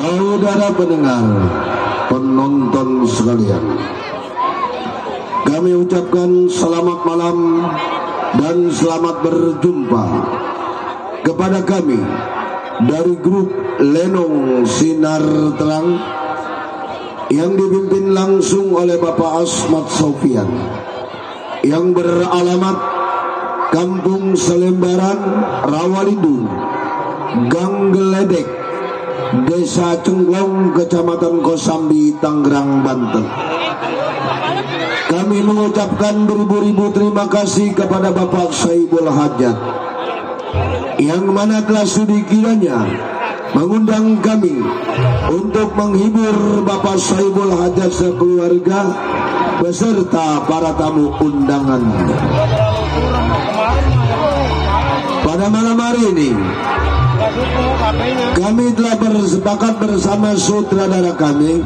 Saudara pendengar, penonton sekalian, kami ucapkan selamat malam dan selamat berjumpa kepada kami dari grup Lenong Sinar Terang yang dipimpin langsung oleh Bapak Asmat Sofian, yang beralamat Kampung Selembaran, Rawalidung, Gang Geledek, Desa Cenglong, Kecamatan Kosambi, Tangerang, Banten. Kami mengucapkan beribu-ribu terima kasih kepada Bapak Saibul Hajat, yang mana telah sudi kiranya mengundang kami untuk menghibur Bapak Saibul Hajat sekeluarga beserta para tamu undangan. Pada malam hari ini kami telah bersepakat bersama sutradara kami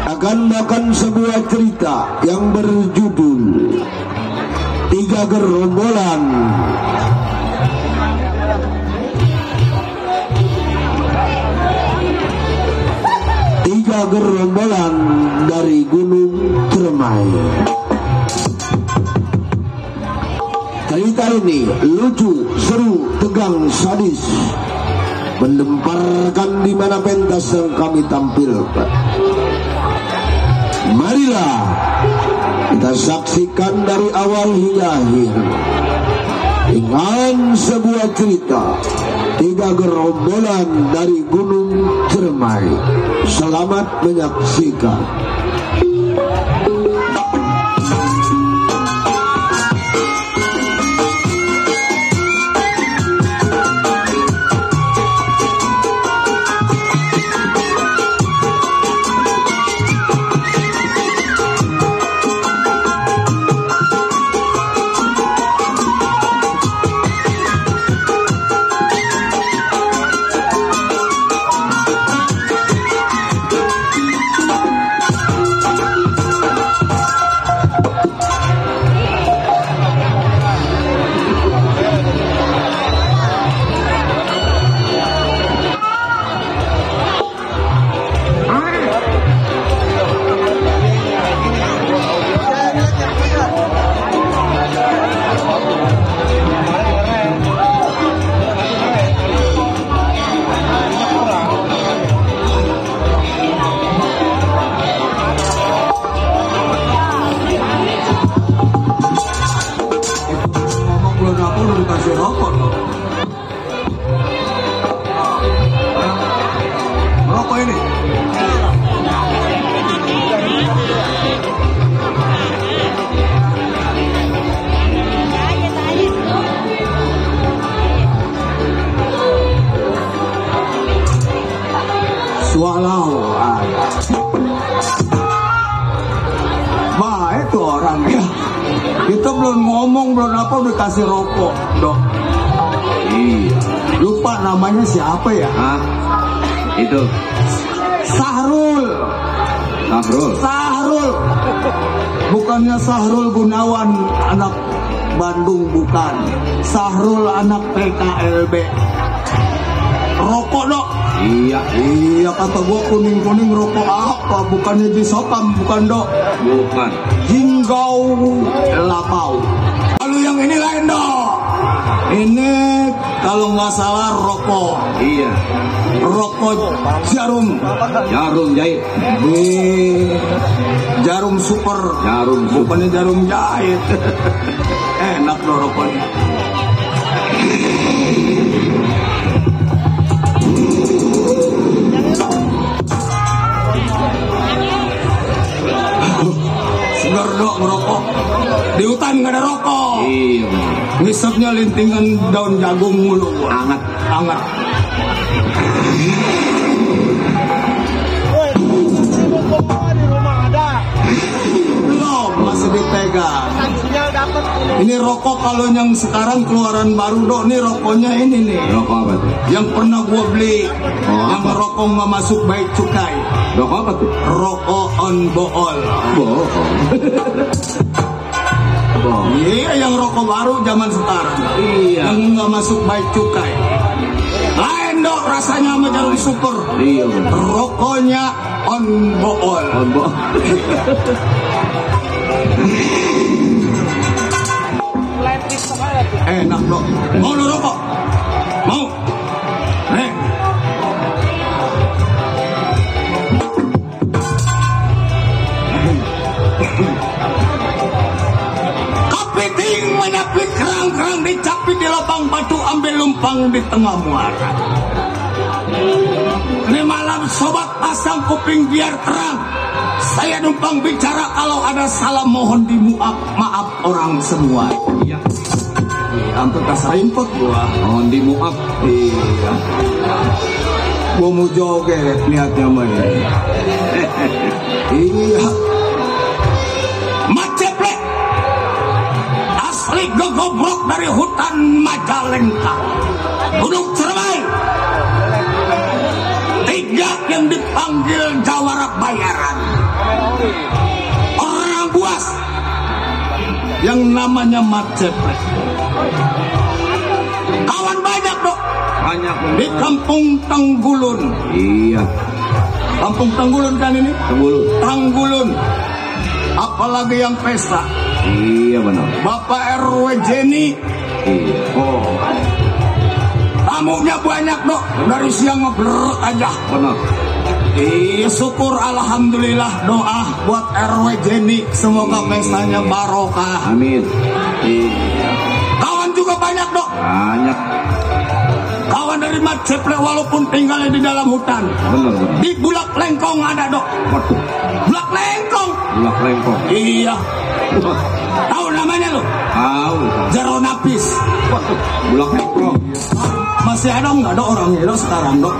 akan membawakan sebuah cerita yang berjudul Tiga Gerombolan. Tiga gerombolan dari Gunung Ciremai. Cerita ini lucu, seru, tegang, sadis, mendemparkan di mana pentas yang kami tampilkan. Marilah kita saksikan dari awal hingga akhir dengan sebuah cerita Tiga Gerombolan dari Gunung Ciremai. Selamat menyaksikan. Baik tuh orang ya. Kita belum ngomong, belum apa udah kasih rokok, dok. Iya. Lupa namanya siapa ya? Hah? Itu Sahrul. Sahrul. Bukannya Sahrul Gunawan anak Bandung, bukan. Sahrul anak PKLB. Rokok, dok. Iya kata gua kuning-kuning rokok apa? Bukannya Jisopam, bukan, dok. bukan. Jinggau Lapau. Lalu yang ini lain, dok. Ini kalau nggak salah rokok. Iya. Rokok jarum jahit. Jarum super. Bukannya jarum jahit. Enak loh rokoknya. Segar, dok, merokok. Di hutan nggak ada rokok. Iya. Ngisapnya lintingan daun jagung mulu. Hangat. Di rumah ada. Belum, masih dipegang. Ini rokok kalau yang sekarang keluaran baru, dok. Ini rokoknya ini nih. Rokok apa tuh? Yang pernah gua beli. Yang apa? rokok nggak masuk baik cukai. Rokok apa tuh? Rokok on bool. Bohong. Iya, yang rokok baru zaman sekarang. Iya. Yang nggak masuk baik cukai. Lain, dok, rasanya sama jarum super. Iya benar. Rokoknya on bool. On bo. Enak dok. Mau lu rokok? Mau? Kapiting menyapit kerang-kerang dicapit di lubang batu, ambil lumpang di tengah muara. Ini malam sobat pasang kuping biar terang. Saya numpang bicara, kalau ada salah mohon maaf orang semua. Iya. Ampun kasar imput gua. Mohon dimaaf. Iya. Gua mau joget niatnya mah. Iya. Maceplek. Asli gegobrok dari hutan Majalengka. Gunung Cermai. 3 yang dipanggil jawara bayaran. Orang buas yang namanya Maceplek. Kawan banyak dok. Banyak Di kampung Tanggulun. Iya. Kampung Tanggulun kan ini? Tanggulun. Tanggulun. Apalagi yang pesta. Iya benar. Bapak RW Jenny. Iya. Oh. Tamunya banyak dok. Dari siang ngeblur aja. Benar. Syukur alhamdulillah, doa buat RW Jenny. Semoga pestanya barokah. Amin. Iya. Kawan juga banyak dok. Banyak. Kawan dari Maceplek walaupun tinggalnya di dalam hutan. Benar benar. Di Bulak Lengkong ada dok. Waduh. Bulak Lengkong. Bulak lengkong. Iya. Tahu namanya lo? Tahu. Jero Napis. Waduh. Bulak lengkong. Masih ada nggak dok orangnya dok sekarang dok?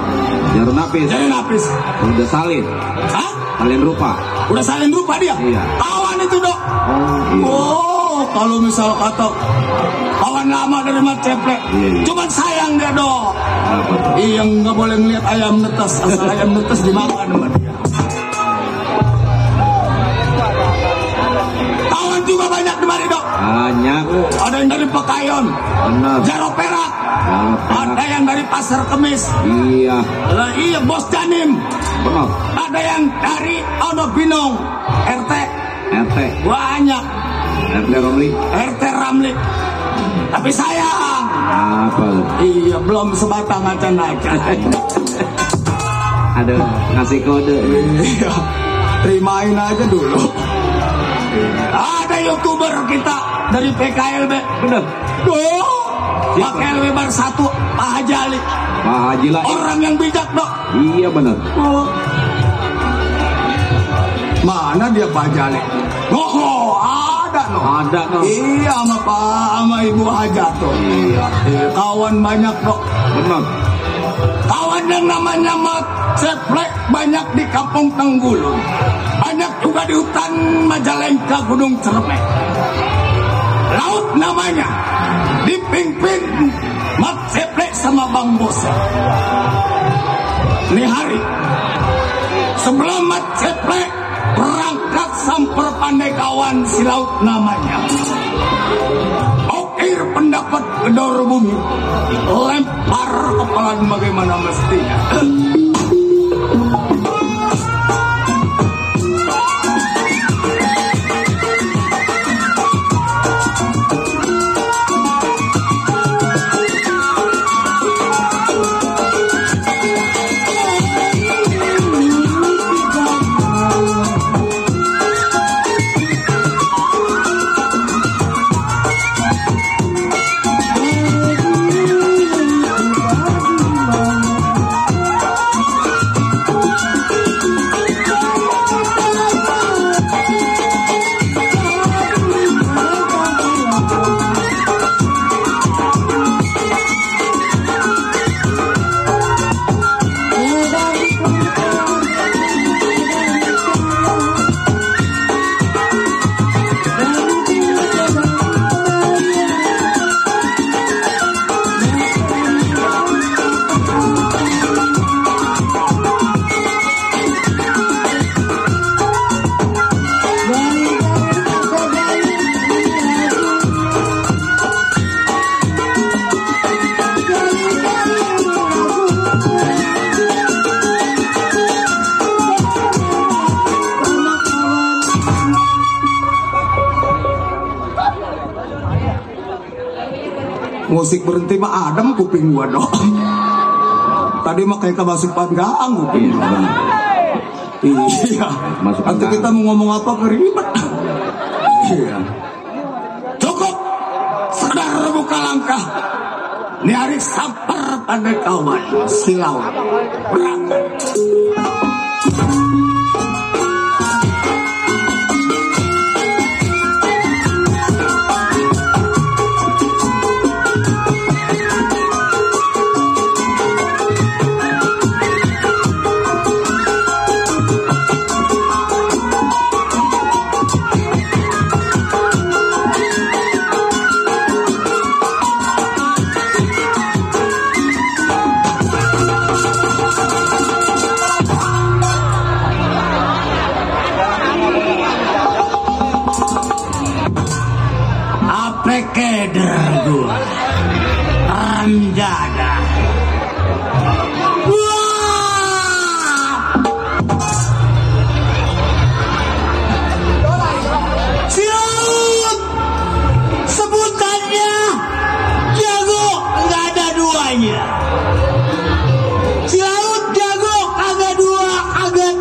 Jarum napis. Jero Napis. Udah salin. Hah? Salin rupa. Udah salin rupa dia? Iya. Kawan itu dok. Oh iya. Oh, kalau misal kata kawan lama dari Maceplek, Iya. cuman sayang dia dok. Apa? Iya, nggak boleh ngeliat ayam netes, asal ayam netes dimakan sama dia. Kawan juga banyak di mari dok. Banyak. Ada yang dari Pekayon, Benar. Jaro Perak, Jaro Perak. ada yang dari Pasar Kemis. Iya. Lah iya Bos Janim. Benar. Ada yang dari Ono Binong, RT. RT. Banyak. RT Romli. RT Ramli. Tapi sayang. Apa? Iya, belum sebatang acan-acan. Ada ngasih kode. Iya, terimain aja dulu. Ada YouTuber kita dari PKLB. Benar. Pakai lebar 1, Pak Haji Ali. Pak Haji lah. Orang yang bijak dok. Iya benar. Mana dia Pak Haji Ali? Oh, ada no. Ada no. Iya, sama Pak, sama Ibu Hajat tuh. Iya. Kawan banyak dok. Benar. Kawan yang namanya Maceplek banyak di kampung Tanggulun. Banyak juga di hutan Majalengka, Gunung Cermai. Laut namanya dipimpin Maceplek sama Bang Bose. Ini hari sebelum Maceplek berangkat samper pandai kawan si laut namanya. Okir pendapat gedor bumi, lempar kepalan bagaimana mestinya. Musik berhenti mah adem kuping gua dong. Tadi mah kayak kemasukan gang kuping. Iya. Nanti kita mau ngomong apa keribet. Iya. Cukup. Sadar buka langkah. Ini hari sabar pada kawan. Silau. Berangkat. Keder gua Ramjada. Silaut sebutannya jago nggak ada duanya. Silaut jago kagak dua kagak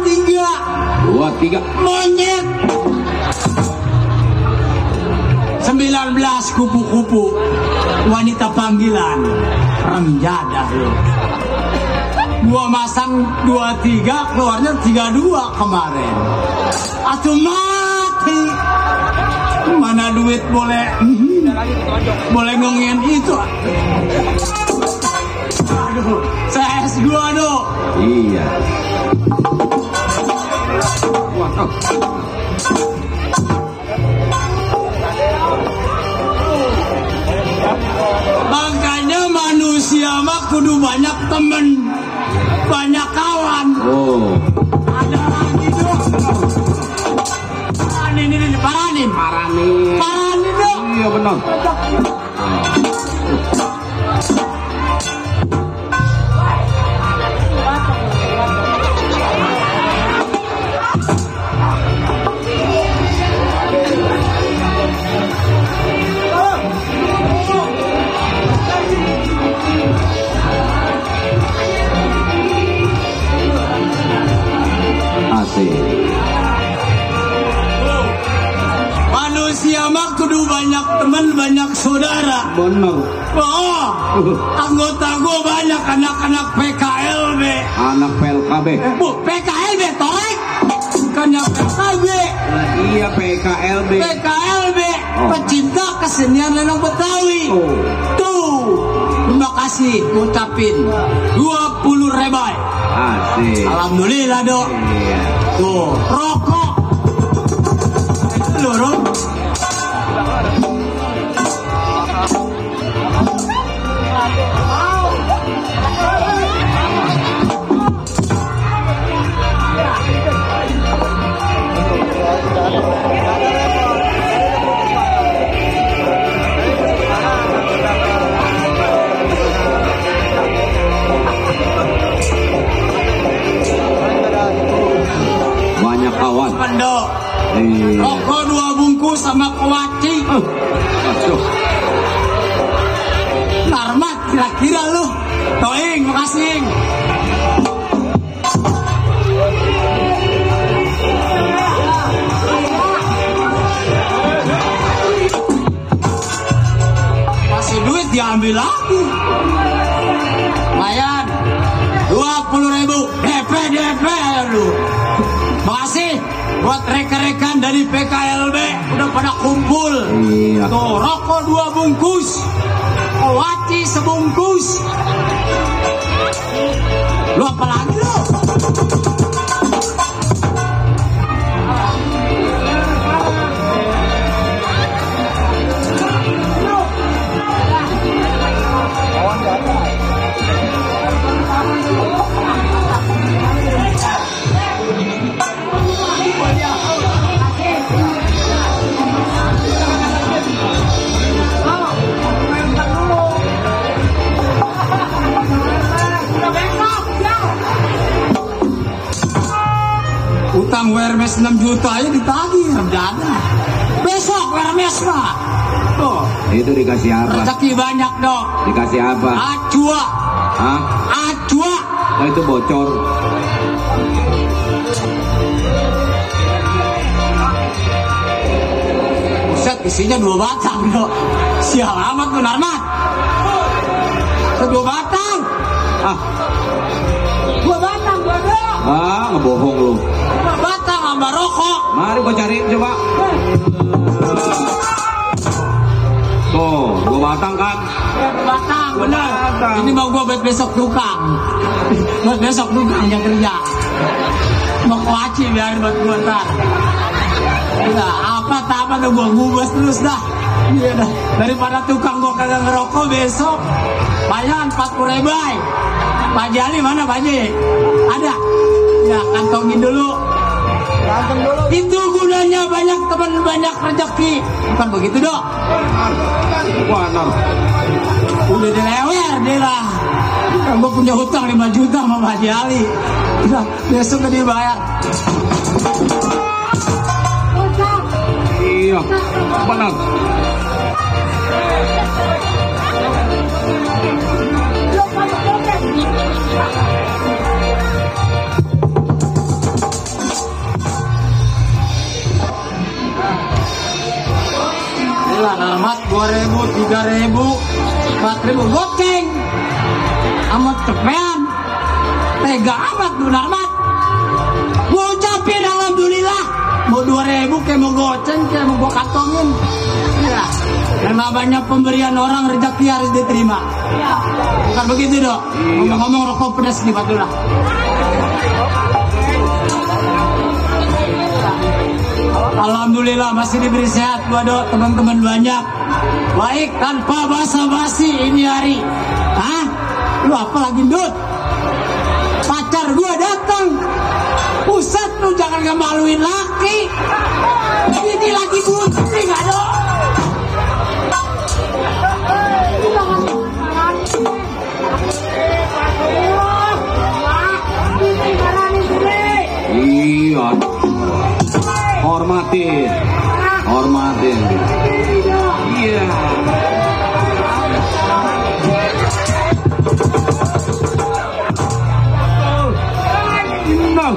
tiga monyet 19 kupu-kupu wanita panggilan Ramjada loh. Gua masang 23 keluarnya 32 kemarin. Atuh mati. Mana duit boleh ngomongin itu. Aduh, saya S2 dong. Iya. Makanya manusia mah kudu banyak temen, banyak kawan. Oh. Ada lagi dong. Paranin dong. Iya benar. Manusia mah kudu banyak teman, banyak saudara. Bener. Oh, anggota gue banyak anak-anak PKLB. Anak PLKB. PKLB torek. Bukannya PKB. Iya PKLB. PKLB. Oh. Pecinta kesenian lenong Betawi. Oh. Tuh. Terima kasih ucapin 20 rebai. Asik. Alhamdulillah dok. Iya. Tuh rokok. Loro. Banyak kawan. Pendok. Iya. Rokok 2 bungkus sama kewaci. Aduh. Narmat kira-kira lu. Toing, makasih. Masih duit diambil lagi. Lumayan. 20.000 DP lu. Makasih buat rekan-rekan dari PKLB udah pada kumpul. Iya. Tuh rokok 2 bungkus, kewaci sebungkus. Lu apa lagi lu? Utang Hermes 6 juta aja ditagih Ramjada. Besok Hermes pak Tuh. Itu dikasih apa? Rezeki banyak dong. Dikasih apa? Acua. Hah? Acua. Oh itu bocor. Buset, isinya 2 batang dong. Sial amat tuh Narmat. 2 batang. Ah, 2 batang gua dong. ngebohong lu. 2 batang sama rokok. Mari gua cariin coba. Tuh, 2 batang kan? 2 batang, bener. Batang. Ini mau gua buat besok tukang. Buat besok tukang yang kerja. Mau kuaci biar buat gua ntar. Udah, apa tuh gua gubes terus dah. Iya dah. Daripada tukang gua kagak ngerokok besok. Bayar 40 ribu. Pak Jali mana Pak Jali? Ada? Ya kantongin dulu. Itu gunanya banyak teman banyak rezeki. Bukan begitu dok? Benar. Udah dilewer dia lah. Kan gua punya hutang 5 juta sama Pak Jali. Udah besok gak dibayar. Iya, benar. Gila, Narmat 2.000, 3.000, 4.000 goceng. Amat cepean. Tega amat tuh Narmat. Gua ucapin alhamdulillah. Mau 2.000 kayak mau goceng kayak mau gua kantongin. Ya. Dan namanya pemberian orang rezeki harus diterima. Bukan begitu dok? Ngomong-ngomong rokok pedas di Batula. Alhamdulillah masih diberi sehat gua dok, teman-teman banyak. Baik tanpa basa-basi ini hari. Hah? Lu apa lagi Dut? Pacar gua datang. Pusat lu jangan ngemaluin laki. Ini lagi bunting gak dok? Iya. Hormatin. Iya. No.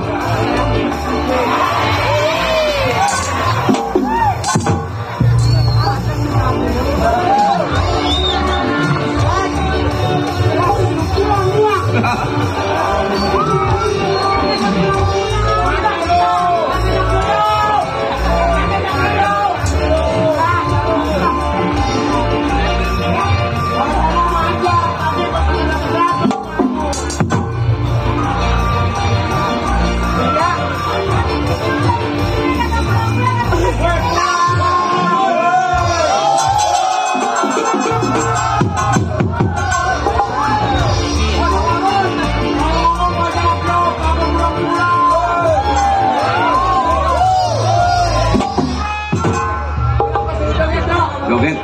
Joget.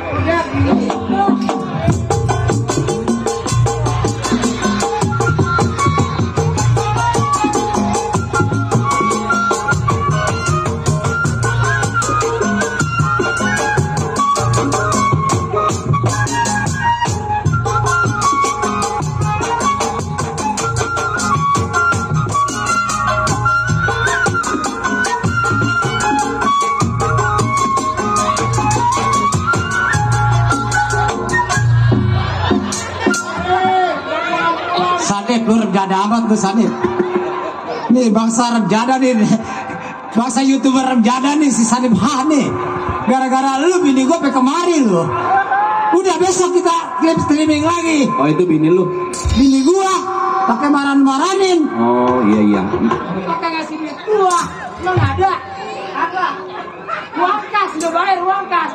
Sadip lu rejada amat lu Sadip. Nih bangsa rejada nih. Bangsa YouTuber rejada nih si Sadip Hah nih. Gara-gara lu bini gue pe kemari lu. Udah besok kita klip streaming lagi. Oh itu bini lu. Bini gua pakai maran-maranin. Oh iya. Pakai ngasih duit gua. Emang ada? Kagak. Uang kas udah bayar uang kas.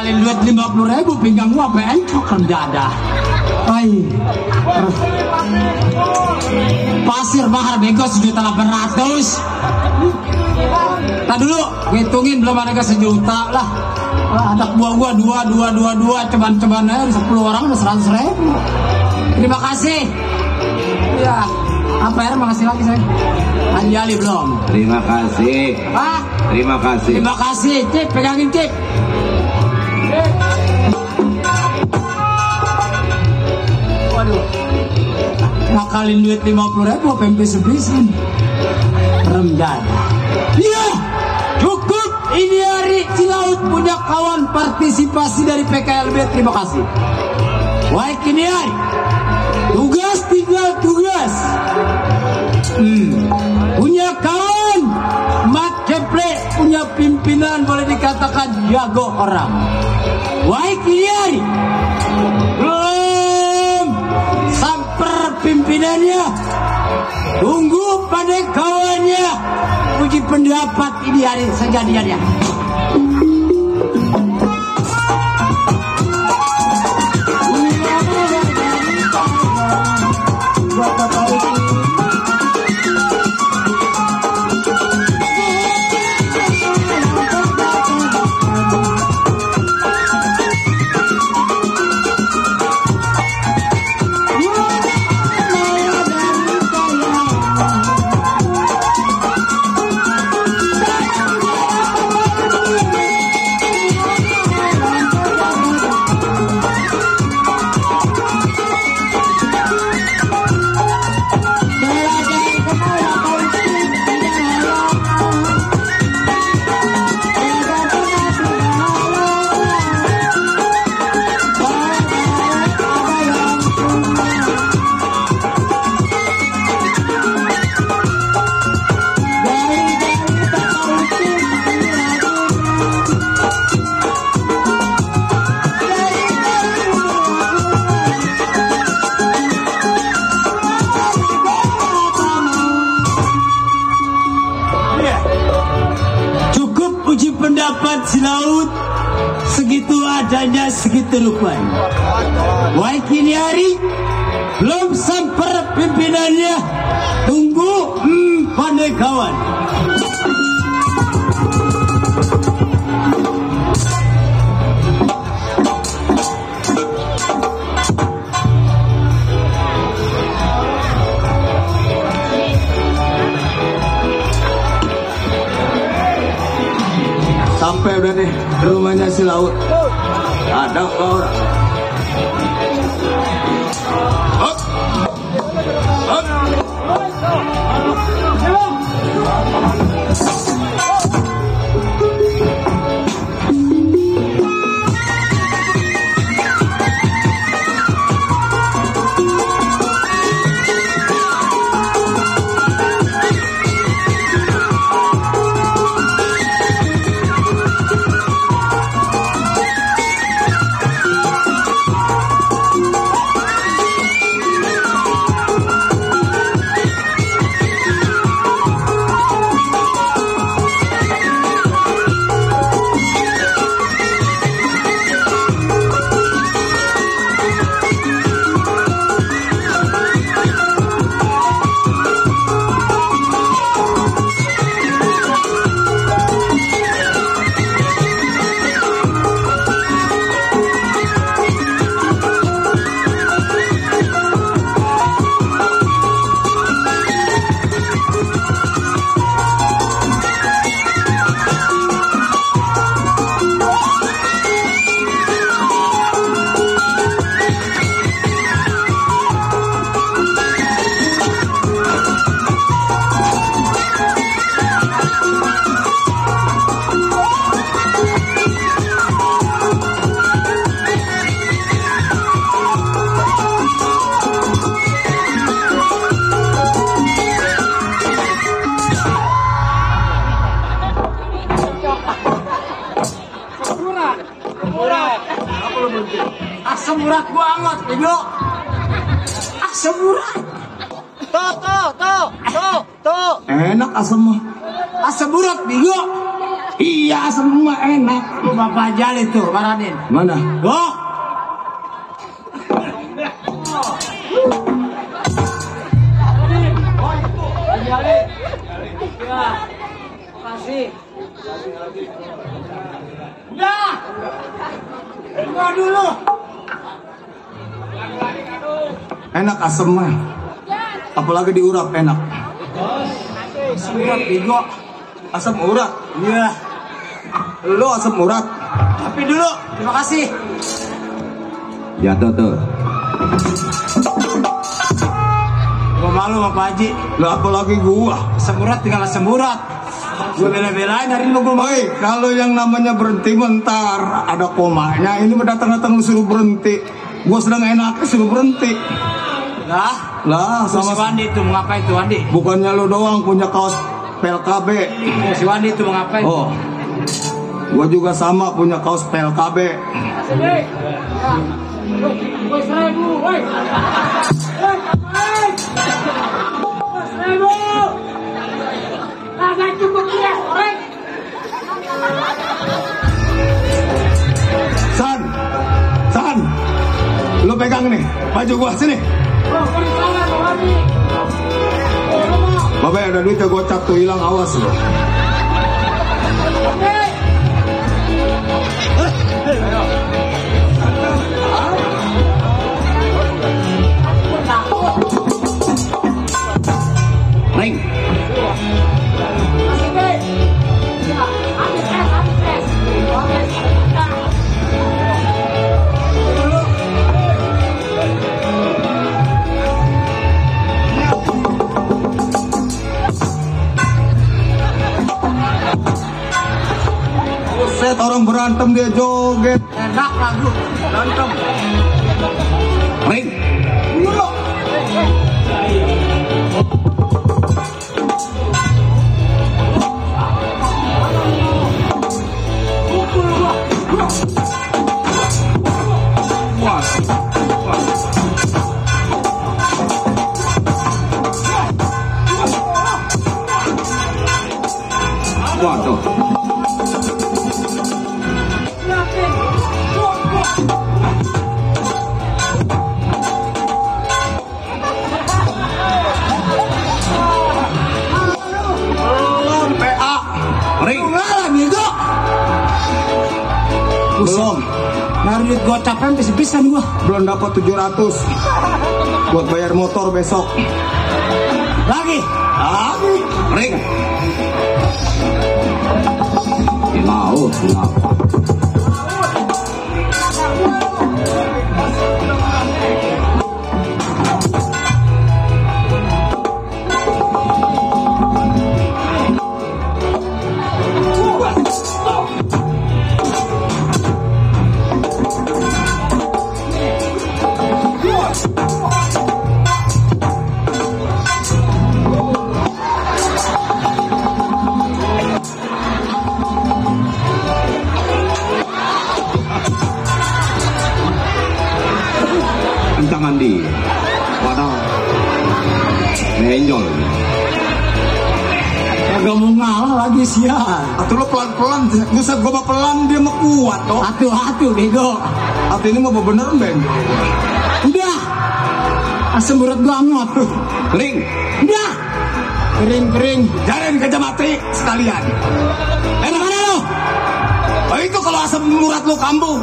Kali duit 50.000 pinggang gua bencok kan dadah. Ay, pasir bahar bego 1.800.000. Tak dulu ngitungin belum ada ke 1 juta lah. Anak buah gua 2 ceban aja 10 orang udah 100.000. Terima kasih. Ya, apa ya makasih lagi saya. Ali belum. Terima kasih. Ah, Terima kasih. terima kasih. Cip, pegangin Cip. Waduh. Ngakalin duit 50.000 PMP sebisin. Remdan. Iya. Cukup ini hari Cilaut punya kawan partisipasi dari PKLB. Terima kasih. Baik ini hari. Tugas tinggal tugas. Punya kawan Mat Keple, punya pimpinan boleh dikatakan jago orang. Baik ini hari. Belum samper pimpinannya. Tunggu pada kawannya. Uji pendapat ini hari sejadiannya. Cilaut segitu adanya segitu rupanya. Baik ini hari belum sampai pimpinannya. Tunggu pandai kawan. Sampai udah deh rumahnya si Laut. Ada orang. Asam urat banget, Ibu. Asam urat. Tuh. Enak asam mah. Asam urat, Ibu. Iya, semua enak. Bapak Jali tuh, Pak Raden. Mana? Oh. Kasih. Udah. Gua dulu. Enak asemnya. Apalagi diurap enak. Asam urat bego. Asam urat. Iya. Lu asam urat. Tapi dulu. Terima kasih. Jatuh tuh. Gua malu sama Pak Haji. Lah apalagi gua. Asam urat tinggal asam urat. Gua bela-belain hari ini gua. Oi, kalau yang namanya berhenti bentar ada komanya. Ini datang-datang lu suruh berhenti. Gua sedang enak suruh berhenti. Lah Si sama Wandi itu mau ngapain tuh Wandi? bukannya lu doang punya kaos PLKB. Si Wandi itu mau ngapain? Oh. Gua juga sama punya kaos PLKB. Woi, 1000, woi. Kagak cukup ya, woi. San, lu pegang nih baju gua sini. Bapak ada duitnya gocap tuh hilang, awas lu. Ring. Set orang berantem dia joget. Enak lagu, berantem. Ring. Waduh. Ring. Belum. Naruh duit gocapan bisa-bisa gua. Belum dapat 700 buat bayar motor besok. Lagi. Ring. Mau kenapa? Kencangan di. Waduh. Menjol. Kagak mau ngalah lagi sial. Atuh lo pelan-pelan, buset gua mah pelan dia mah kuat toh. Atuh bego. Atuh ini mah bener Ben. Udah. Asam urat gua angot. Ring. Udah. Kering. Jadiin kerja mati sekalian. Enak mana lo? Oh itu kalau asam urat lu kambuh,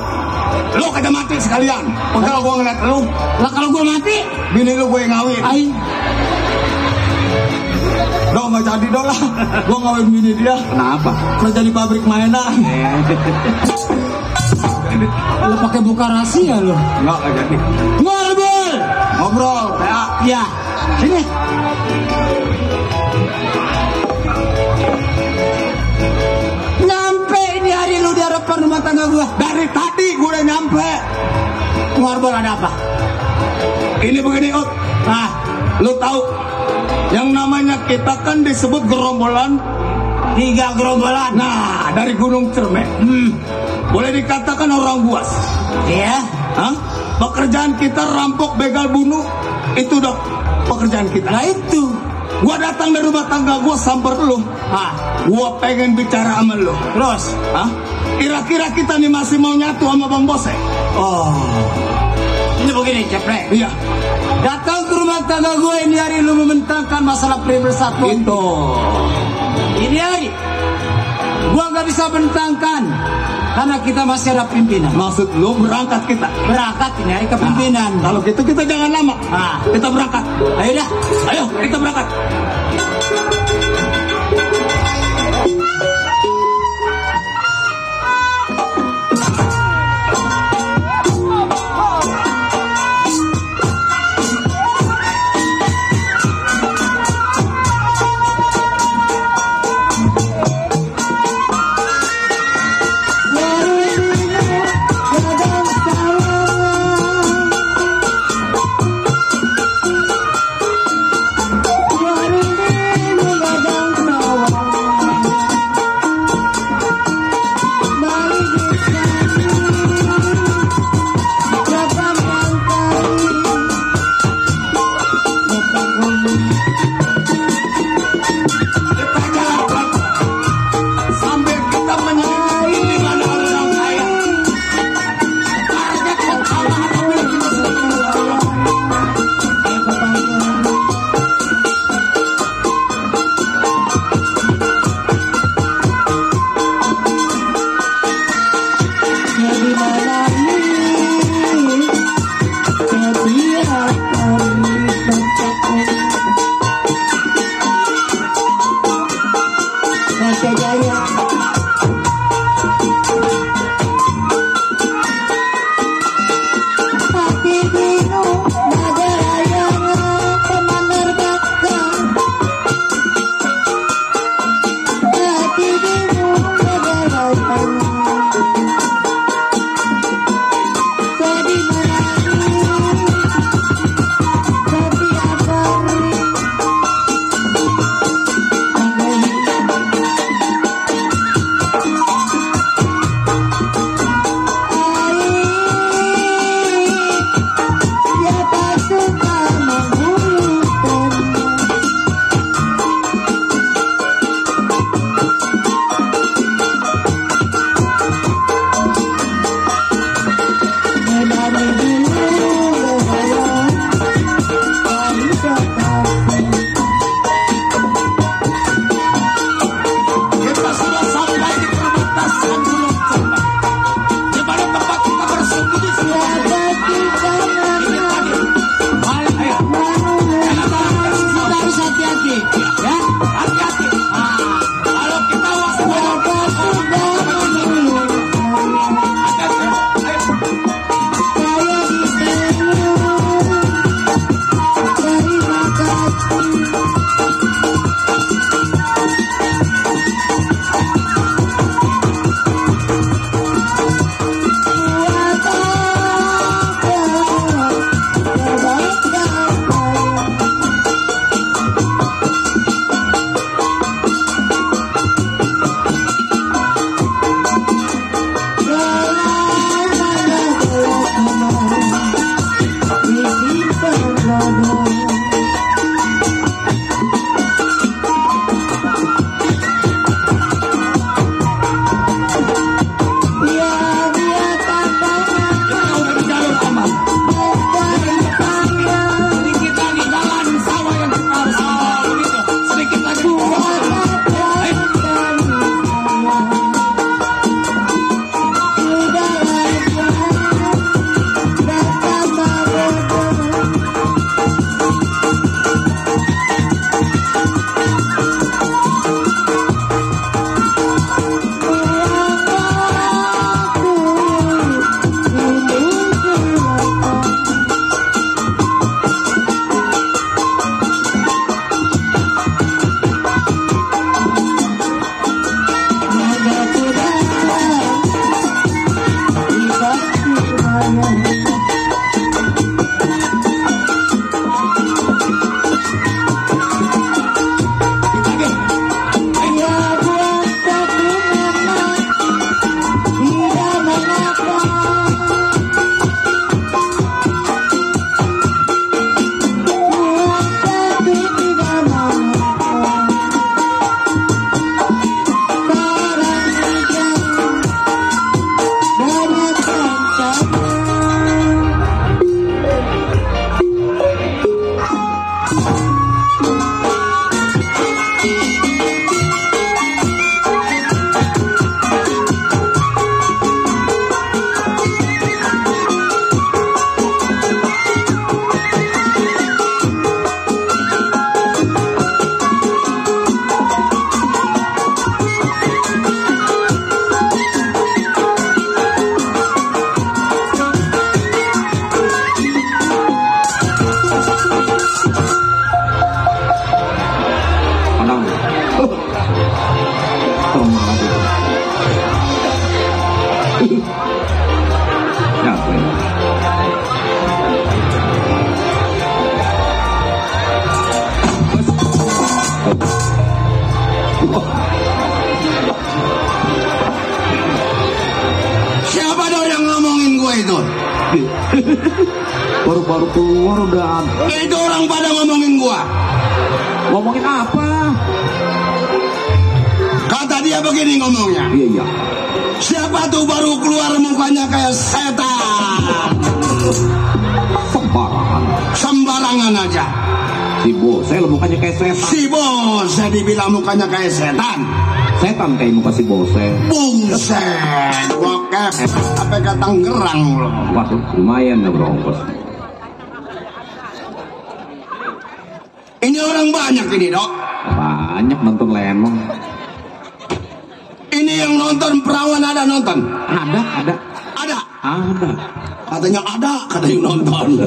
lu kerja mati sekalian. Padahal gua ngeliat lu, Lah kalau gua mati, bini lu gue ngawin. ai. Dong nggak jadi dong lah. Gua ngawin bini dia. Kenapa? Kerja di pabrik mainan. Lo pakai buka rahasia lo. Nggak jadi. Ngobrol. Ngobrol, PA. Ya. Sini. Nyampe ini hari lu di hadapan rumah tangga gua. Dari tadi gue udah nyampe. Ngobrol ada apa? Ini begini Ut. Nah, Lu tahu yang namanya kita kan disebut gerombolan 3 gerombolan. Nah, dari Gunung Cermek. Boleh dikatakan orang buas. Iya. Hah? Pekerjaan kita rampok, begal, bunuh. Itu dong pekerjaan kita. Nah itu. Gua datang dari rumah tangga gua samper lu. Gua pengen bicara sama lu. Terus? Kira-kira kita nih masih mau nyatu sama Bang Bose? Ini begini, Ceplek. Iya. Datang ke rumah tangga gue ini hari lu membentangkan masalah persatuan. Itu. Ini hari gua nggak bisa bentangkan karena kita masih ada pimpinan. Maksud lu berangkat kita? Berangkat ini hari ke pimpinan. Kalau gitu kita jangan lama. Kita berangkat. Ayo dah. Ayo kita berangkat. Siapa dong yang ngomongin gue itu? Baru-baru keluar udah. Itu orang pada ngomongin gue. Ngomongin apa? Kata dia begini ngomongnya. Iya. Siapa tuh baru keluar mukanya kayak setan? Sembarangan aja. Si bos, saya mukanya kayak setan. Si bos, saya dibilang mukanya kayak setan. Setan kayak muka si bos saya. Bungset, bokep, sampai ke Tangerang loh. Waduh, lumayan ya bro. Ini orang banyak ini dok. Banyak nonton lemong. Ini yang nonton perawan ada nonton? Ada. Ada. Ada. Katanya yang nonton.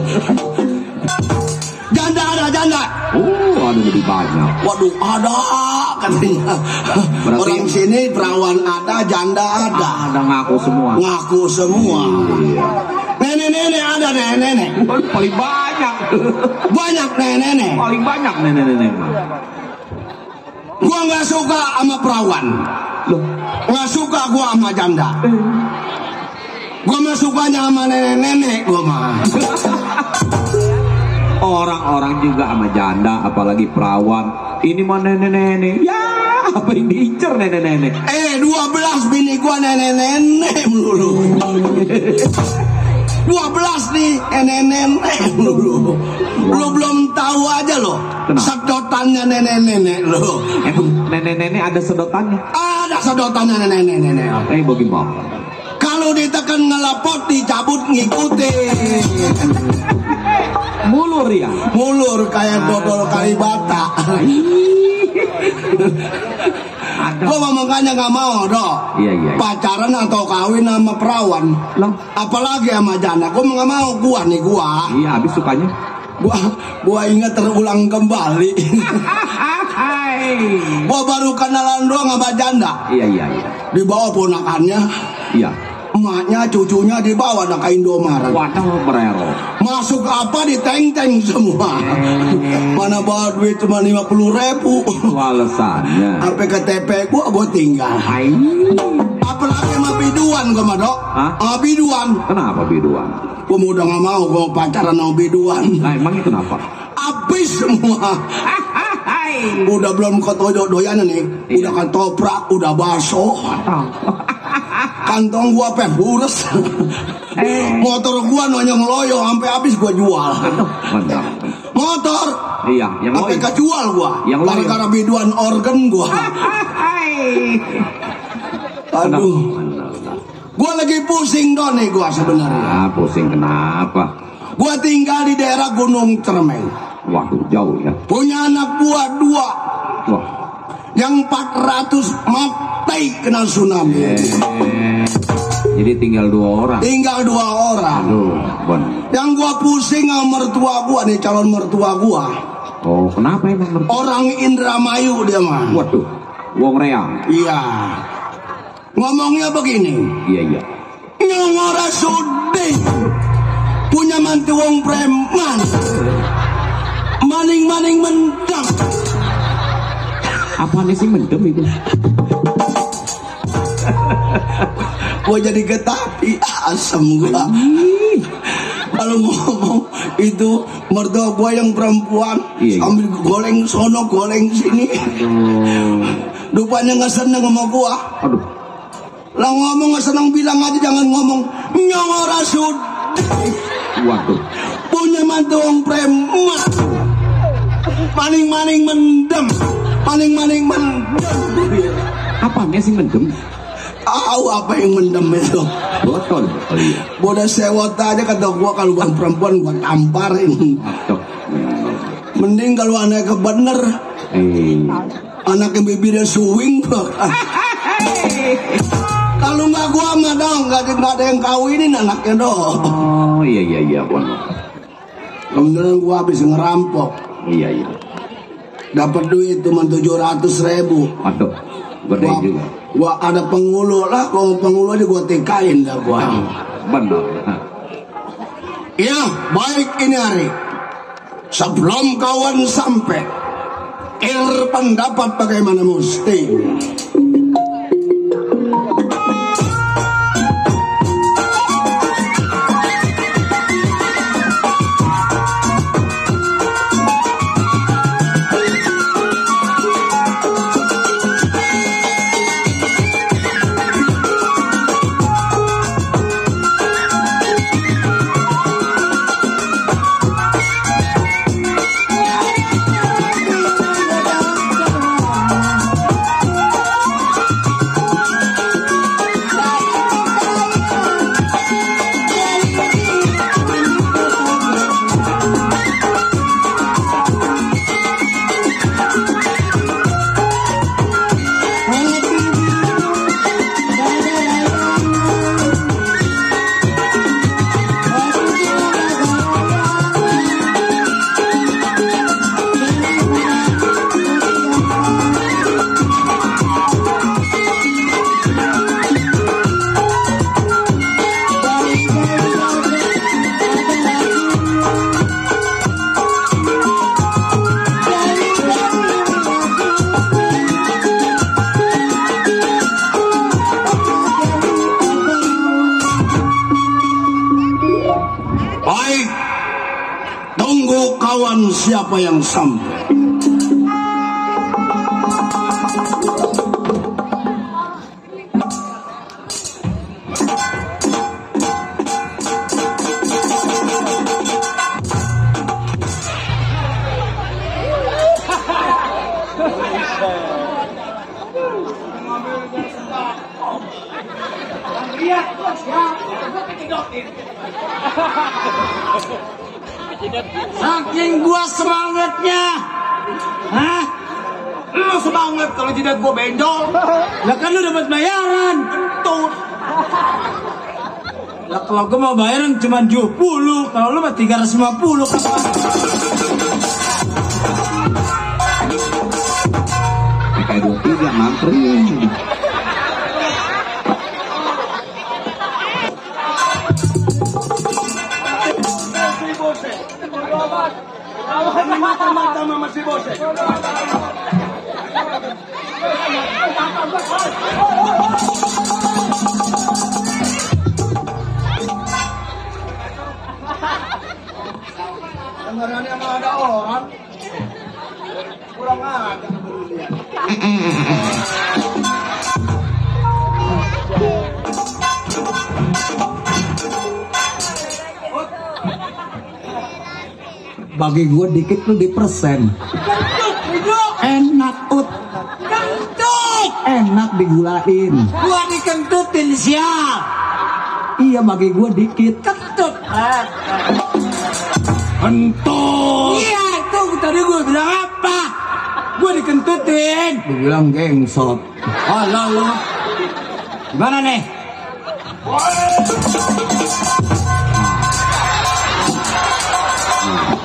Janda ada janda. Oh, ada lebih banyak. Waduh ada katanya. Berarti orang sini perawan ada, janda ada. Ada ngaku semua. Ngaku semua. Iya. Nenek-nenek ada nenek-nenek. Paling banyak. Banyak nenek-nenek. Paling banyak nenek-nenek. Gua nggak suka sama perawan. Loh, Nggak suka gua sama janda. Gua mah sukanya sama nenek-nenek gua mah. orang-orang juga sama janda, apalagi perawan. Ini mah nenek-nenek. Ya, apa yang diincar nenek-nenek? 12 bini gua nenek-nenek melulu. 12 nih nenek-nenek melulu. Lu belum tahu aja lo. Sedotannya nenek-nenek lo. Nenek-nenek ada sedotannya? Ada sedotannya nenek-nenek. Bagaimana? Kalau ditekan ngelapot dicabut ngikutin. Mulur ya? Mulur kayak dodol kalibata. Gua makanya nggak mau dok. Iya. Pacaran atau kawin sama perawan. Loh? Apalagi sama janda. Gua nggak mau. Gua. Iya, habis sukanya. Gua ingat terulang kembali. Gua baru kenalan doang sama janda. Iya. Di bawah ponakannya. Iya. Emaknya, cucunya dibawa ke Indomaret. Waduh, berero. Masuk apa di teng-teng semua. Mana bawa duit cuma 50.000. Alasannya. Sampai ke TP gua tinggal. Apalagi sama biduan gua mah dok. Hah? Sama biduan. Kenapa biduan? Gua udah gak mau gua pacaran sama biduan. Nah, emangnya kenapa? Habis semua. Udah belum ketojok doyan nih. Udah kan toprak, udah bakso. Kantong gua pebures. Motor gua nonyong loyo sampai habis gua jual. Mantap. Motor. Iya, yang sampai kejual gua. Yang gara-gara biduan organ gua. Aduh. Gua lagi pusing don nih gua sebenarnya. Pusing kenapa? Gua tinggal di daerah Gunung Cermai. Waduh, jauh ya. Punya anak gua 2. Wah. Yang 400 mati kena tsunami. Jadi tinggal 2 orang. Tinggal 2 orang. Aduh, bon. Yang gua pusing sama mertua gua nih, calon mertua gua. Oh, kenapa emang mertua? Orang Indramayu dia mah. Waduh, wong reang. Iya. Ngomongnya begini. Iya. Nyong ora sudi punya mantu wong preman. Maning-maning mendem. Apaan sih mendem itu? Gua jadi getapi asem gua. Kalau ngomong itu mertua gua yang perempuan. Iya. Sambil goleng sono goleng sini. Rupanya nggak seneng sama gua. Aduh. Lah ngomong nggak seneng bilang aja, jangan ngomong nyong ora sudi. Waduh. Punya mantu wong preman. Maning-maning mendem. Maning-maning mendem. Apanya sih mendem? Tahu apa yang mendem itu? Botol. Oh iya. Bodoh sewot aja kata gua, kalau bukan perempuan gua tamparin. Aduh. Mending kalau anaknya bener. Anaknya bibirnya suwing gua. Kalau nggak gua mah dong, nggak ada yang kawinin anaknya dong. Oh iya, bon. Kemudian gua habis ngerampok. Iya. dapat duit cuma 700.000. Aduh, gede juga. Gua ada penghulu lah, kalau penghulu aja gua tikain dah gua. Benar. Ya, baik ini hari. Sebelum kawan sampai, pendapat bagaimana mesti. Baik, tunggu kawan siapa yang sampai. Saking gua semangatnya. Hah? Lu semangat kalau jidat gua benjol. Lah kan lu dapat bayaran. Kentut. Lah kalau gua mau bayaran cuma 70, kalau lu mah 350 kapan? Kayak 23 ngantri. Mata-mata mama si bose. Dengarannya mah ada orang. Kurang aja kemudian. Bagi gue dikit lu di persen. Enak ut. Kentut. Enak digulain. Gua dikentutin siap. Iya bagi gue dikit. Kentut. Kentut. Iya itu tadi gua bilang apa? Gua dikentutin. Dibilang gengsot. Oh lalu. Gimana nih?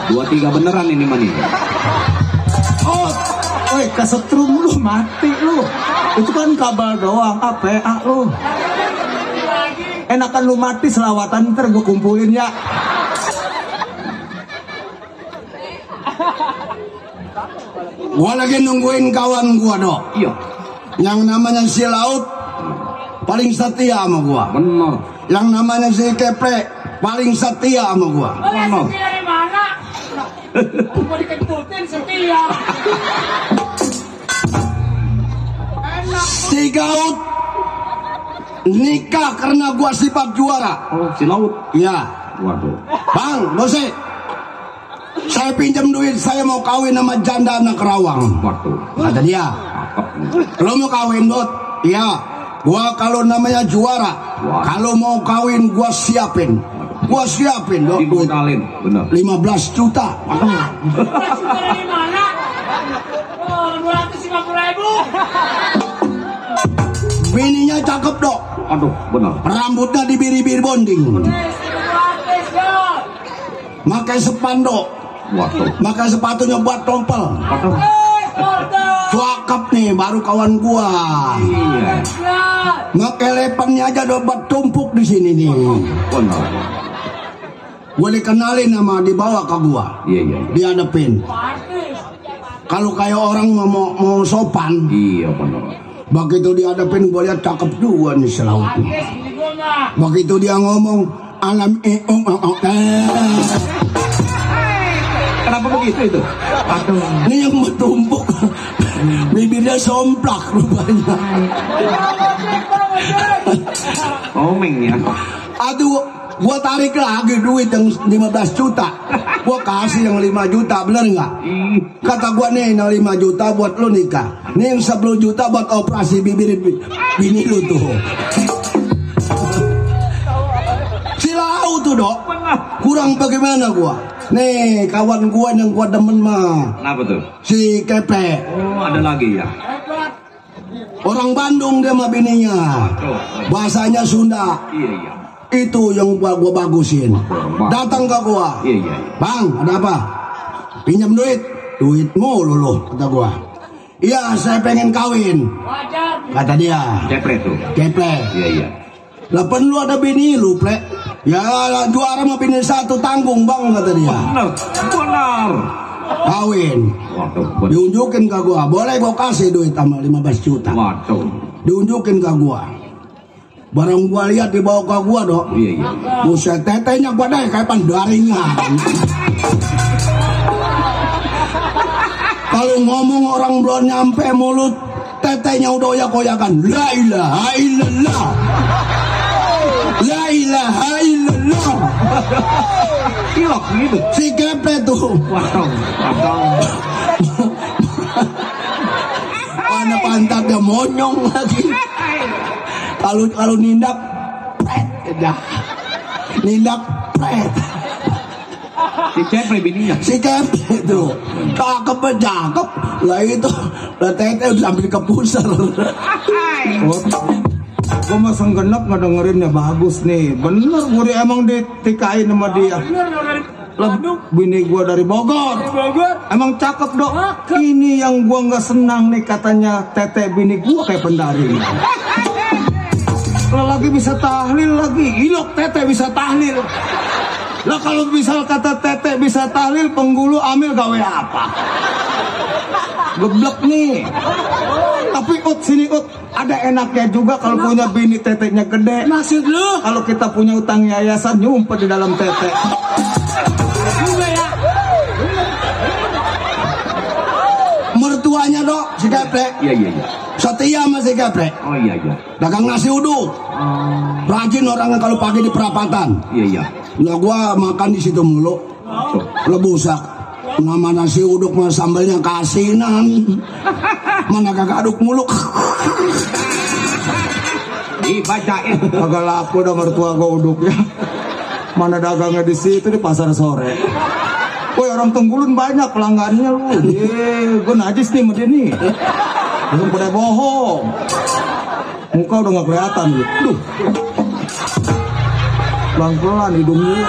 23 beneran ini mah nih. Oh, Woi, kesetrum lu mati lu. Itu kan kabel doang, APA lu. Enakan lu mati selawatan ntar gue kumpulin ya. Gua lagi nungguin kawan gua dok. Iya. Yang namanya si Laut paling setia sama gua. Bener. Yang namanya si Keplek paling setia sama gua. setia dari mana? Gua dikentutin setia. Si Gaut nikah karena gua sifat juara. Oh, si Laut. Iya. Waduh. Bang, bose. Saya pinjam duit, saya mau kawin sama janda anak Kerawang. Waduh. Kata dia. Lo mau kawin, Dot? Iya. Gua kalau namanya juara, kalau mau kawin gua siapin. Gua siapin, Dot. Dibukalin, bener. 15 juta. Dari mana? Oh, 250.000. Bininya cakep, Dok. Aduh, bener. Rambutnya dibiri-biri bonding. Makai sepanduk. Waduh. Makai sepatunya buat tompel. Aduh. Cakep nih, baru kawan gua. Iya. Ngekelepannya aja dapat tumpuk di sini nih. Benar. Gue dikenalin sama dibawa ke gua. Iya. Dihadapin. Kalau kayak orang mau sopan, Iya benar. begitu dihadapin gue lihat cakep juga nih selaut. Begitu dia ngomong alam Kenapa begitu itu? Aduh. ini yang bertumpuk, bibirnya somplak rupanya. Omeng ya. Aduh, gua tarik lagi duit yang 15 juta. Gua kasih yang 5 juta, bener nggak? Kata gua nih, yang 5 juta buat lu nikah. Nih yang 10 juta buat operasi bibir bini lu tuh. Silau tuh dok. Kurang bagaimana gua? Nih kawan gua yang gua demen mah. Kenapa tuh? Si Kepe. Oh ada lagi ya. Orang Bandung dia mah bininya. Bahasanya Sunda. Iya. Itu yang gua bagusin. Datang ke gua. Iya. Bang, ada apa? Pinjam duit. Duit mulu loh, kata gua. Iya, saya pengen kawin. Kata dia. Cepret tuh. Keple. Iya. Lah lu ada bini lu, Plek. Ya, juara mah bini satu tanggung, Bang, kata dia. Benar. Kawin. Waduh. Benar. Diunjukin ke gua. Boleh gua kasih duit sama 15 juta. Waduh. Diunjukin ke gua. Barang gua lihat dibawa ke gua, dok. Iya. Buset, tetenya gua deh kayak pendaringan. Kalau ngomong orang belum nyampe mulut, tetenya udah oyak-oyakan. La ilaha illallah. La ilaha illallah. Ilok gitu. Si Kepe tuh. Waduh. Mana pantatnya monyong lagi. Kalau nindak, pret, dah. Nindak, pret. Si Cepret bininya. Si Kepe itu cakep cakep lah itu lah tete udah sambil ke pusar. Gue masang genap ngedengerinnya bagus nih. Bener gue emang ditikain sama dia. Bini gue dari Bogor. Emang cakep dok. Ini yang gue nggak senang nih katanya tete bini gue kayak pendari. Kalau lagi bisa tahlil lagi, ilok tete bisa tahlil. Lah kalau misal kata tete bisa tahlil, penggulu amil gawe apa? Geblek nih. Tapi sini ada enaknya juga kalau punya bini tetenya gede. Maksud lu? Kalau kita punya utang yayasan nyumpet di dalam tete. Mertuanya dok si Kepe. Iya. Setia sama si Kepe. Oh iya. Dagang nasi uduk. Rajin orangnya kalau pagi di perapatan. Iya. Nah gua makan di situ mulu. Lebusak. Nama nasi uduk mah sambalnya kasinan. Mana kagak aduk mulu. Dibacain. Agak laku dah mertua gue uduknya. Mana dagangnya di situ di pasar sore. Woi orang Tenggulun banyak pelanggannya lu. Gue najis nih sama dia nih. Belum pada bohong. Muka udah gak kelihatan gitu. Duh. Pelan-pelan hidungnya.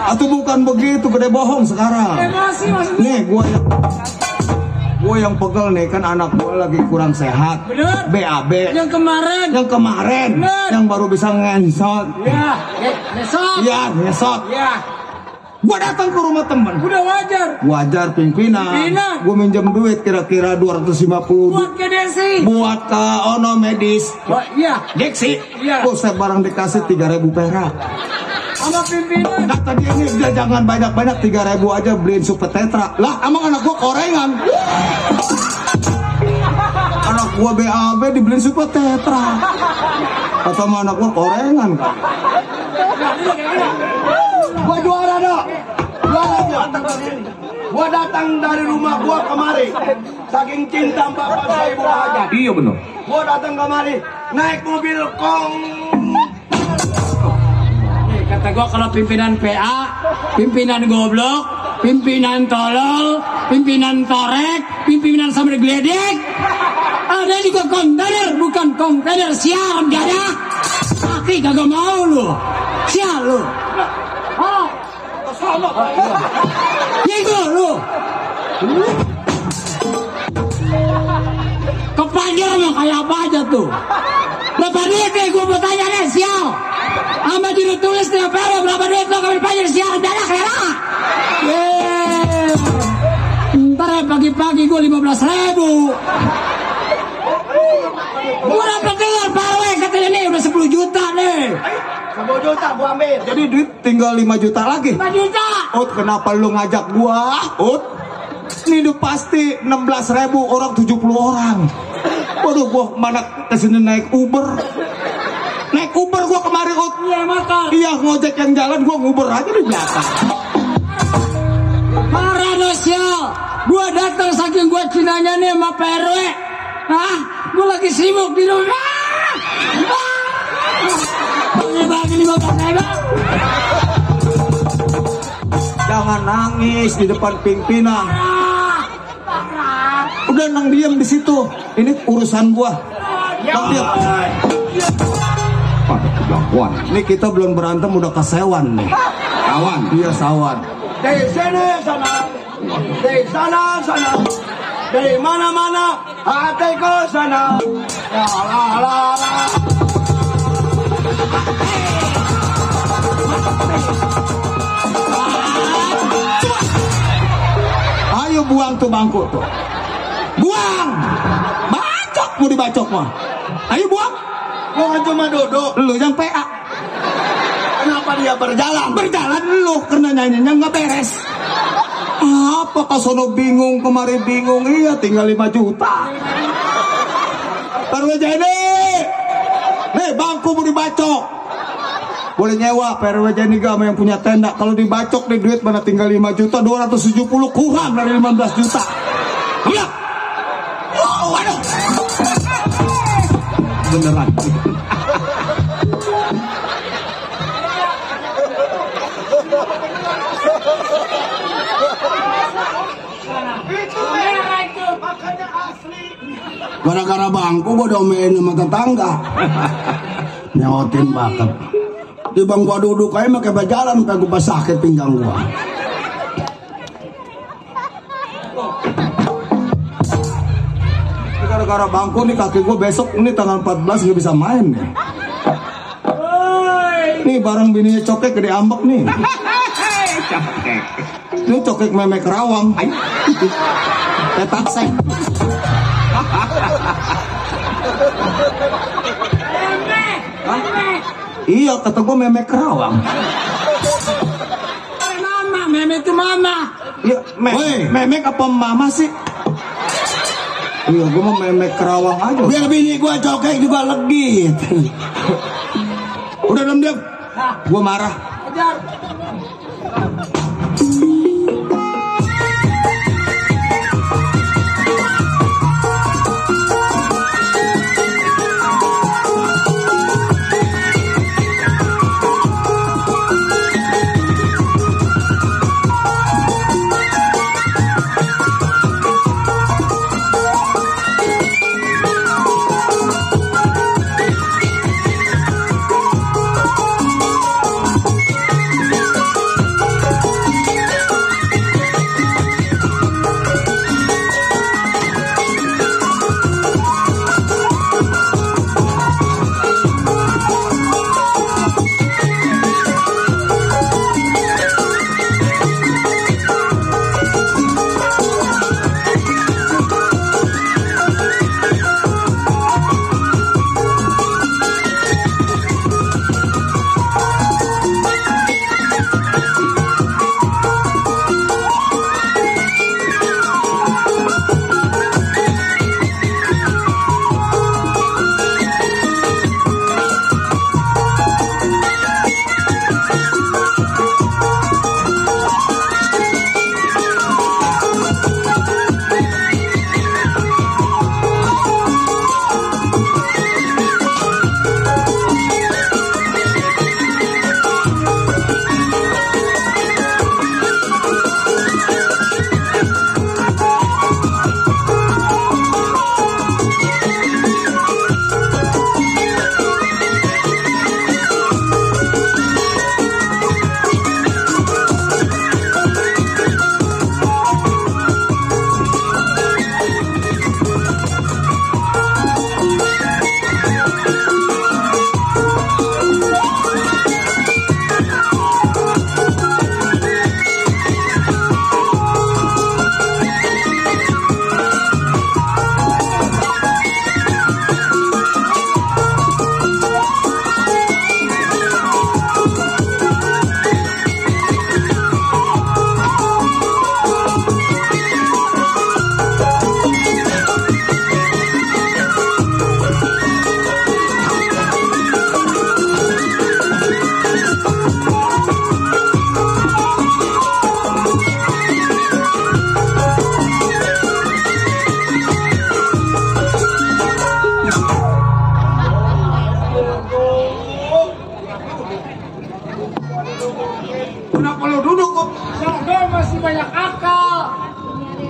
Atau bukan begitu, gede bohong sekarang. Nih gue yang pegel nih kan anak gue lagi kurang sehat. Bener. BAB. Yang kemarin. Bener. Yang baru bisa ngensot. Ya, besok. Iya, ngesot. Ya, Gua datang ke rumah temen. udah wajar. Wajar pimpinan. Gua minjem duit kira-kira 250. Buat ke Desi. Buat ke ono medis. Oh, iya. Deksi. Iya. Buset barang dikasih 3.000 perak. Sama pimpinan. Kata dia ini udah jangan banyak-banyak 3.000 aja beliin super tetra. Lah emang anak gua korengan. Anak gua BAB dibeliin super tetra. Kata sama anak gua korengan kan. Gua juara dok. Gua datang dari rumah gua kemari. Saking cinta bapak saya Ibu Haja. Iya benar. Gua datang kemari naik mobil kong. Kata gua kalau pimpinan PA, pimpinan goblok, pimpinan tolol, pimpinan torek, pimpinan sambil geledek, ada juga kontainer, bukan kontainer. Sial gada, kaki kagak mau lu, sial lu. Oh, sama. Nego lu. Kepanjang mah kayak apa aja tuh. Berapa duit nih gue mau tanya nih sial. Sama juru tulis nih apa berapa duit lo kami panjang sial jalak rela. Ntar ya pagi-pagi gue 15.000. Gue dapat dengar Pak RW katanya nih udah 10 juta nih. 10 juta gua ambil. Jadi duit tinggal 5 juta lagi. 5 juta. Ut, kenapa lu ngajak gua? Ut, ini udah pasti 16.000 orang 70 orang. Waduh, gua mana kesini naik Uber. Naik Uber gua kemarin, Ut. Iya motor. Iya, ngojek yang jalan gua nguber aja di belakang. Parah dosial. Gua datang saking gua cinanya nih sama Pak RW. Hah? Gua lagi sibuk di rumah. Bagi 15.000. Jangan nangis di depan pimpinan. Udah nang diam di situ. Ini urusan gua. Nang diam. Pada kebangkuan. Ini kita belum berantem udah kesewan nih. Kawan. Iya, sawan. Dari sini sana, dari sana sana, dari mana-mana hatiku sana. La la la la. Ayo buang tuh bangku tuh. Buang. Bacok mau dibacok mah. Ayo buang. Gua kan cuma duduk. Lu yang PA. Kenapa dia berjalan? Berjalan lu karena nyanyinya nggak beres. Apa kasono bingung kemarin bingung iya tinggal 5 juta. Perwe jadi. Nih bangku mau dibacok. Boleh nyewa PRW Jeniga sama yang punya tenda. Kalau dibacok nih duit mana tinggal 5 juta 270 kurang dari 15 juta. Iya. Oh, waduh. Beneran. Gara-gara bangku gua domain sama tetangga. Nyawatin banget. Di bang gua duduk aja pakai berjalan sampai gua sakit pinggang gua. Gara-gara bangku nih kaki gue besok ini tanggal 14 nggak bisa main nih. Nih barang bininya cokek gede ambek nih. Cakek. Ini cokek memek Kerawang. Tetak seng. Iya kata gue memek Kerawang. Mama, meme itu mama. Iya, memek apa mama sih? Iya, gue mau memek Kerawang aja. Biar bini gua cokek juga legit. Udah diam. Gue marah. Ajar.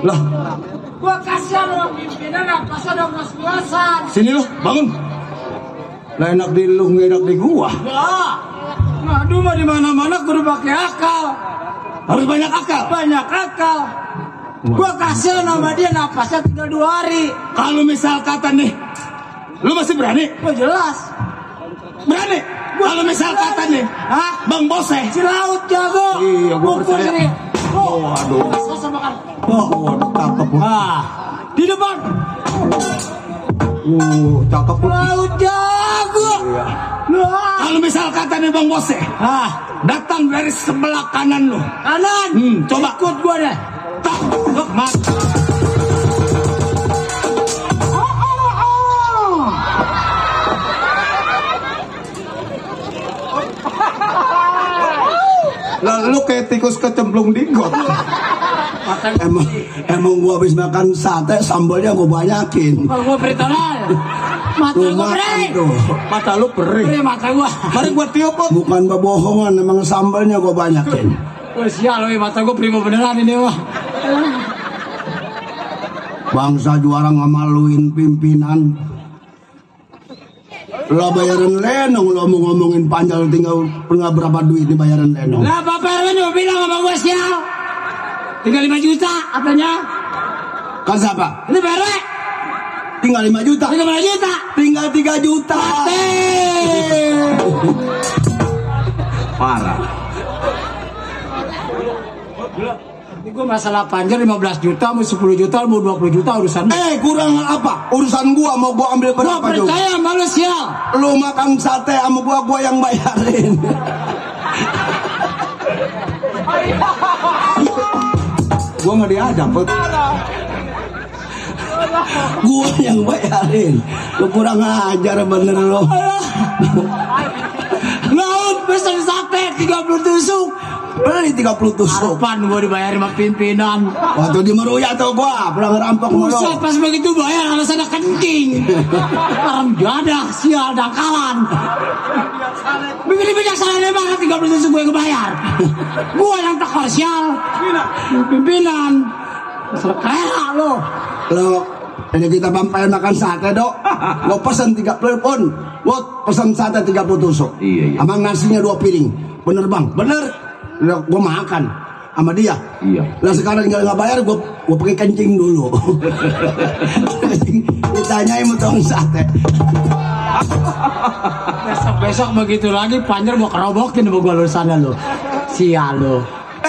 Lah, Gua kasihan sama pimpinan apa sih udah ngos-ngosan. sini lu, bangun. Lah enak di lu, nggak enak di gua. Enggak. Ngadu mah di mana-mana kudu pakai akal. Harus banyak akal. Banyak akal. Gua kasihan sama dia napasnya tinggal 2 hari. Kalau misal kata nih, lu masih berani? Gua jelas. Berani? Kalau misal kata nih, Bang Bose, Si Laut jago. Iya, gua Pukul percaya. sini. Waduh. Selesai makan. Waduh, cakep. Di depan. Cakep. Laut jago. Iya. kalau misal kata nih Bang Bose, datang dari sebelah kanan lu. Kanan. Coba. Ikut gua deh. Tak, mak. Lalu kayak tikus kecemplung di got. Emang gua habis makan sate, sambalnya gua banyakin. Kalau gua peritonan. Mata Lu gua makan perih. tuh. Mata lu perih. Perih mata gua. Mari gua tiup, Put. Bukan bohongan, emang sambalnya gua banyakin. Wah sial loh, mata gua prima beneran ini mah. Bangsa juara ngamaluin pimpinan. Lo bayaran lenong, lo mau ngomongin panjang tinggal berapa duit di bayaran lenong. Lah Bapak RW bilang sama gua sial. Tinggal 5 juta katanya. Kan siapa? Ini Pak RW. Tinggal 5 juta. Tinggal 5 juta. Tinggal 3 juta. Parah. Ini gue masalah panjang 15 juta, mau 10 juta, mau 20 juta urusan. Kurang apa? Urusan gua mau gua ambil Gua berapa juga. percaya sama lu sial. Lu makan sate sama gua yang bayarin. Gua nggak diajak, Put. Gua yang bayarin. Lu kurang ajar bener lu. Laut pesen sate 30 tusuk. Beli 30 tusuk. Kapan gue dibayar sama pimpinan? Waktu di Meruya tuh gua pulang rampok mulu. Buset, pas begitu bayar alasannya kencing. Orang jadah, sial, dangkalan. Bibir bijaksana banget 30 tusuk gue kebayar. Gue yang tekor sial. Pimpinan. Masalah kera lo. Lo ini kita vampire makan sate dok. Lo pesen 30 pun. Lo pesen sate 30 tusuk. Iya. Sama nasinya 2 piring. Bener bang? Bener. Gue makan sama dia. Iya. Lah sekarang nggak bayar, gue pakai kencing dulu. Ditanyain mau tong sate. Besok begitu lagi panjer gue kerobokin sama gue lulusannya lo. Sial lo.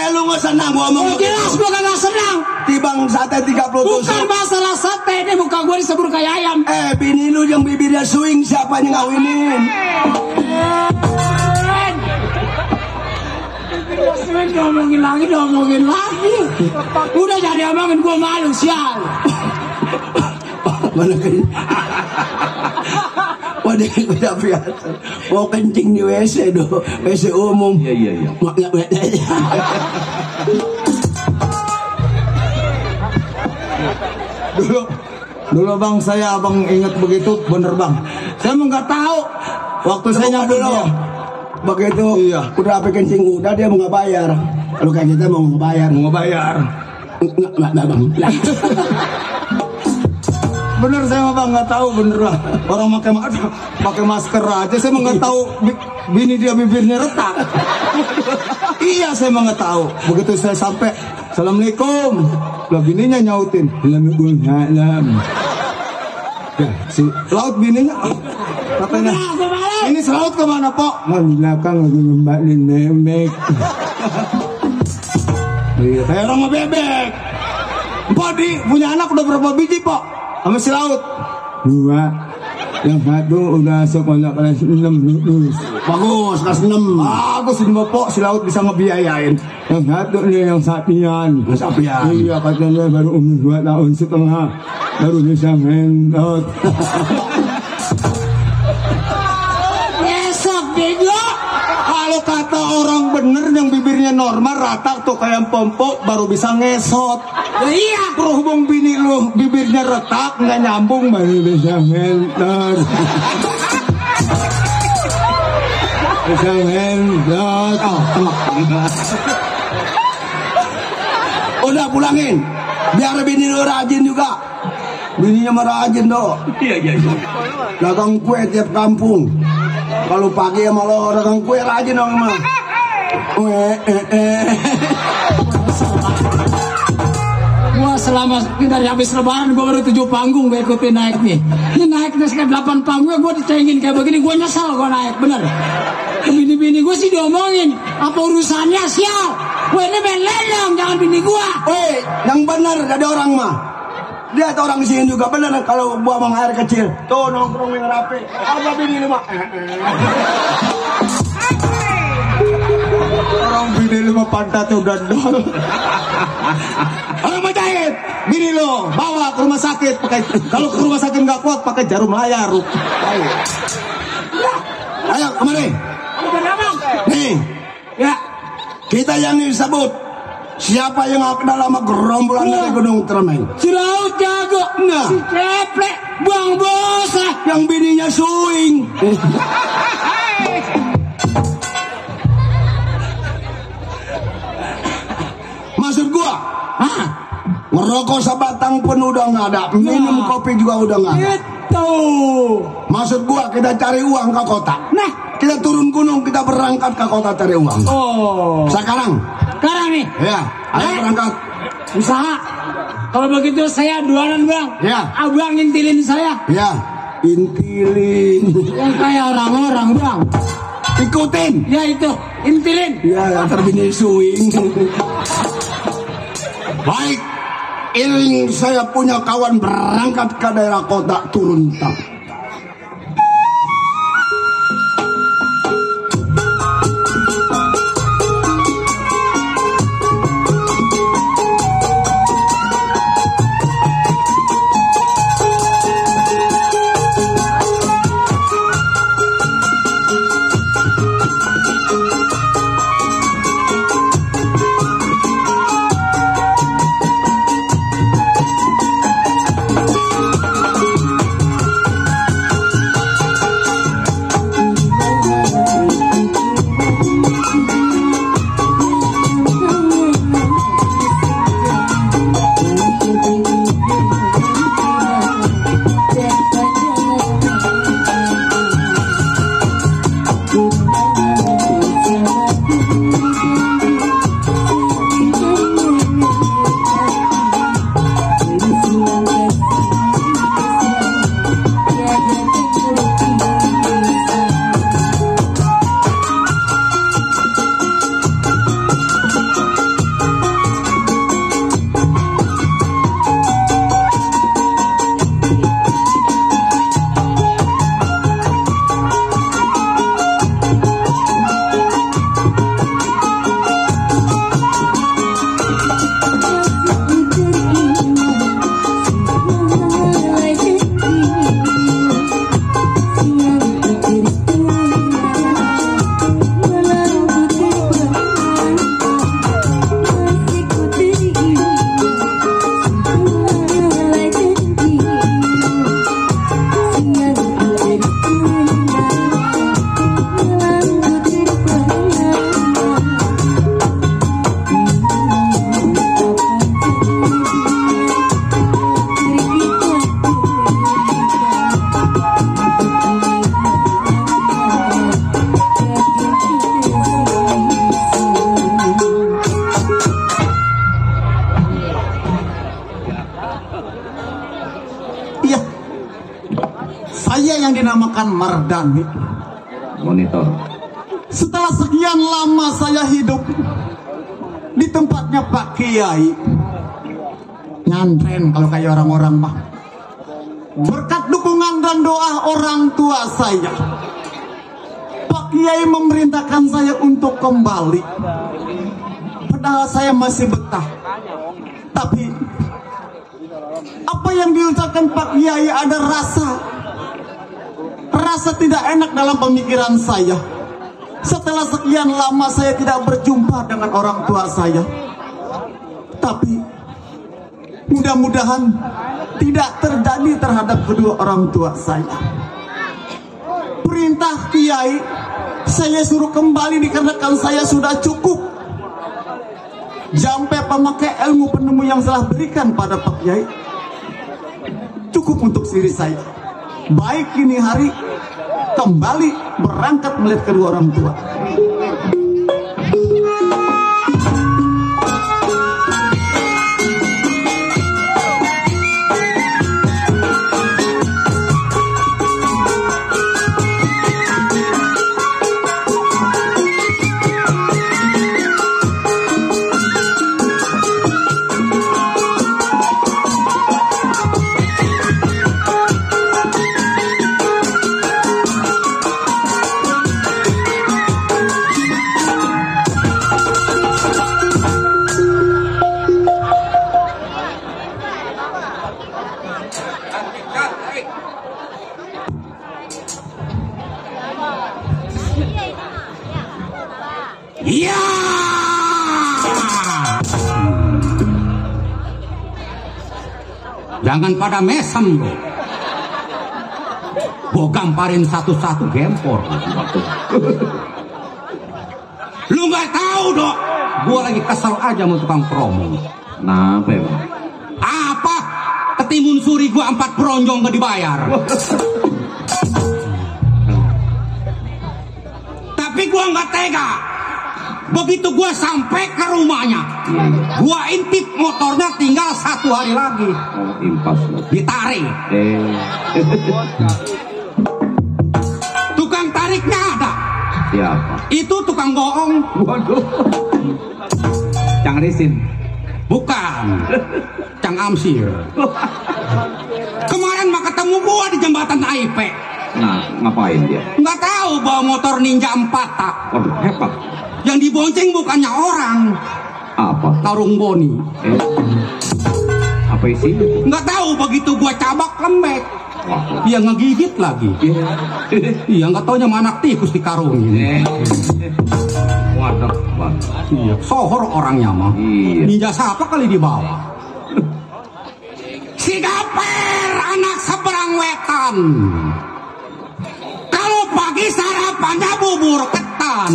Lu nggak senang gua ngomong. Jelas gue kagak senang. Tibang sate 30 tusuk. Bukan masalah sate, ini muka gue disebur kayak ayam. Bini lu yang bibirnya swing, siapa yang ngawinin? Ngomongin lagi. Udah jadi omongin gue malu sial. Mana kan? Waduh, udah biasa. Mau kencing di WC do, WC umum. Iya. Dulu bang, saya abang ingat begitu, bener bang. Saya emang nggak tahu. Waktu saya nyambung dia. Begitu, Iya. udah apa kencing udah dia mau nggak bayar. Kalau kayak kita mau nggak bayar, Mau bayar. nggak bang. Bener saya mah bang nggak tahu bener lah. Orang pakai masker aja saya mah nggak tahu bini dia bibirnya retak. Iya saya mah nggak tahu. Begitu saya sampai, assalamualaikum. Lah bininya nyautin, waalaikumsalam. Ya si Laut bininya katanya, ini si Laut kemana Pok? Di belakang lagi ngembalin bebek. Iya kayak orang mau bebek. Pok punya anak udah berapa biji Pok? Sama si Laut 2. Yang satu udah sekolah kelas 6 lulus. Bagus, kelas 6. Bagus ini Pok, si Laut bisa ngebiayain. Yang satu nih yang Sapian. Sapian. Iya katanya baru umur 2 tahun setengah baru bisa main laut. Besok bego. Kalau kata orang bener yang bibirnya normal rata tuh kayak pompok baru bisa ngesot. Iya. Berhubung bini lu bibirnya retak nggak nyambung baru bisa mentor. Bisa mentor. Udah pulangin. Biar bini lu rajin juga. Bininya mah rajin do. Iya. Dagang kue tiap kampung. Kalau pagi sama lo dagang kue rajin dong mah. Gua selama dari habis lebaran gua baru 7 panggung gua ikutin naik nih. Ini naik terus kayak 8 panggung gua dicengin kayak begini, gua nyesal gua naik bener. Bini-bini gua sih diomongin, apa urusannya sial? Gua ini main lenong, jangan bini gua. Weh, yang benar ada orang mah. Lihat orang sini juga benar kalau buang air kecil. Tuh nongkrong yang rapi. Apa bini lu mah? Orang bini lu mah pantatnya udah dol. Orang Mujahid, Bini lo bawa ke rumah sakit pakai, kalau ke rumah sakit nggak kuat pakai jarum layar. ayo kemari. Nih, Ya, kita yang disebut siapa yang dalam gerombolan dari Gunung Termeng. si Raut jago. Nah. Si Ceplek, Bang Bosa. Yang bininya swing. Maksud gua, ngerokok sebatang pun udah nggak ada, minum kopi juga udah nggak ada. Itu. Maksud gua kita cari uang ke kota. Nah, Kita turun gunung, kita berangkat ke kota cari uang. oh. Sekarang, Sekarang nih, ya, ayo berangkat. usaha. Kalau begitu saya jualan bang. Ya. Abang ngintilin saya. Ya, intilin. Yang kayak orang-orang bang. Ikutin. Ya itu, intilin. Ya, terbini swing. Baik, ini saya punya kawan berangkat ke daerah kota turun tak. Iya, saya yang dinamakan Mardani. Monitor. Setelah sekian lama saya hidup di tempatnya Pak Kiai, nyantren kalau kayak orang-orang mah. Berkat dukungan dan doa orang tua saya, Pak Kiai memerintahkan saya untuk kembali. Padahal saya masih betah. Tapi apa yang diucapkan Pak Kiai ada rasa tidak enak dalam pemikiran saya. Setelah sekian lama saya tidak berjumpa dengan orang tua saya. Tapi mudah-mudahan tidak terjadi terhadap kedua orang tua saya. Perintah Kiai, saya suruh kembali dikarenakan saya sudah cukup Jampe pemakai ilmu penemu yang telah berikan pada Pak Kiai. Cukup untuk diri saya. Baik kini hari kembali berangkat melihat kedua orang tua. Iya. Jangan pada mesem lo. Gua gamparin satu-satu gempor. Lu nggak tahu dok? Gua lagi kesel aja sama tukang promo. Nah, apa emang? Apa? Ketimun suri gua 4 peronjong gak dibayar. Tapi gua nggak tega. Begitu gua sampai ke rumahnya, gua intip motornya tinggal 1 hari lagi. Oh, impas lo. Ditarik. Tukang tariknya ada. Siapa? Itu tukang bohong. Waduh. Cang Risin. Bukan. Cang Amsir. Kemarin mah ketemu gua di jembatan AIP. Nah, ngapain dia? Nggak tahu bawa motor Ninja 4 tak. Waduh, hebat. Yang dibonceng bukannya orang, Apa? karung boni. Apa isinya? Nggak tahu begitu gua cabak lembek. Wah. Dia ngegigit lagi. Iya nggak taunya anak tikus dikarungin. Waduh, waduh. Iya, sohor orangnya mah. Iya. Ninja siapa kali di bawah? Si Gaper anak seberang wetan. Kalau pagi sarapannya bubur ketan.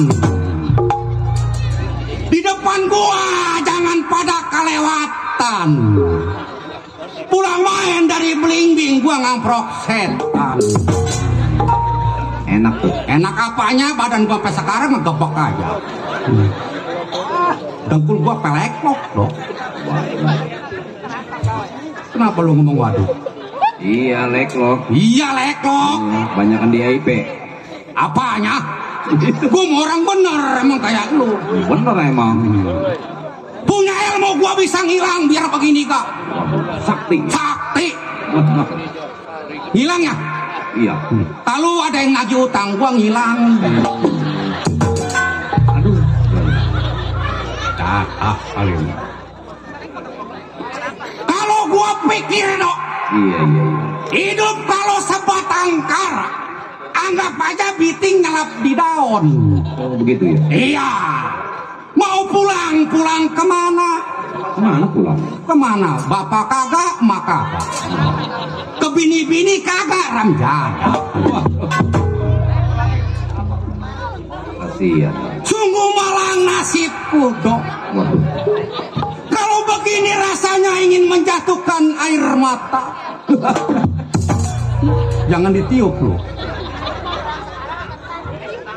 Di depan gua jangan pada kelewatan. Pulang main dari Blingbing gua ngamprok setan. Enak tuh. Enak apanya, badan gua sampai sekarang ngegebek aja. Dengkul gua pelekok dong. Kenapa lu ngomong waduh? Iya, leklok. Iya lekok. Banyakan di IP. Apanya? Gua mau orang bener emang kayak lu. Bener emang. Punya ilmu gua bisa ngilang biar begini kak. Sakti. Sakti. Ngilang ya? Iya. Kalau ada yang nagih utang gua ngilang. Aduh. Kali ini. Kalau gua pikir dok, Iya. hidup kalau sebatang kara, anggap aja biting ngelap di daun. Oh, begitu ya? Iya. Mau pulang kemana? Kemana pulang? Kemana? Bapak kagak, mak kagak. Ke bini-bini kagak, ramjada. Kasihan. Sungguh malang nasibku, dok. Waduh. Kalau begini rasanya ingin menjatuhkan air mata. Jangan ditiup loh.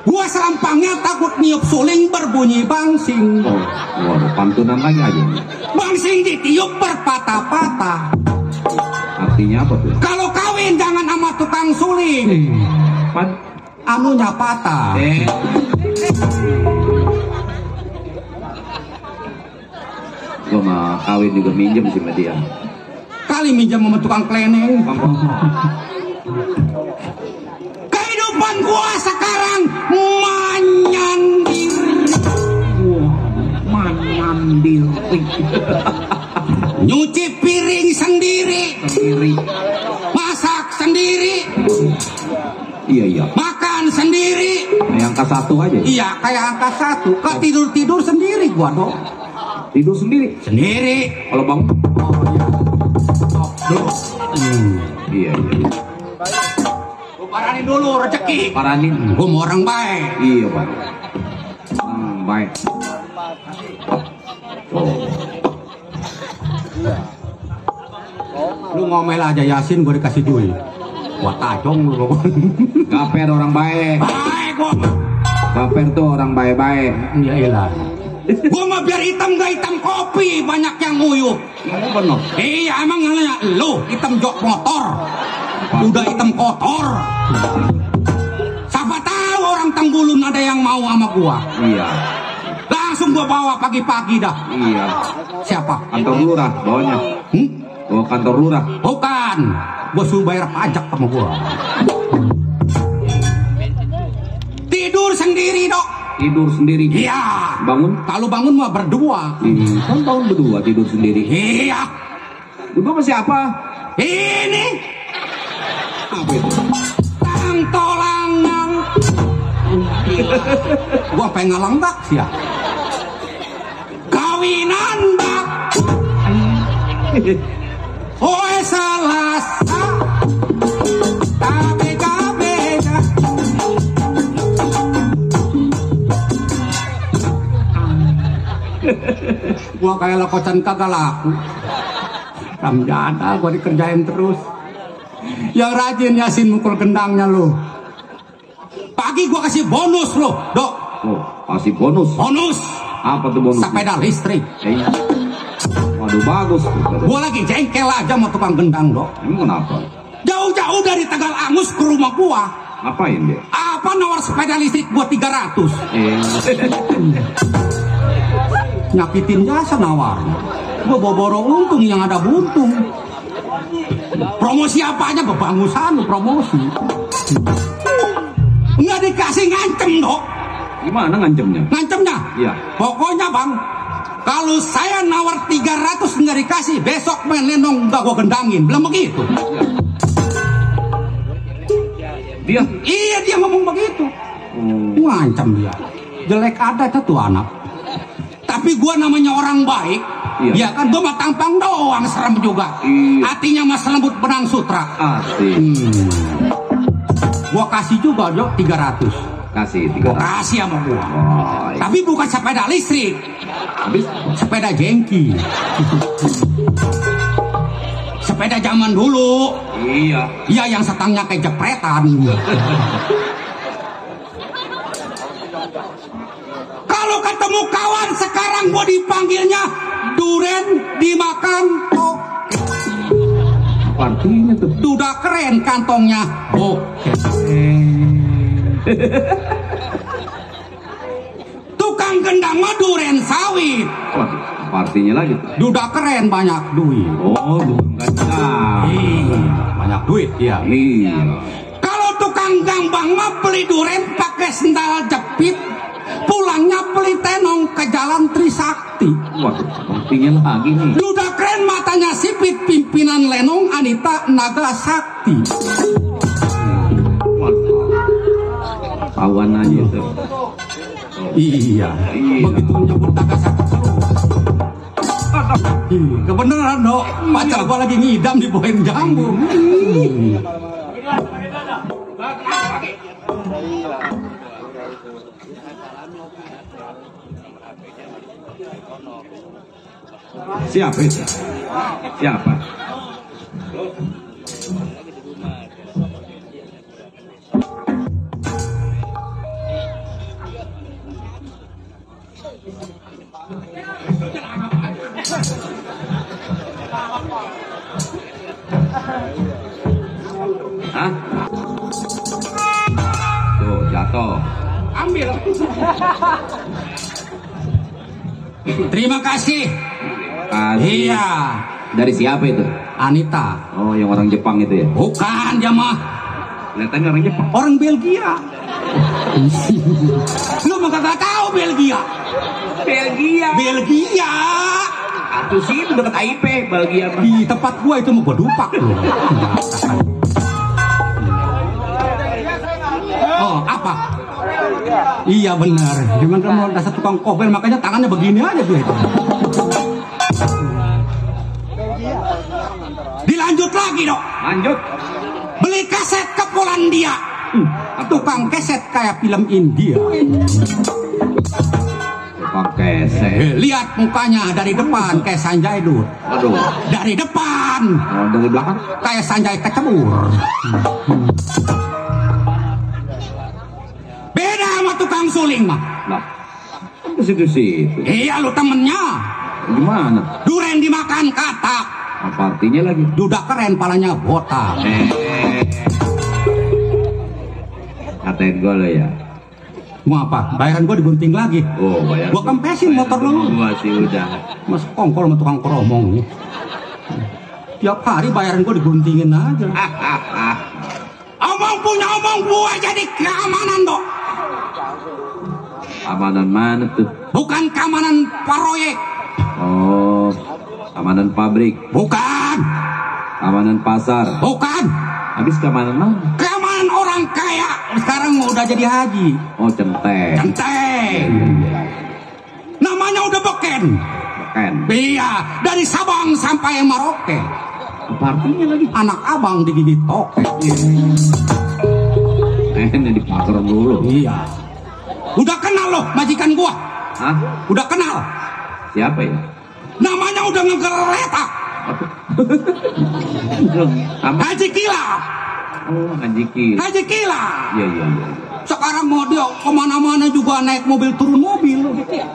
Gua selampangnya takut niup suling berbunyi bangsing. Oh, waduh, pantunan lagi aja. Bangsing ditiup berpatah-patah. Artinya apa tuh? Kalau kawin jangan sama tukang suling. Pan? Anunya patah. Gua mah kawin juga minjem sih sama dia. Kali minjam sama tukang kleneng. Kehidupan gua sekarang menyendiri. Mandiri. Nyuci piring sendiri. Masak sendiri. Iya. Makan sendiri. Yang angka 1 aja. Iya kayak angka 1. Kak tidur sendiri gua dong. Tidur sendiri. Sendiri. Kalau bangun. Oh iya. Iya. Gua paranin dulu rezeki. Paranin. Gua mau orang baik. Iya, Pak. Baik. Oh. Lu ngomel aja Yasin, gue dikasih duit. Gua tajong lu. Gaper orang baik. Baik gua. Gaper tuh orang baik-baik. Ya elah. Gua mah biar hitam gak hitam kopi, banyak yang nguyuh. Bener. Iya emang nanya lu hitam jok motor. Udah hitam kotor. Siapa tahu orang Tenggulun ada yang mau sama gua. Iya. Langsung gua bawa pagi-pagi dah. Iya. Siapa? Kantor lurah bawanya. Bawa kantor lurah. Bukan. Gua suruh bayar pajak sama gua. Tidur sendiri dok. Tidur sendiri. Iya. Bangun. Kalau bangun mah berdua. Kan bangun berdua tidur sendiri. Iya. Berdua sama siapa? Ini Apa itu? Tangtolangan. Gua pengen ngelenggak sih ya. Kawinan bak. Oe Selasa. Kabega-bega. Gua kayak lakocan kagak laku. Ramjada gua dikerjain terus. Yang rajin Yasin mukul gendangnya lu. Pagi gua kasih bonus lo, dok. Oh, kasih bonus. Bonus. Apa tuh bonus? Sepeda listrik. Iya. Waduh bagus. Gua lagi jengkel aja sama tukang gendang, dok. Emang kenapa? Jauh-jauh dari Tegal Angus ke rumah gua. Ngapain dia? Apa nawar sepeda listrik gua 300? Nyakitin jasa nawar. Gua boboro untung yang ada buntung. Promosi apanya bebangusan lu promosi. Nggak dikasih ngancem dok. Gimana ngancemnya? Ngancemnya? Iya. Pokoknya bang, kalau saya nawar 300 nggak dikasih, besok main lenong nggak gua gendangin. Belum begitu. Dia? Iya dia ngomong begitu. Ngancam dia. Jelek ada tuh anak. Tapi gua namanya orang baik. Iya. Ya kan gua mah tampang doang serem juga. Iya. Hatinya mas lembut benang sutra. Asik. Gua kasih juga dok 300. Kasih Gua 300. kasih sama gua. Oh, iya. Tapi bukan sepeda listrik. Habis? Sepeda jengki. Sepeda zaman dulu. Iya. Iya yang setangnya kayak jepretan. Kalau ketemu kawan sekarang gua dipanggilnya duren dimakan tok. Apa artinya tuh? Duda keren kantongnya. Oh. Tukang gendang mah duren sawit. Wah, apa artinya lagi tuh? Duda keren banyak duit. Oh, gandang. Iya, banyak duit ya. Iya. Kalau tukang gambang mah beli duren pakai sendal jepit, pulangnya beli tenong ke jalan Trisakti. Waduh, artinya lagi nih. Duda keren matanya sipit, pimpinan Lenong Anita Nagasakti. Kawan aja tuh. Iya, begitu menyebut Nagasakti. Kebenaran dok, pacar gua lagi ngidam di poin jambu. Siapa itu? Siapa? Hah? Tuh, jatuh. Ambil. Terima kasih. Kasih. Iya, Dari siapa itu? Anita. Oh, yang orang Jepang itu ya? Bukan dia mah Kelihatannya orang Jepang. orang Belgia. Lu mah kagak tahu Belgia. Belgia. Belgia. Atuh sih itu dekat AIP, Belgia mah. Di tempat gua itu mau gua dupak lu. Oh, apa? Iya benar. Cuman kan mau dasar tukang kobel makanya tangannya begini aja dia itu. Dilanjut lagi dok. Lanjut. Beli kaset ke Polandia. Tukang kaset kayak film India. Tukang kese. Lihat mukanya dari depan kayak Sanjay Dut. Aduh. Dari depan. Oh, dari belakang Kayak Sanjay kecebur. Beda sama tukang suling mah. lah. Ke situ-situ. Iya lu temennya. Gimana? Duren dimakan kata. Apa artinya lagi? Duda keren palanya botak. Katain gue lo ya. Mau apa? Bayaran gue digunting lagi. Oh, bayar. Gua kempesin motor lu. Gua sih udah. Mas kongkol sama tukang keromong. Tiap hari bayaran gue diguntingin aja. Omong punya omong gua jadi keamanan dok. Amanan mana tuh? Bukan keamanan proyek. Oh, amanan pabrik, Bukan. amanan pasar. Bukan. Habis keamanan mana? Keamanan orang kaya. Sekarang udah jadi haji. Oh, centeng. Centeng. Namanya udah beken. Beken. Iya, dari Sabang sampai Merauke. Apa artinya lagi? Anak abang digigit toke. Ini dipakar dulu. Iya. Udah kenal loh majikan gua. Hah? Udah kenal. Siapa ya? Namanya udah ngegeletak. Haji Kila. Oh, Haji Kila. Haji Kila. Iya, iya, iya. Sekarang mau dia kemana-mana juga naik mobil turun mobil.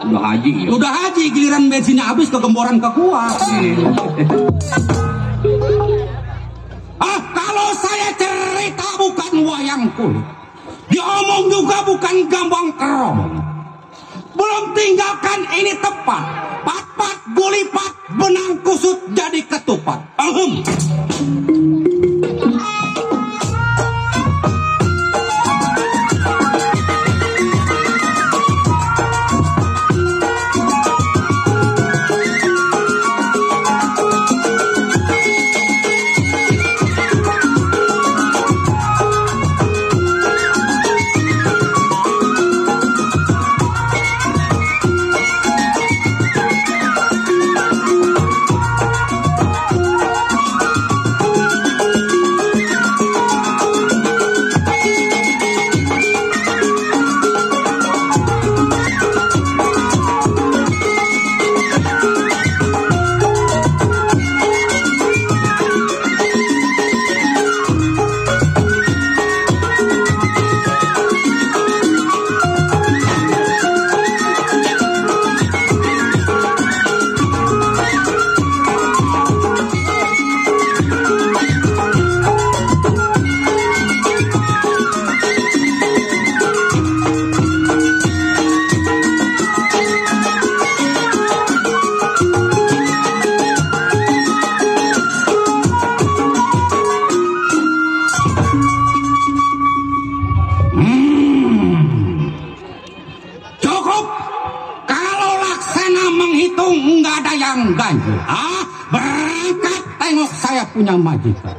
Udah haji ya? Udah haji, giliran bensinnya habis kegemboran ke gua. Kalau saya cerita bukan wayang kulit. Diomong juga bukan gambang keromong. Belum tinggalkan ini tepat. Pat-pat gulipat benang kusut jadi ketupat. Ganjil. Berangkat tengok saya punya majikan.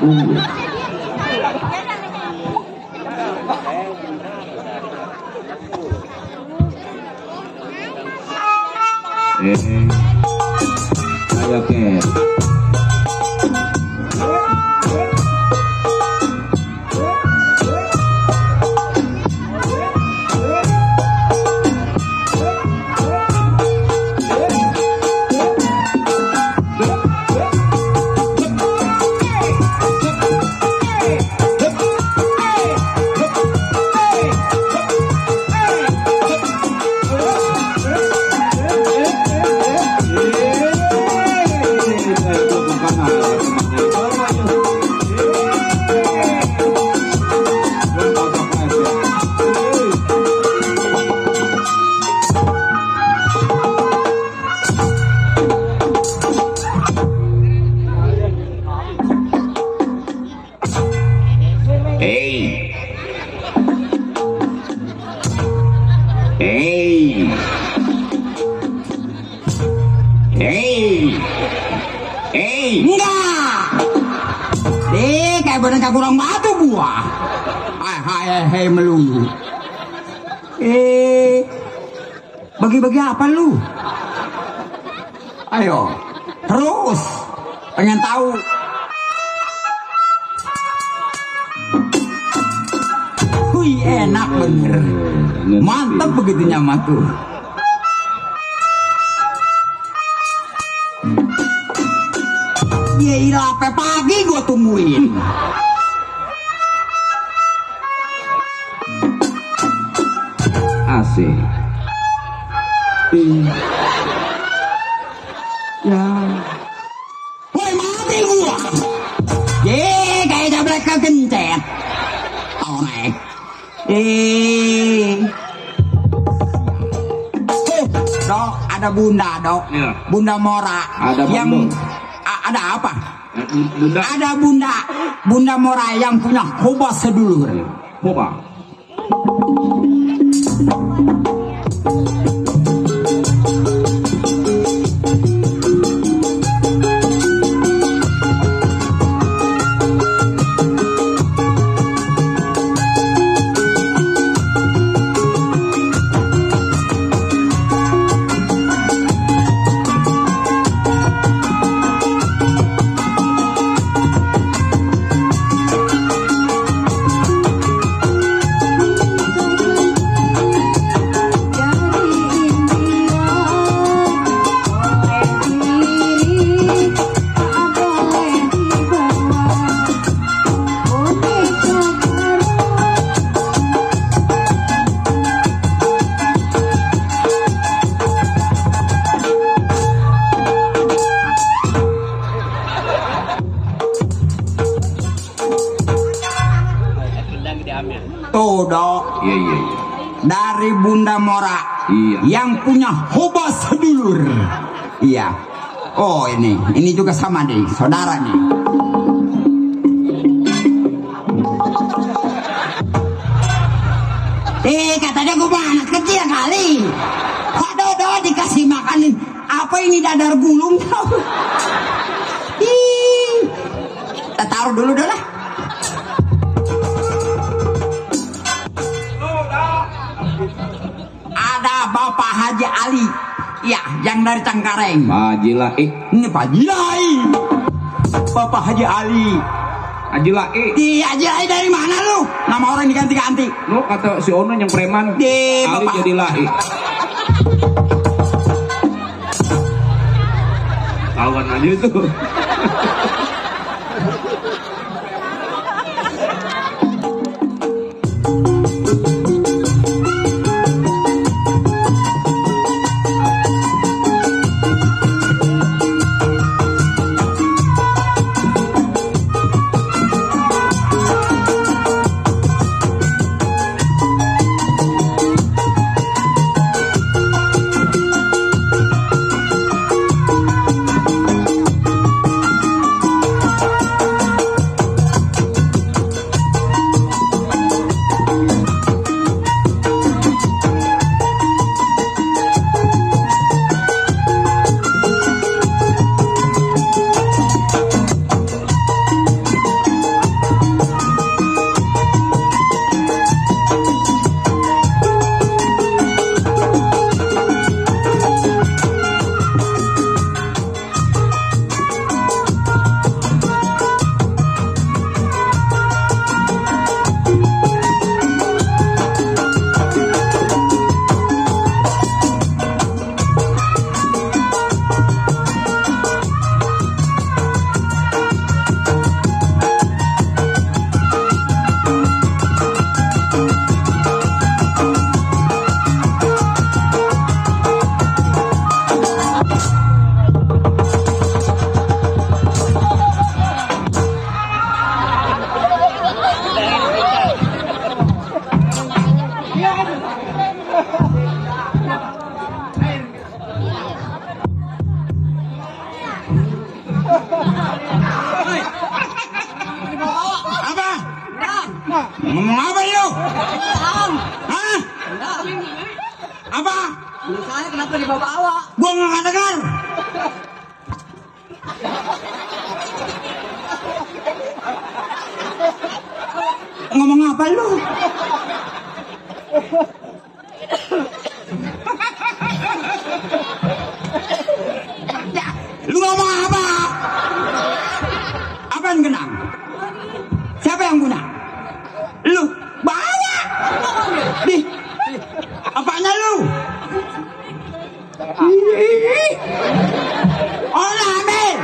kampung. Ayo ke. Kurang batu buah. Hai melulu. Bagi-bagi apa lu? Ayo, terus. Pengen tahu. Wih, enak bener. Mantap begitunya mah tuh. Ya sampai pagi gua tungguin. Asik. Ya. Woi mati gua. Kayak jablek kegencet. Orek. Dok, ada bunda, Dok. Ya. Bunda Mora. Ada yang ada apa? Bunda. Ada Bunda Mora yang punya hoba sedulur. Hoba. Tuh, Dok. Iya. Dari Bunda Mora. Iya. Yang punya hoba sedulur. Iya. Oh, ini juga sama nih, saudara nih. Katanya gue anak kecil kali. Aduh, dikasih makanin. Apa ini dadar gulung? Kita taruh dulu lah. Ada Bapak Haji Ali. Ya, yang dari Cengkareng. Pak Haji Lai. Ini Pak Haji Lai. Bapak Haji Ali. Haji Lai. Di Haji Lai dari mana lu? Nama orang diganti-ganti. Lu kata si Ono yang preman. Di Ali Bapak jadi Lai. Kawan aja itu. Ngomong apa lu? Hah? Apa? Saya kenapa dibawa-bawa? Gua nggak dengar. Ngomong apa lu? Lu ngomong apa? Apa yang genang? Siapa yang guna? Lu bawa. Di. Apanya lu? Oh, ambil.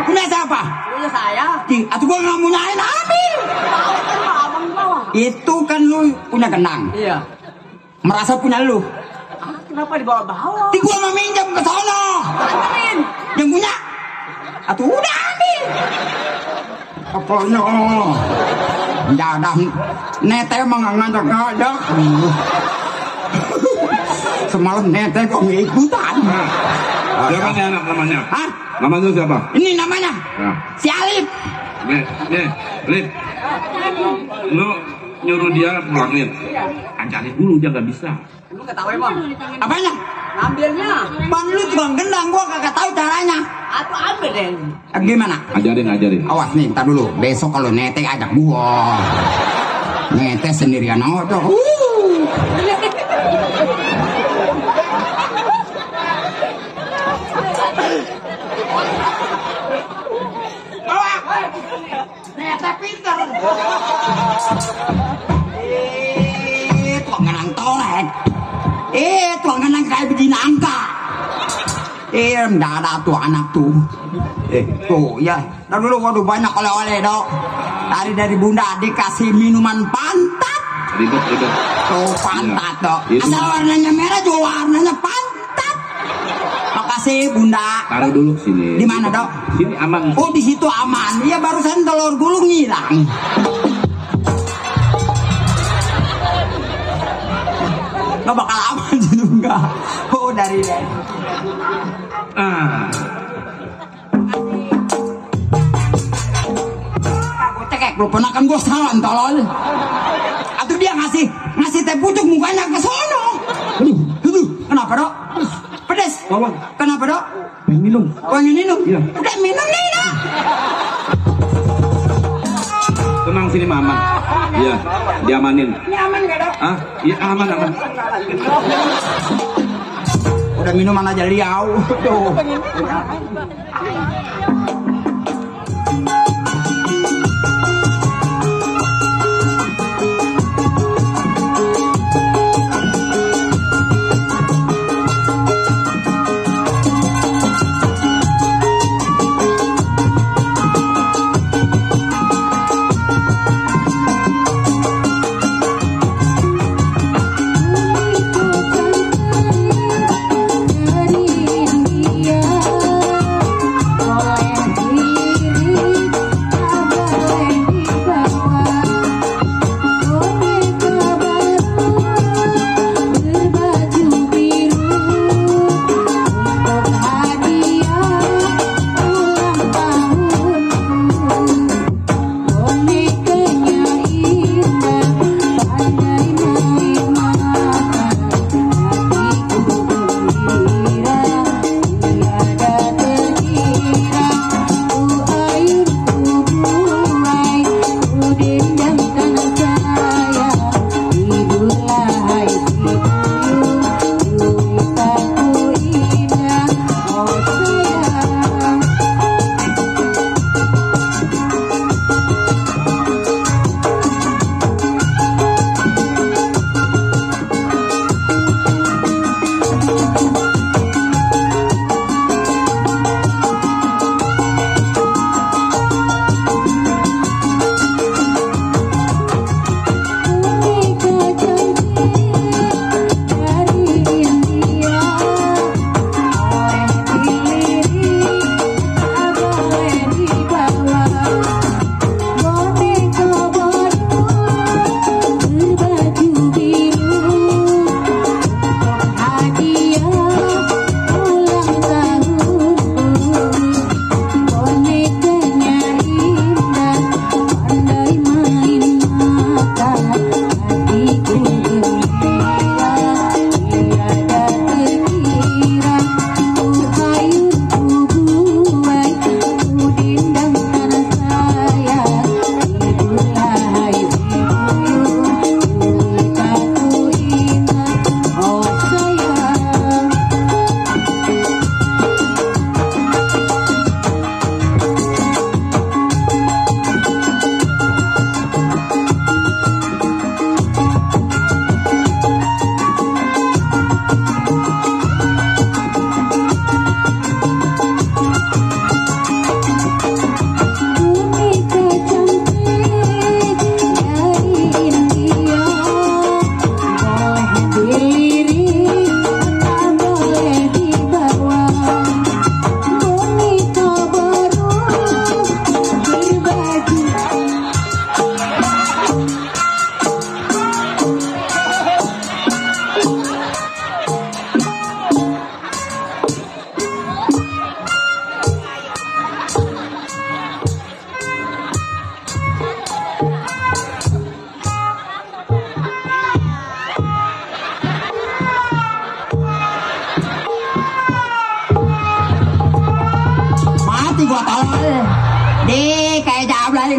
Punya siapa? Punya saya. Atau gua nggak mau nyain ambil. Abang bawa. Itu kan lu punya genang. Iya. Merasa punya lu. Kenapa dibawa-bawa? Gua mau minjam ke sono. Amin. Yang punya. Atau udah ambil. Apanya? Dadah. Nete emang ngajak-ngajak. Semalam nete kok ngikutan. Siapa nih anak namanya? Hah? Namanya siapa? Ini namanya Ya. si Alif. Nih, Lip. Lu nyuruh dia pulangin. Ajarin dulu dia gak bisa. Lu nggak tahu emang? Apanya? Ngambilnya. Bang lu tukang gendang, gua kagak tahu caranya. Atau ambil deh. Gimana? Ajarin. Awas nih, ntar dulu. Besok kalau nete ajak gua. Nete sendirian aja. Nete pinter. Tukang ngenang tolek. Tukang ngenang kayak begini angka. Mendadak tuh anak tuh. Tuh ya. Ntar dulu waduh banyak oleh-oleh dok. Dari bunda dikasih minuman pantat. Ribet. Tuh pantat dok. Itu. Asal warnanya merah juga warnanya pantat. Makasih bunda. Taruh dulu sini. Di mana dok? Sini aman. Oh di situ aman. Iya barusan telur gulung hilang. Gak bakal aman juga. Oh dari. Gue cekek lu ponakan gue salah tolol. Atau dia ngasih teh pucuk mukanya ke sono. Aduh. Kenapa dok? Pedes. Tolong. Kenapa dok? Pengen minum. Pengen minum? Iya. Udah minum nih dok. Tenang sini mama. Iya, diamanin. Nyaman gak dok? Ah, iya aman. Udah minuman aja liau. Tuh. Dari India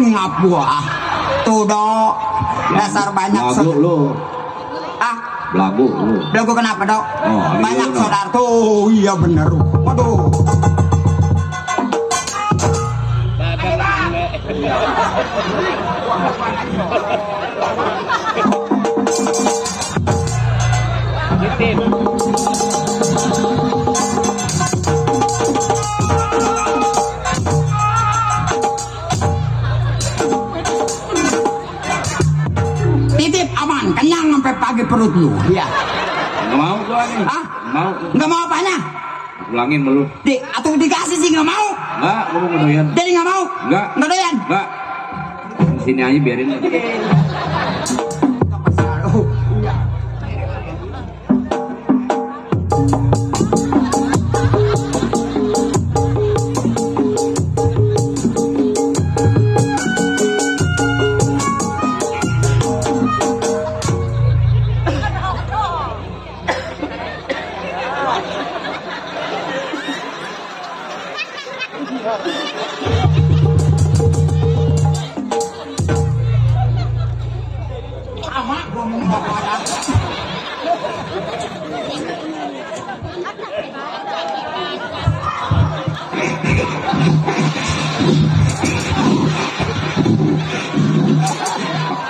ngap gua. Tuh dok, dasar banyak Belagu lu. Ah, Belagu lu. belagu kenapa dok? Oh, Banyak iya, saudara tuh, iya bener. Waduh. Titip aman, kenyang sampai pagi perut lu. Iya. Nggak mau gua nih. Ah? Nggak mau. Nggak mau apanya? Ulangin melu. Dik, atau dikasih sih nggak mau? Nggak, gua mau ngedoyan. Jadi nggak mau? Nggak. Nggak doyan? Nggak. Sini aja biarin.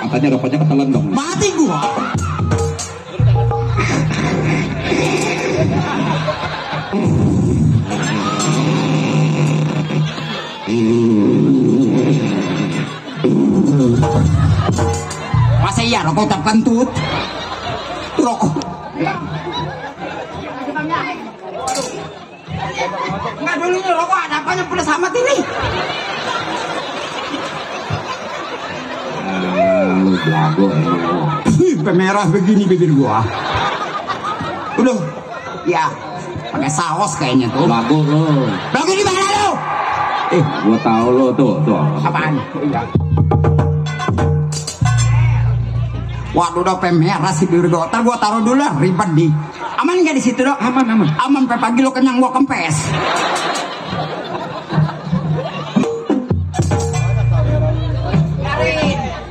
Katanya rokoknya ketelan dong. Mati gua. Masa iya rokok tak kentut? Rokok. Enggak dulu nih rokok ada apanya pedas amat ini? Lu belagu emang lu. Pemerah begini bibir gua. Udah. Ya. Pakai saus kayaknya tuh. Belagu lu. Belagu di mana lu? Gua tahu lu tuh. Apaan? Iya. Waduh udah pemerah si bibir gua. Ntar gua taruh dulu lah ribet di. Aman nggak di situ dok? Aman. Aman sampai pagi lo kenyang gua kempes.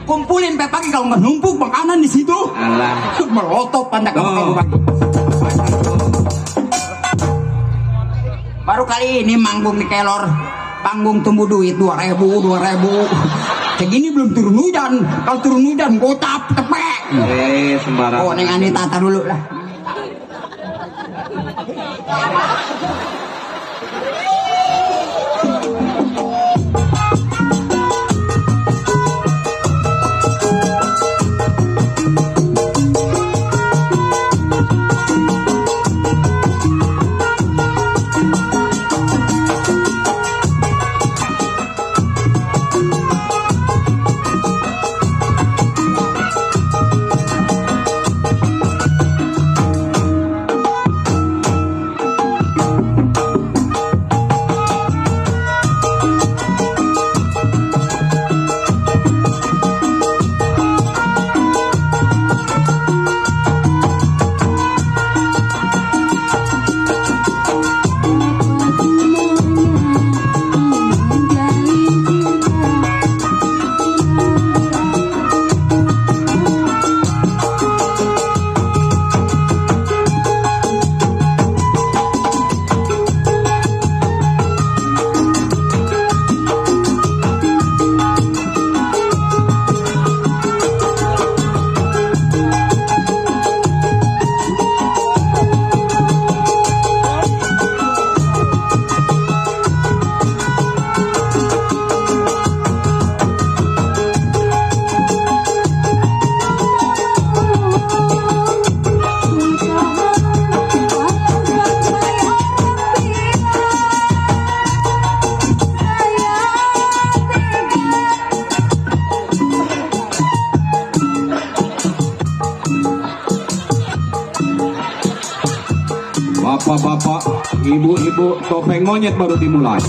Kumpulin sampai pagi kalau nggak numpuk makanan di situ. Alah. Melotot pandak Oh. pagi. Baru kali ini manggung di Kelor, panggung tumbuh duit 2.000. Segini belum turun hujan. Kalau turun hujan gotap tepek. Sembarang. Oh, neng Ani tata dulu lah. Bapak-bapak, ibu-ibu, topeng monyet baru dimulai.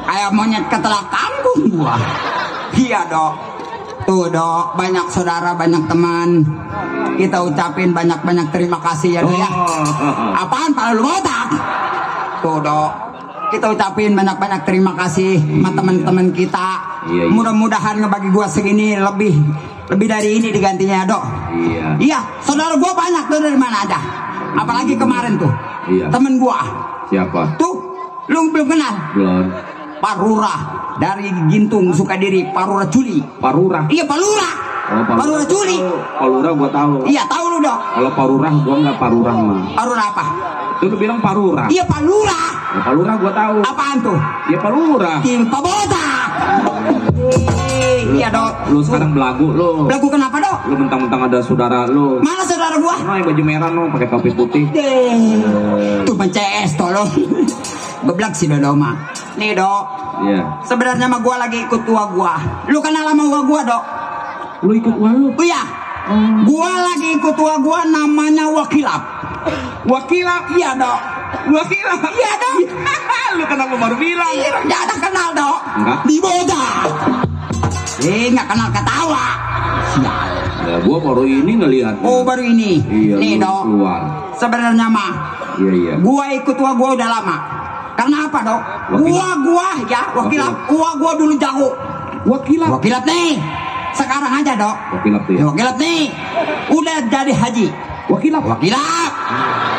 Kayak monyet ketelak kangkung gua. Iya dok. Tuh dok, banyak saudara, banyak teman. Kita ucapin banyak-banyak terima kasih ya dok ya. Apaan pala lu botak? Tuh dok. kita ucapin banyak-banyak terima kasih sama teman-teman kita. Iya. Mudah-mudahan ngebagi gua segini lebih dari ini digantinya, Dok. Iya. Iya, saudara gua banyak tuh dari mana aja. Apalagi kemarin tuh. Iya. Temen gua. Siapa? Tuh, lu belum kenal? Belum. Parura dari Gintung Sukadiri, Parura Culi. Parura. Iya, Parura. Oh, Parura Culi. Parura gua tahu. Iya, tahu lu, Dok. Kalau Parura gua nggak Parura mah. Parura apa? Itu lu bilang Parura. Iya, Parura. Ya, Parura gua tahu. Apaan tuh? Ya Parura. Timpa botak. Iya, Dok. Lu sekarang belagu lu. Belagu kenapa, Dok? Lu mentang-mentang ada saudara lu. Mana saudara gua? Oh, yang baju merah lu pakai topi putih. Tuh CS tolong. Geblak sih Dodo mah. Nih, Dok. Iya. Sebenarnya mah gua lagi ikut tua gua. Lu kenal sama gua, Dok? Lu ikut gua lu. Oh iya. Gua lagi ikut tua gua namanya Wakilap. Wakilap. Iya, Dok. Wakilap. Iya, Dok. Lu kenapa baru bilang? Iya, enggak ada kenal, Dok. Enggak. Di bodak. Enggak kenal ketawa. Sial. Ya, gua baru ini ngelihat. Oh, baru ini. Iya, Nih, lu Dok. keluar. Sebenarnya mah Iya, iya. gua ikut tua gua udah lama. Karena apa, Dok? Gua ya, Wakilap. Gua dulu jago. Wakilap. Wakilap nih. Sekarang aja, Dok. Wakilap tuh ya. Wakilap nih. Udah jadi haji. Wakilap. Wakilap.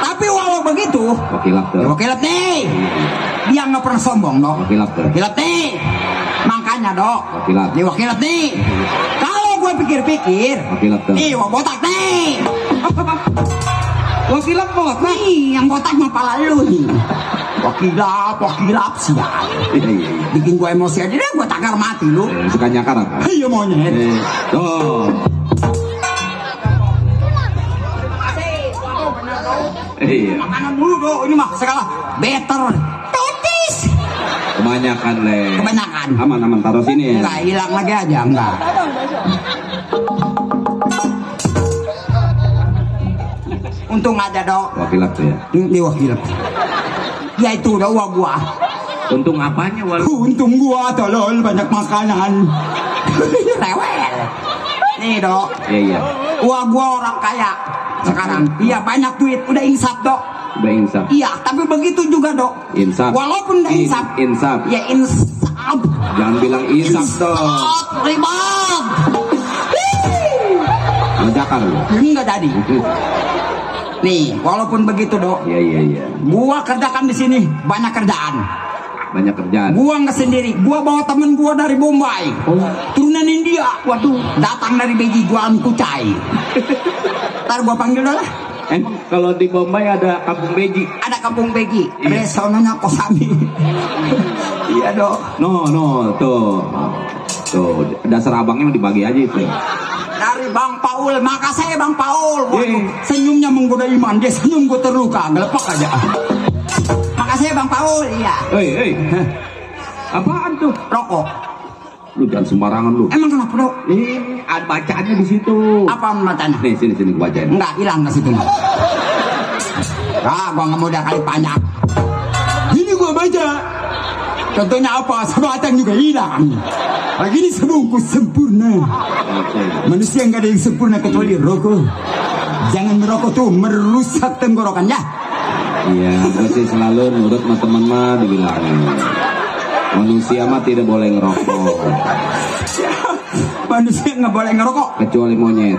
Tapi walau begitu, Wakilap tuh. Wakilap nih. Dia nggak pernah sombong, Dok. Wakilap tuh. Wakilap nih. Makanya, Dok. Wakilap. Nih Wakilap nih. Kalau gue pikir-pikir, Wakilap tuh. nih botak nih. Wakilap botak. Nih, yang botak mah pala lu nih. Wakilap sial. Iya, iya, iya. Bikin gue emosi aja deh, gue takar mati lu. Suka nyakar apa? Iya monyet. Tuh. Iya. Makanan dulu, Dok. Ini mah segala better. Totis. Kebanyakan le. Kebanyakan. Aman taruh sini ya. Enggak, hilang lagi aja, enggak. Untung aja, Dok. Wakilap tuh ya. Ini Wakilap. Ya itu udah uang gua. Untung apanya wal? Untung gua tolol banyak makanan. Rewel. Nih, Dok. Iya, iya. Uang gua orang kaya sekarang. Iya, banyak duit. Udah insaf, Dok. Udah insaf. Iya, tapi begitu juga, Dok. Insaf. Walaupun udah insaf. Insaf. Ya insaf. Jangan bilang insaf dong. Ribet. Menjakar lu. Enggak jadi. Nih, walaupun begitu, Dok. Iya, iya, iya. Gua kerjakan di sini banyak kerjaan. Banyak kerjaan. Gua nggak sendiri. Gua bawa temen gua dari Bombay. Turunan India. Waduh, datang dari Beji jualan kucai. Ntar gua panggil dah lah. Kalau di Bombay ada kampung beji. Ada kampung Beji. Iya. Restorannya Kosami. Iya, Dok. No, tuh. Tuh, dasar abangnya dibagi aja itu. Dari Bang Paul, makasih Bang Paul. Waduh, Iya. senyumnya menggoda iman. Dia senyum gua terluka, ngelepak aja. Makasih Bang Paul, iya. Hei. Apaan tuh? Rokok. Lu jangan sembarangan lu. Emang kenapa, Dok? Ada bacaannya di situ. Apa bacanya? Nih, sini gua bacain. Enggak, hilang ke situ. Gua nggak mau udah kali banyak. Ini gua baca. Contohnya apa? Sebatang juga hilang. Lagi ini sebungkus sempurna. Manusia nggak ada yang sempurna kecuali rokok. Jangan merokok tuh merusak tenggorokan ya. Iya, gue sih selalu nurut sama teman mah dibilangin. Manusia mah tidak boleh ngerokok. Manusia nggak boleh ngerokok. Kecuali monyet.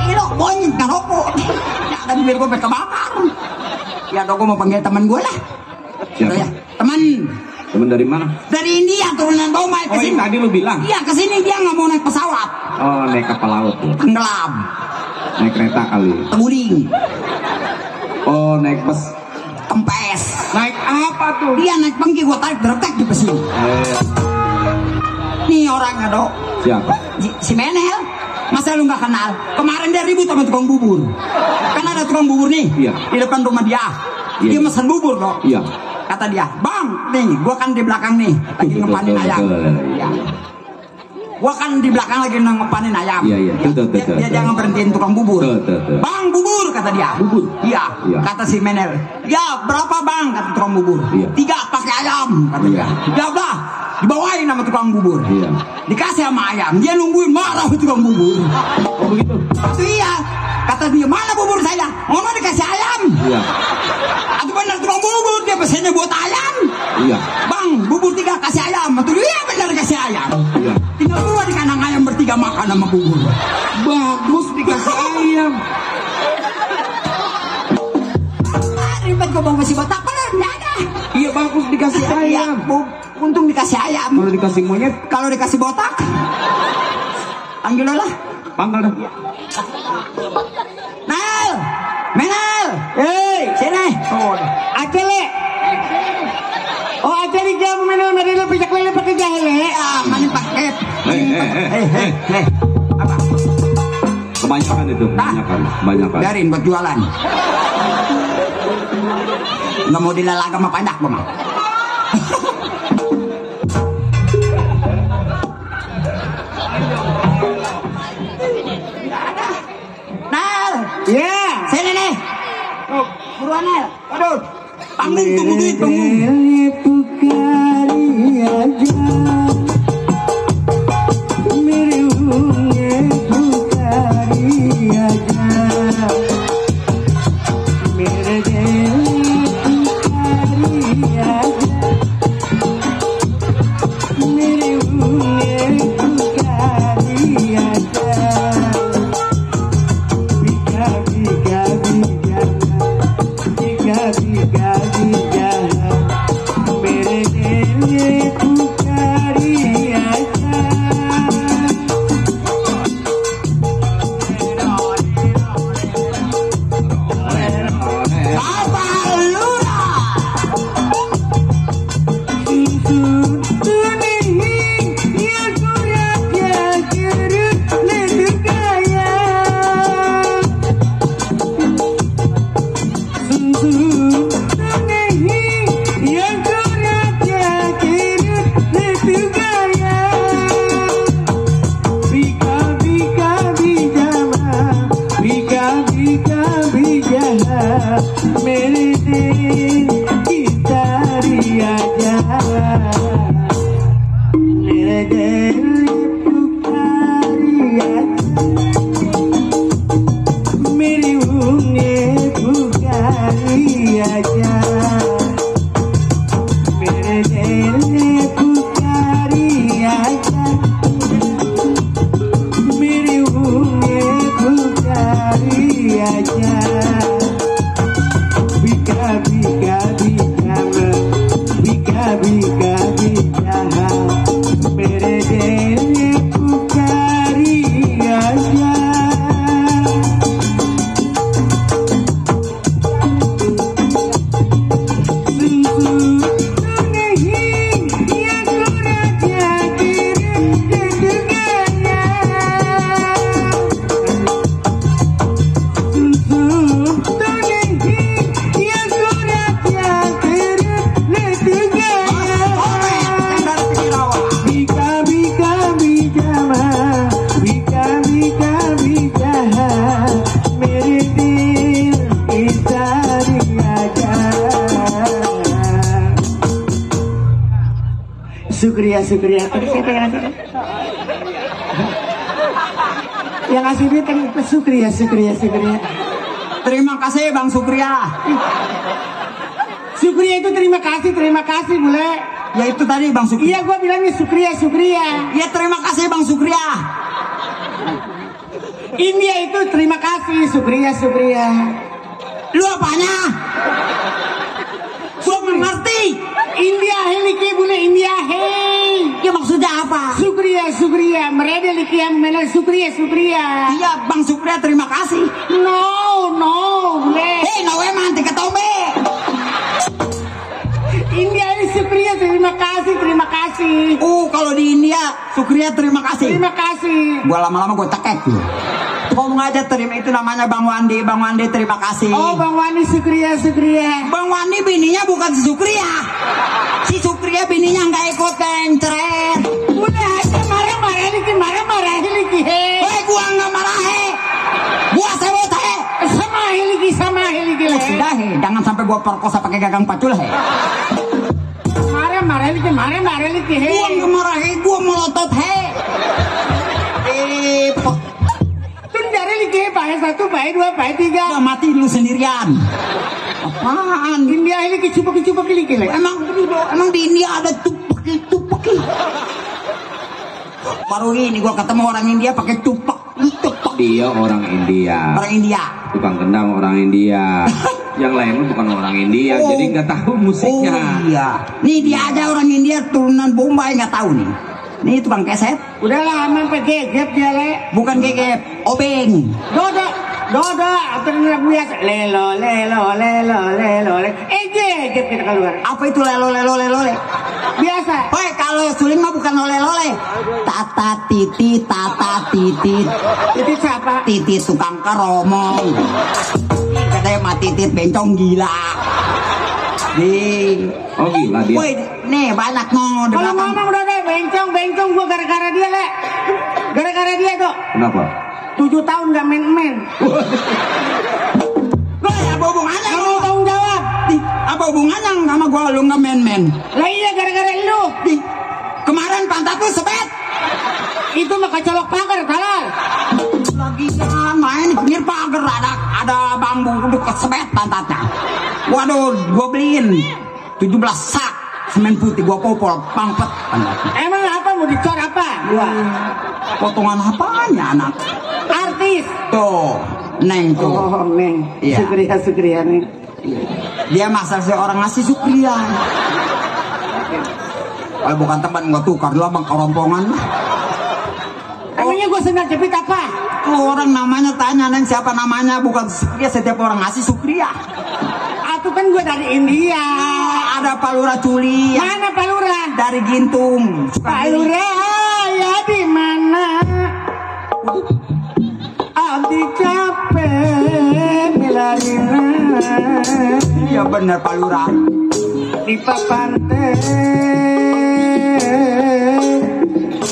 Ilo monyet ngerokok. Ya tadi biar gue bakar. Ya dong, gue mau panggil teman gue lah. Siapa? Ya, teman Temen dari mana? dari India turunan Bombay Oh, kesini. yang tadi lu bilang. Iya, kesini dia nggak mau naik pesawat. Oh, naik kapal laut tuh. Tenggelam, Naik kereta kali. terguling, Oh, naik bus. kempes. Naik apa tuh? Dia naik pengki, gue tarik direktek di pesini. Nih orangnya, Dok. Siapa? Si Menel. Masa lu nggak kenal? Kemarin dia ribut sama tukang bubur. Kan ada tukang bubur nih. Iya. Di depan rumah dia. Iya. Dia mesen bubur, Dok. Iya. Kata dia, Bang, nih, gua kan di belakang nih, lagi ngepanin ayam. Iya. Gua kan di belakang lagi ngepanin ayam. Iya. Dia jangan berhentiin tukang bubur. Tuh. Bang, bubur, kata dia. Bubur? Iya. Iya. Kata si Menel. Ya, berapa Bang? Kata tukang bubur. Iya. 3 pakai ayam, kata Iya. dia. Ya udah, dibawain sama tukang bubur. Iya. Dikasih sama ayam, dia nungguin marah sama tukang bubur. Oh, begitu? Itu iya. Kata dia, mana bubur saya? Mau dikasih ayam? Iya. Atau benar tukang bubur? pesennya buat ayam. Iya. Bang, bubur 3 kasih ayam. Betul ya benar kasih ayam. Iya. Tinggal keluar di kandang ayam bertiga makan sama bubur. Bagus dikasih ayam. Ribet gue bang kasih botak apa enggak ada. Iya bagus dikasih ayam. Untung dikasih ayam. Kalau dikasih monyet, Kalau dikasih botak, panggil lo lah. pangkal dah. Nal, Menal, hei, sini. Acele. Oh, acele kamu minum dari lu pijak lele pakai jahile. Ah, mana paket? Hei. Apa? Kebanyakan itu, kebanyakan. Biarin buat jualan. Nggak mau dilalaga sama pandak gue mah. Nal, Ya. sini nih. Tuh, buruan Nal. Aduh, panggung tunggu duit panggung. Syukriya. Tadi siapa yang ngasih? Yang ngasih duit kan Syukriya. Terima kasih Bang Sukriya. Syukriya itu terima kasih bule. Ya itu tadi Bang Sukriya. Iya gua bilangnya Syukriya. Ya terima kasih Bang Sukriya. India itu terima kasih Syukriya. Lu apanya? Gua mengerti. India helike bule India hei. Ya maksudnya apa? Syukriya. Mereka likian menel Syukriya. Iya Bang Sukriya terima kasih. No bule. Hei no emang tiga tombe. India ini Syukriya terima kasih. Kalau di India Sukriya terima kasih. Gua lama-lama gua tekek lu. Ngomong aja terima itu namanya Bang Wandi terima kasih. Oh Bang Wandi Syukriya. Bang Wandi bininya bukan si Sukriya. Si Sukriya bininya nggak ikut kencret. Udah aja marah liki he. Gua nggak marah he. Gua sebut he. Sama liki le. Sudah he, jangan sampai gua perkosa pakai gagang pacul he. Marah liki he. Gua nggak marah he, gua melotot he. Tun dari liki he, pahe 1, pahe 2, pahe 3. Udah mati lu sendirian. Apaan? India ini kecupak ini kile. Emang di India ada tupak. Baru ini gua ketemu orang India pakai tupak. Dia orang India. Orang India. Tukang kendang orang India. Yang lain bukan orang India, jadi nggak tahu musiknya. Oh iya. Nih dia aja orang India turunan Bombay nggak tahu nih. Nih tukang keset. Udahlah, aman gegep dia le. Bukan gegep, obeng. Dodo, atau lagu biasa. Lelo. Gegep kita keluar. Apa itu lelo? Biasa. Woi, kalau suling mah bukan lole. Tata titit. Itu siapa? Titit tukang keromong. Katanya mah titit bencong gila. Oh gila dia. Woi, nih banyak no. Kalau ngomong udah deh, bencong gua gara-gara dia le. Gara-gara dia tuh. Kenapa? 7 tahun gak main-main. Gue apa hubungannya? Kamu tanggung jawab. Apa hubungannya sama gua lu nggak main-main? Lah iya gara-gara lu. Kemarin pantat lu sebet. Itu mah kecolok pagar kalah. Lagi main di pinggir pagar ada bambu udah kesebet pantatnya. Waduh, gua beliin 17 sak semen putih gua popol pampet pantatnya. Emang apa mau dicor apa? Gua. Potongan apanya anak? Artis. Tuh, Neng tuh. Oh, Neng. Iya. Sukriya nih. Dia masak seorang ngasih Sukriya. Kalau bukan teman gua tukar lu abang kerompongan. Emangnya gua senang jepit apa? Tuh orang namanya tanya Neng siapa namanya, bukan Sukriya, setiap orang ngasih Sukriya. Atuh kan gua dari India. Ada Palura Culi. Mana Palura? Dari Gintung. Palura ya di mana? Abdi capek milarina. Iya benar Palura. Di papante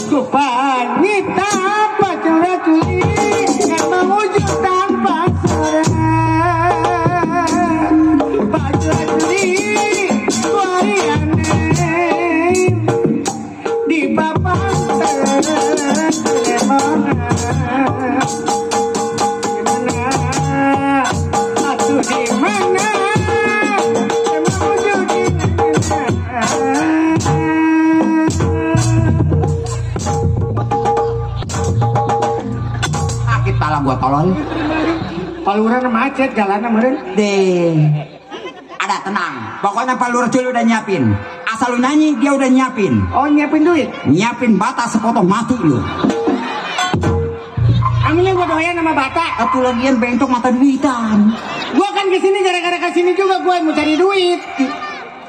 ku panita pacura culi yang mewujud tanpa suara pacura culi kuariane di papante dimana atuh dimana Sakit pala gua tolol. Palura macet jalan kemarin. Deh. Ada tenang. Pokoknya Palura Culi udah nyiapin. Asal lu nyanyi dia udah nyiapin. Oh nyiapin duit. Nyiapin bata sepotong mati lu. Ambilnya gua doyan sama bata. Atuh lagian bengkok mata duitan. Gua kan kesini gara-gara kesini juga gua mau cari duit.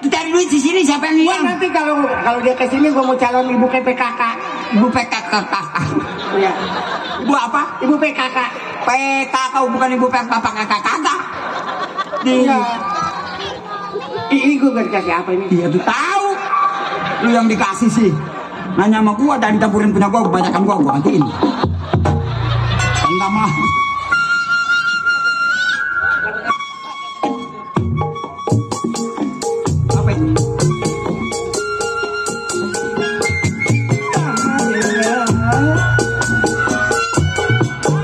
Cari duit di sini siapa yang Gua hilang? nanti kalau dia kesini gua mau calon ibu PKK. Ibu PKK. Iya. Ibu apa? Ibu PKK. PKK bukan ibu PKK kagak. Iya. Ih, gua gak dikasih apa ini? Dia tuh tahu. Lu yang dikasih sih. Nanya sama gua dan ditampurin punya gua kebanyakan gua gantiin. Enggak mah. Apa itu?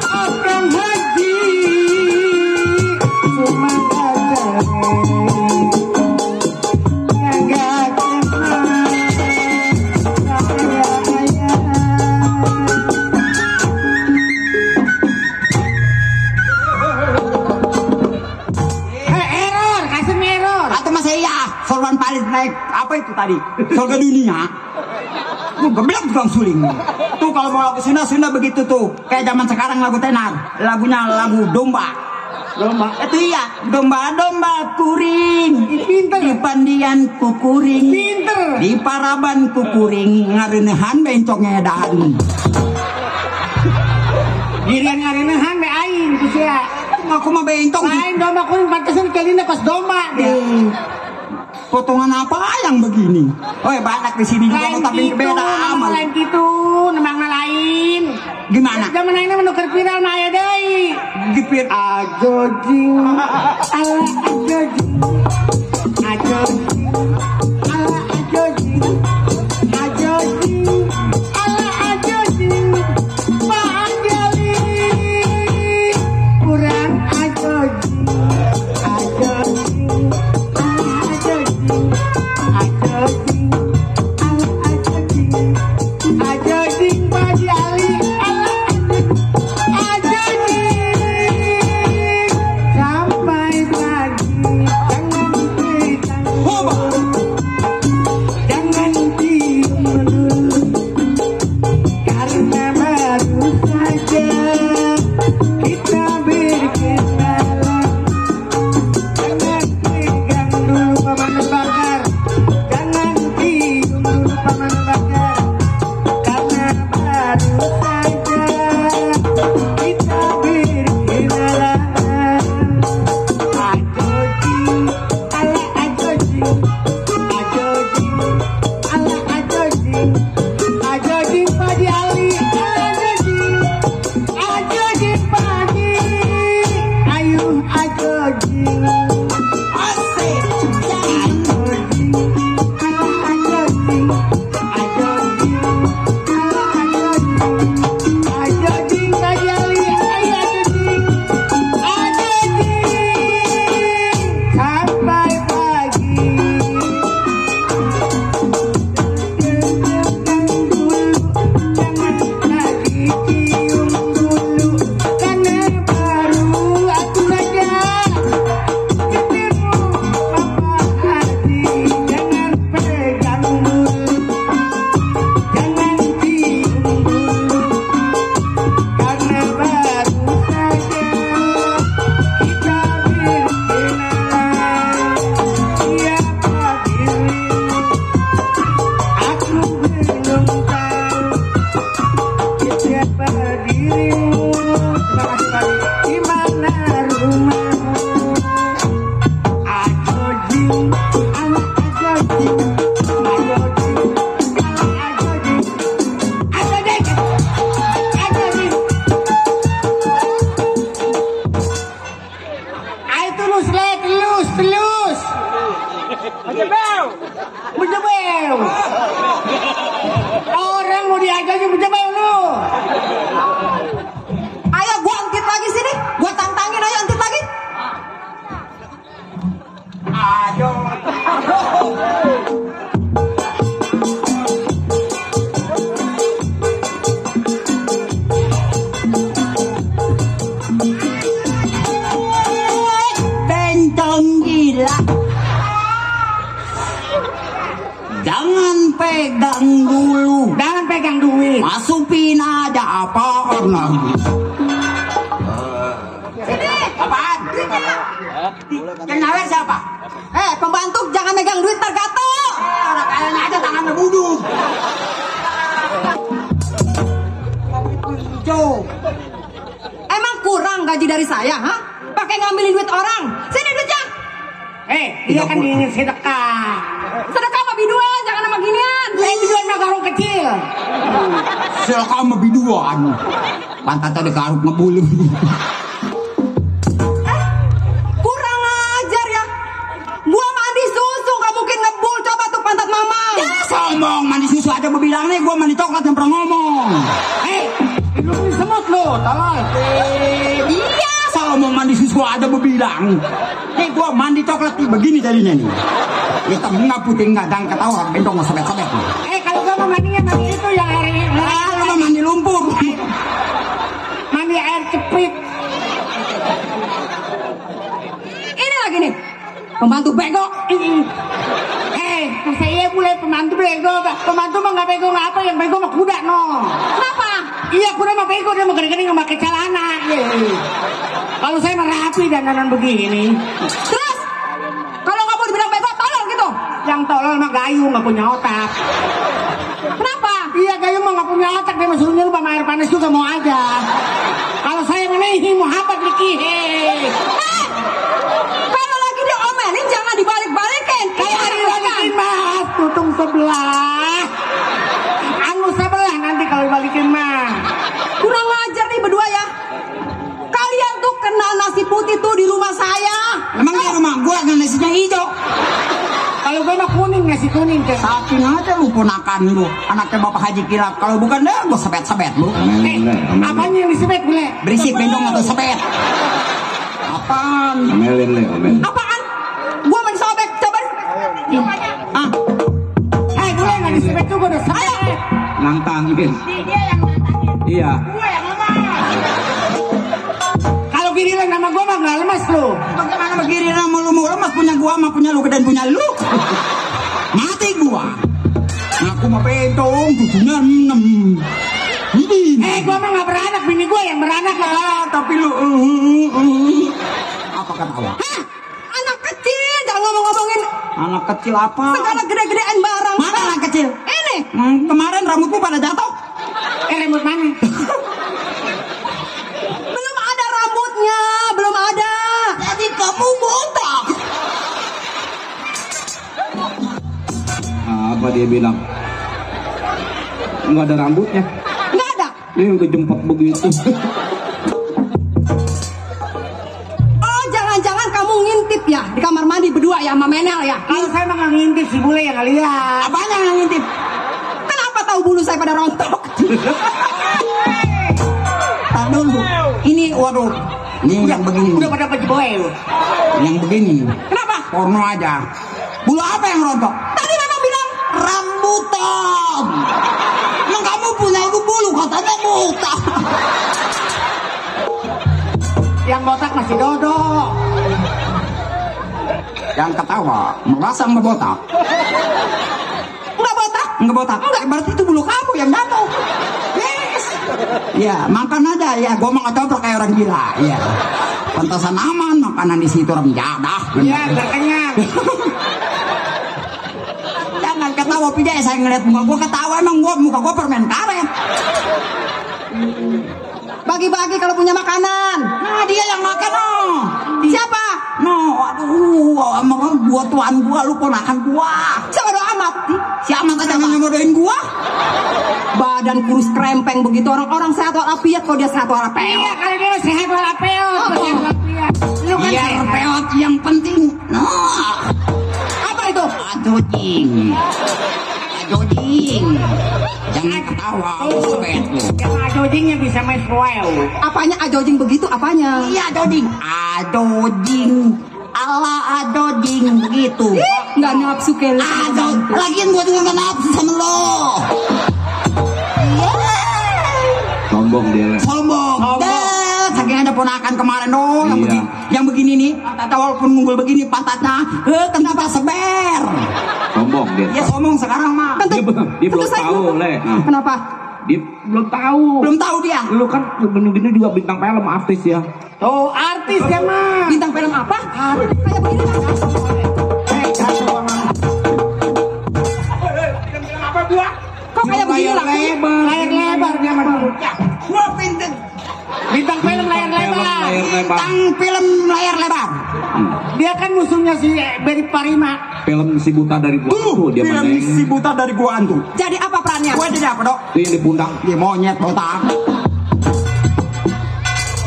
Akan haji cuma error, kasih error. Atau mas saya sorban paling naik apa itu tadi? Sorga dunia. Gue geblek tukang suling. Tuh kalau mau lagu Sunda begitu tuh. Kayak zaman sekarang lagu tenar. Lagunya lagu domba. Domba. Itu iya, domba-domba kuring. Pinter. Di pandian kukuring. Pinter. Di paraban kukuring. Ngarenehan bencong edan. Girian ngarenehan be aing tuh sia. Aku mah bencong. Lain domba kuring pantesan kelina pas domba dia. Potongan apa yang begini? Oh banyak di sini juga Lain tapi gitu, beda amal. lain gitu, nemang lain. Gimana? Zaman aing menukar viral mah aya deui. Gipir. Ajojing, ala ajojing, ajojing, ala ajojing, ajojing, ala ajojing, Pak Jali, kurang ajojing, ajojing, Orang mau diajakin berjebel lu. Ayo gua angkit lagi sini. Gua tantangin, ayo angkit lagi. Ayo. Bencong gila. Jangan pegang dulu. Jangan pegang duit. Masukin aja apa orang. Sini. Apaan? Yang nawer siapa? Pembantu jangan megang duit tergatal. Orang kayaknya aja tangannya buduk. Emang kurang gaji dari saya, ha? Pakai ngambilin duit orang. Sini duitnya. Dia kan ingin sedekah. Sedekah sama biduan, jangan sama ginian. Biduan mah garuk kecil. Sedekah sama biduan. Pantatnya ada garuk ngebulu. Kurang ajar ya. Gua mandi susu, gak mungkin ngebul. Coba tuh pantat mama. Ya sombong, mandi susu aja mau bilang nih, gua mandi coklat yang pernah ngomong. Lu semut lu, tolong. Iya, sombong mandi susu aja mau bilang. Gua mandi coklat nih begini jadinya nih. Hitam enggak putih enggak dan ketawa bentong sobek-sobek. Kalau gua mau mandinya mandi itu yang air. Lu mau mandi lumpur. Mandi air cepit. Ini lagi nih. Pembantu bego. Saya boleh pembantu bego. Pembantu mah nggak bego apa, yang bego mah kuda no. Kenapa? Iya kuda mah bego, dia mah gede-gede nggak pakai celana. Kalau saya mah rapi dandanan begini. Terus kalau nggak mau dibilang bego, tolol gitu. Yang tolol mah gayu nggak punya otak. Kenapa? Iya gayu mah nggak punya otak, dia mah suruh nyelup sama air panas juga mau aja. Kalau saya menehi muhabat likihe. Kalau lagi diomelin jangan dibalik-balikin. Kayak hari balikin mas, tutung sebelah. Anu sebelah nanti kalau dibalikin mah. Kurang ajar nih berdua ya. Kalian tuh kena nasi putih tuh di rumah saya. Emang di rumah gua kan nasinya hijau. Kalau gue mah kuning, nasi kuning deh. Saking aja lu ponakan lu, anaknya Bapak Haji Kilap. Kalau bukan deh, gua sebet-sebet lu. Apanya yang disebet gue? Berisik bendong atau sebet. Apaan? Omelin le, omelin. Apaan? Gue main sobek, coba. Gue nggak disebet juga udah sebet. Nantangin. Dia yang nantangin. Iya. Gue yang ngomong. Kalau gini lah nama gue mah nggak lemas lu. Bagaimana begini nama lu mau lemas, punya gua sama punya lu dan punya lu. Mati gua. Aku mah bentong, tujuhnya 6. Ini. Gue mah nggak beranak, bini gue yang beranak lah. Tapi lu apa ketawa? Hah? Anak kecil, jangan ngomong-ngomongin Anak kecil apa? segala gede-gedean barang. Mana anak kecil? Ini. Kemarin rambutku pada jatuh. Rambut mana? Belum ada rambutnya, belum ada. Jadi kamu botak. Apa dia bilang? Enggak ada rambutnya. Nggak ada. Dia yang kejemput begitu. Oh, jangan ya di kamar mandi berdua ya sama Menel ya. Kalau saya mah ngintip si bule yang lihat. Apanya yang ngintip? Kenapa tahu bulu saya pada rontok? Tak dulu. Ini waduh. Ini yang begini. Udah pada pejeboy lu. Yang begini. Kenapa? Porno aja. Bulu apa yang rontok? Tadi memang bilang Rambutan. Emang kamu punya bulu katanya botak. Yang botak masih dodo. Yang ketawa merasa nggak botak. nggak botak. Nggak botak. Enggak, berarti itu bulu kamu yang jatuh. Yes. Ya makan aja ya. Gue mau ngobrol kayak orang gila. Ya. Pantasan aman makanan di situ orang jadah. Iya, berkenyang. Jangan ketawa pijak saya ngeliat muka gue ketawa emang muka gue permen karet. Bagi-bagi kalau punya makanan. Nah dia yang makan oh. Siapa? No, aduh, emang gua tuan gua, lu ponakan gua. Siapa doa amat? Si Amat aja nggak nyodoin gua. Badan kurus krempeng begitu orang-orang sehat walafiat kalau dia sehat walafiat. Iya, kalau dia sehat walafiat. Sehat walafiat. Lu kan Biar sehat. peot yang penting. Nah, Apa itu? adojing. Jangan ketawa, sebet lu. Yang adojingnya bisa main royal. Apanya ajojing begitu? Apanya? Iya adojing. Adojing. Ala adojing begitu. Nggak nafsu kele. Lagian gua juga nggak nafsu sama lo. Sombong dia. Sombong. Saking ada ponakan kemarin dong Iya. yang begini nih, pantatnya walaupun munggul begini pantatnya, kenapa seber? Sombong dia. Ya sombong sekarang mah. Dia belum tahu, Le. Nah, Kenapa? dia belum tahu. Belum tahu dia. Lu kan gini juga bintang film artis ya. Tuh, artis ya mah. Bintang film apa? Kayak begini. Kok kayak begini lah? Layar lebar dia mah dulu. Gua pinter. Bintang film layar lebar. Bintang film layar lebar. Dia kan musuhnya si Berry Parima. Film si buta dari gua tuh dia Film main. si buta dari gua antu. Jadi apa perannya? Gua jadi apa dok? Itu yang di pundak. Dia monyet botak.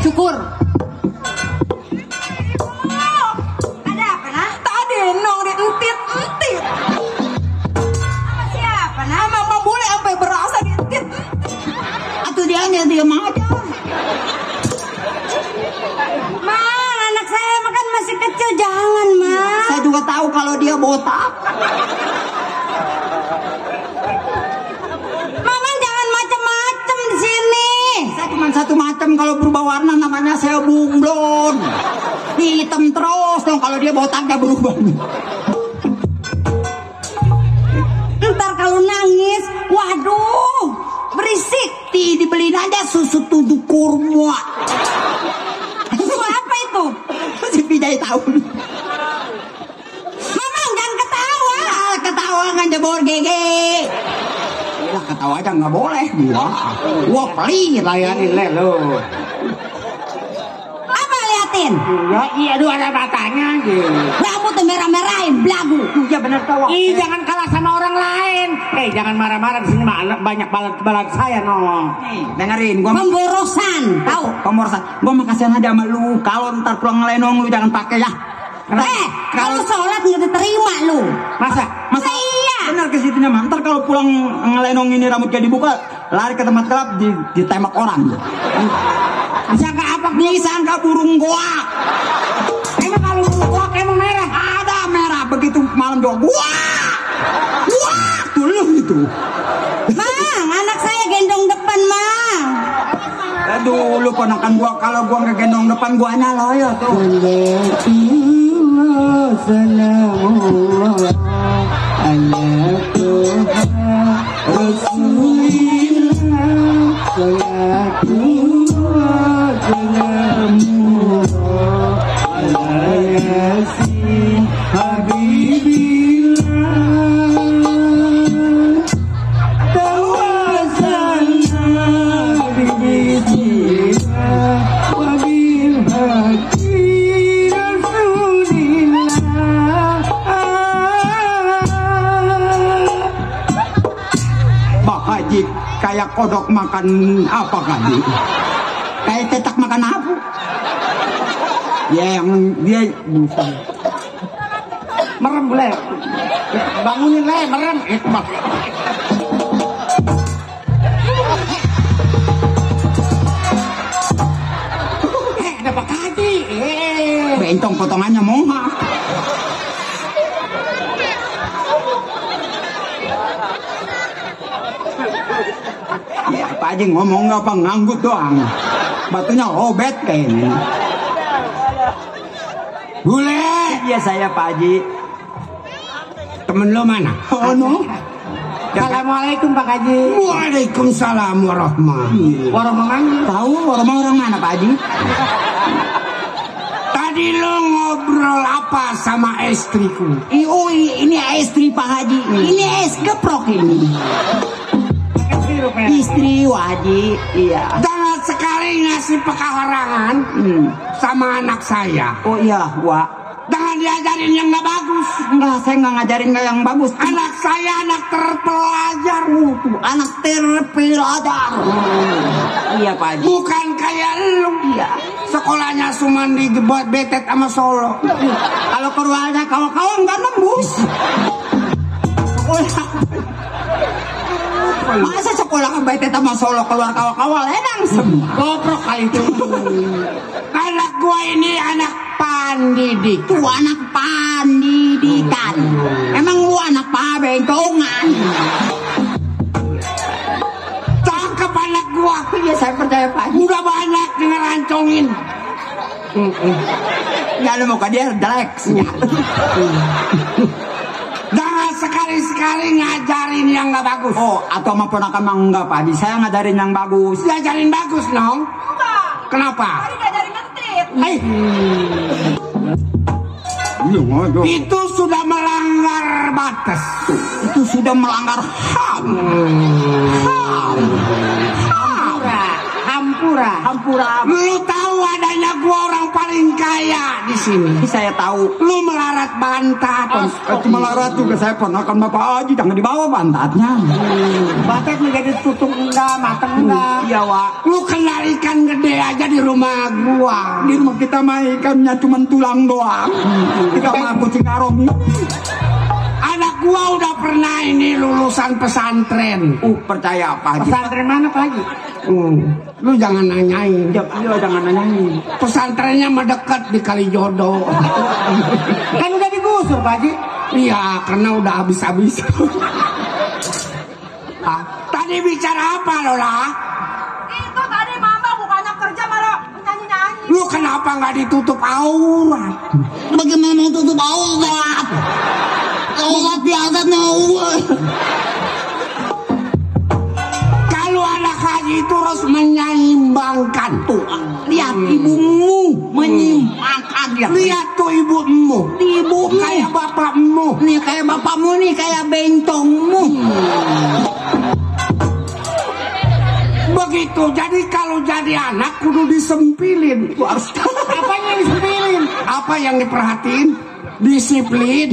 Syukur. Ada apa nah? Tadi nong di entit. Siapa nah? Mama boleh sampai berasa di entit. Atau dia hanya diam aja. Mang, anak saya makan masih kecil, jangan Mang. Saya juga tahu kalau dia botak. Mama jangan macem-macem di sini. Saya cuma satu macam kalau berubah warna namanya saya bunglon. Hitam terus dong kalau dia botaknya berubah. Ntar kalau nangis, waduh, berisik. Dibeliin aja susu tujuh kurma. Susu apa itu? Si Pijay tahu. Mama jangan ketawa. Ketawa kan jebor gege. Lah ketawa aja nggak boleh. Wah pelit. Layanin le lo. Apa liatin? Ya iya aduh ada matanya gitu. Rambut merah-merahin, belagu. Ya benar tahu. Ih jangan kalah sama orang lain. Jangan marah-marah di sini mah banyak balat saya no. Dengerin gua. Pemborosan, tahu? Pemborosan. Gua mau kasihan aja sama lu. Kalau ntar pulang ngelenong lu jangan pakai ya. Kalau sholat nggak diterima lu. Masa? Iya. Benar ke situ mah. Ntar kalau pulang ngelenong ini rambutnya dibuka, lari ke tempat gelap ditembak orang. Disangka apa? Disangka burung goa. Emang kalau gua emang merah? Ada merah begitu malam juga. Wah, dulu itu. Mang, anak saya gendong depan, Mang. Aduh, lu ponakan gua kalau gua ngegendong depan gua loyo tuh. Pak Haji kayak kodok makan apa Haji? Kayak tetak makan apa? Ya yang dia bukan. Merem boleh. Bangunin le, merem. Ada Pak Haji. Bentong potongannya moha. Ya, Pak Haji ngomong apa nganggut doang. Batunya lobet kayaknya. Bule. Iya saya Pak Haji. Temen lo mana? Oh no. Assalamualaikum Pak Haji. Waalaikumsalam warahmatullahi. Warahmatullahi. Tahu orang mana Pak Haji? Tadi lo ngobrol apa sama istriku? Ini istri Pak Haji. Ini es geprok ini. Istri Haji. Iya. Jangan sekali ngasih pekaharangan sama anak saya. Oh iya, Wak. Jangan diajarin yang nggak bagus. Enggak, saya nggak ngajarin yang bagus. Anak saya anak terpelajar. Anak terpelajar. Iya Pak Haji. Bukan kayak lu. Iya. Sekolahnya cuma dibuat betet sama Solo. Kalau keluarnya kawan-kawan nggak nembus. Masa sekolah ke betet sama Solo keluar kawan-kawan enak semua. Goprok kali itu. Anak gua ini anak pandidik. Tuh anak pendidikan. Emang lu anak pabentongan. Cakep anak gua. Iya saya percaya Pak Haji. Udah banyak ngerancongin. Ya lu muka dia jelek. Jangan sekali-sekali ngajarin yang nggak bagus. Oh, atau mau ponakan mah enggak Pak Haji. Saya ngajarin yang bagus. Diajarin bagus, Nong. Kenapa? Itu sudah melanggar batas. Itu sudah melanggar HAM. Hampura. Lu tahu adanya gua orang paling kaya di sini. Saya tahu. Lu melarat bantat. Melarat juga saya ponakan Bapak Haji. Jangan dibawa bantatnya. Batet menjadi tutung enggak, mateng enggak. Iya Wak. Lu kena ikan gede aja di rumah gua. Di rumah kita mah ikannya cuma tulang doang. Kita mah kucing arong. Anak gua udah pernah ini lulusan pesantren. Percaya Pak Haji. Pesantren mana Pak Haji? Lu jangan nanyain. Iya jangan nanyain. Pesantrennya mah dekat di Kalijodo. Kan udah digusur Pak Haji. Iya, karena udah habis-habis. Tadi bicara apa Lola? Itu tadi mama bukannya kerja malah nyanyi-nyanyi. Lu kenapa nggak ditutup aurat? Bagaimana mau tutup aurat? Aurat di atas aurat. Kalau anak haji itu harus menyeimbangkan. Tuh, lihat ibumu menyimpangkan. Lihat tuh ibumu. Ibumu kayak bapakmu. Nih kayak bapakmu nih kayak bentongmu. Begitu. Jadi kalau jadi anak kudu disempilin. Apanya yang disempilin? Apa yang diperhatiin? Disiplin.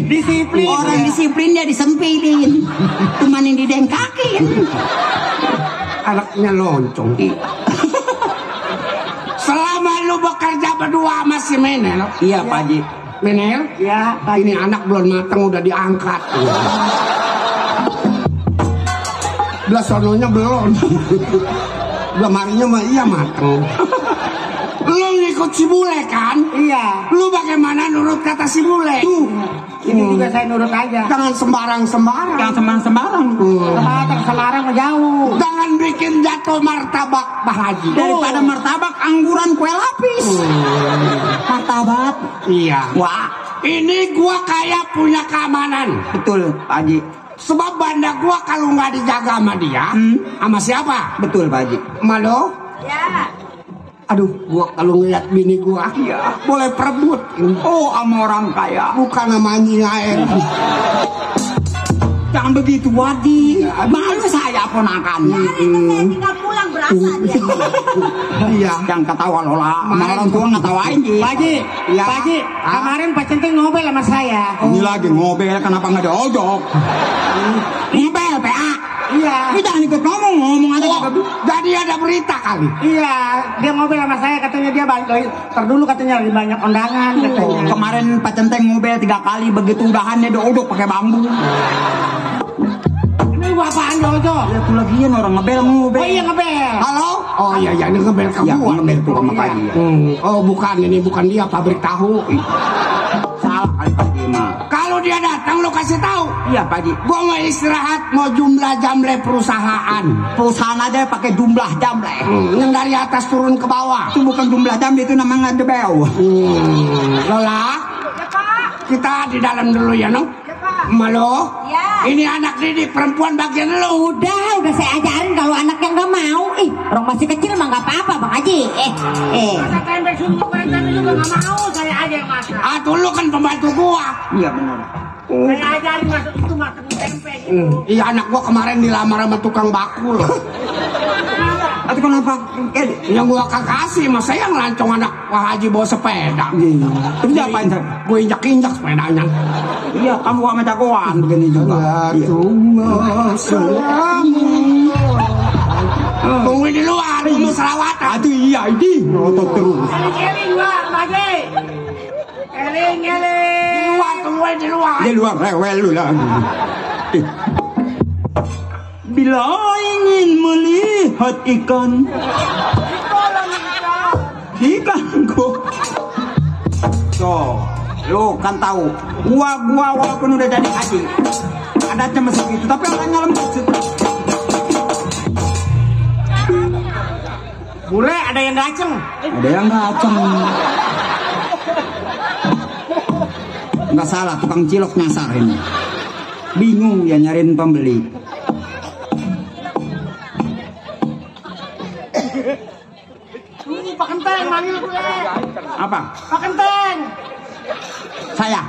Orang disiplin dia disempilin. Cuman yang didengkakin. Anaknya loncong. Selama lu bekerja berdua sama si Menel. Iya Pak Haji. Menel? Ya, Ini anak belum matang udah diangkat. Belah sononya belum. Belah marinya mah iya matang. Lu ngikut si bule kan? Iya. Lu bagaimana nurut kata si bule? Ini juga saya nurut aja. Jangan sembarang-sembarang. Jangan sembarang. Semarang jauh. Jangan bikin jatuh martabak Pak Haji. Daripada martabak angguran kue lapis. Martabak. Iya. Wah. Ini gua kayak punya keamanan. Betul Pak Haji. Sebab banda gua kalau nggak dijaga sama dia, sama siapa? Betul Pak Haji. Malo? Ya. Aduh, gua kalau ngeliat bini gua, boleh perebut. Oh, sama orang kaya. Bukan sama anjing air. Jangan begitu, Wadi. Malu saya ponakan. Tinggal pulang berasa dia. Iya. Yang ketawa Lola. Sama orang tua ngetawain dia. Pak Haji, Pak Haji, kemarin Pak Centeng ngobel sama saya. Ini lagi ngobel, kenapa nggak diojok? Ngobel, PA. Iya. Ini jangan ikut ngomong aja kagak. Jadi ada berita kali. Iya, dia ngobrol sama saya katanya dia balik terdulu katanya lebih banyak undangan katanya. Kemarin Pak Centeng ngobel 3 kali begitu udahan dia dodok pakai bambu. Ini gua apaan Jojo? Ya tuh lagian orang ngobel. Oh iya ngebel. Halo? Oh iya ini ngebel ke Ya, gua. ngobel tuh sama Pak Haji. Oh bukan ini bukan dia pabrik tahu. Salah kali Pak Haji mah. Kalau dia datang lo kasih tahu. Iya Pak Haji. Gua mau istirahat mau jumlah jamle perusahaan. Perusahaan aja pakai jumlah jam lah. Yang dari atas turun ke bawah. Itu bukan jumlah jam, itu namanya debel. Lola, kita di dalam dulu ya no. Malo, Ya. ini anak didik perempuan bagian lu. Udah saya ajarin kalau anak yang nggak mau. Orang masih kecil mah nggak apa-apa Bang Haji. Masa tempe sungguh tempe juga nggak mau saya aja yang masak. Ah dulu kan pembantu gua. Iya benar. Saya ajarin masak itu masak tempe gitu. Iya anak gua kemarin dilamar sama tukang bakul. Atau kenapa? Yang gua kasih mas saya ngelancong anak Pak Haji bawa sepeda. Terus dia apain saya? Gua injak-injak sepedanya. Iya, kamu sama jagoan begini juga. Tunggu di luar, mau selawatan. Aduh iya ini otot terus. Eling Bang Haji. Eling. Di luar, tunggu di luar. Di luar rewel lu lah. Bila ingin melihat ikan, ikanku. So, lu kan tahu, gua walaupun udah jadi haji, adatnya masih gitu, tapi orangnya lembut sih. Bule ada yang gaceng. Ada yang ngaceng. Nggak salah, tukang cilok nyasar ini. Bingung dia nyariin pembeli. Pak Kenteng manggil gue. Apa? Pak Kenteng. Saya.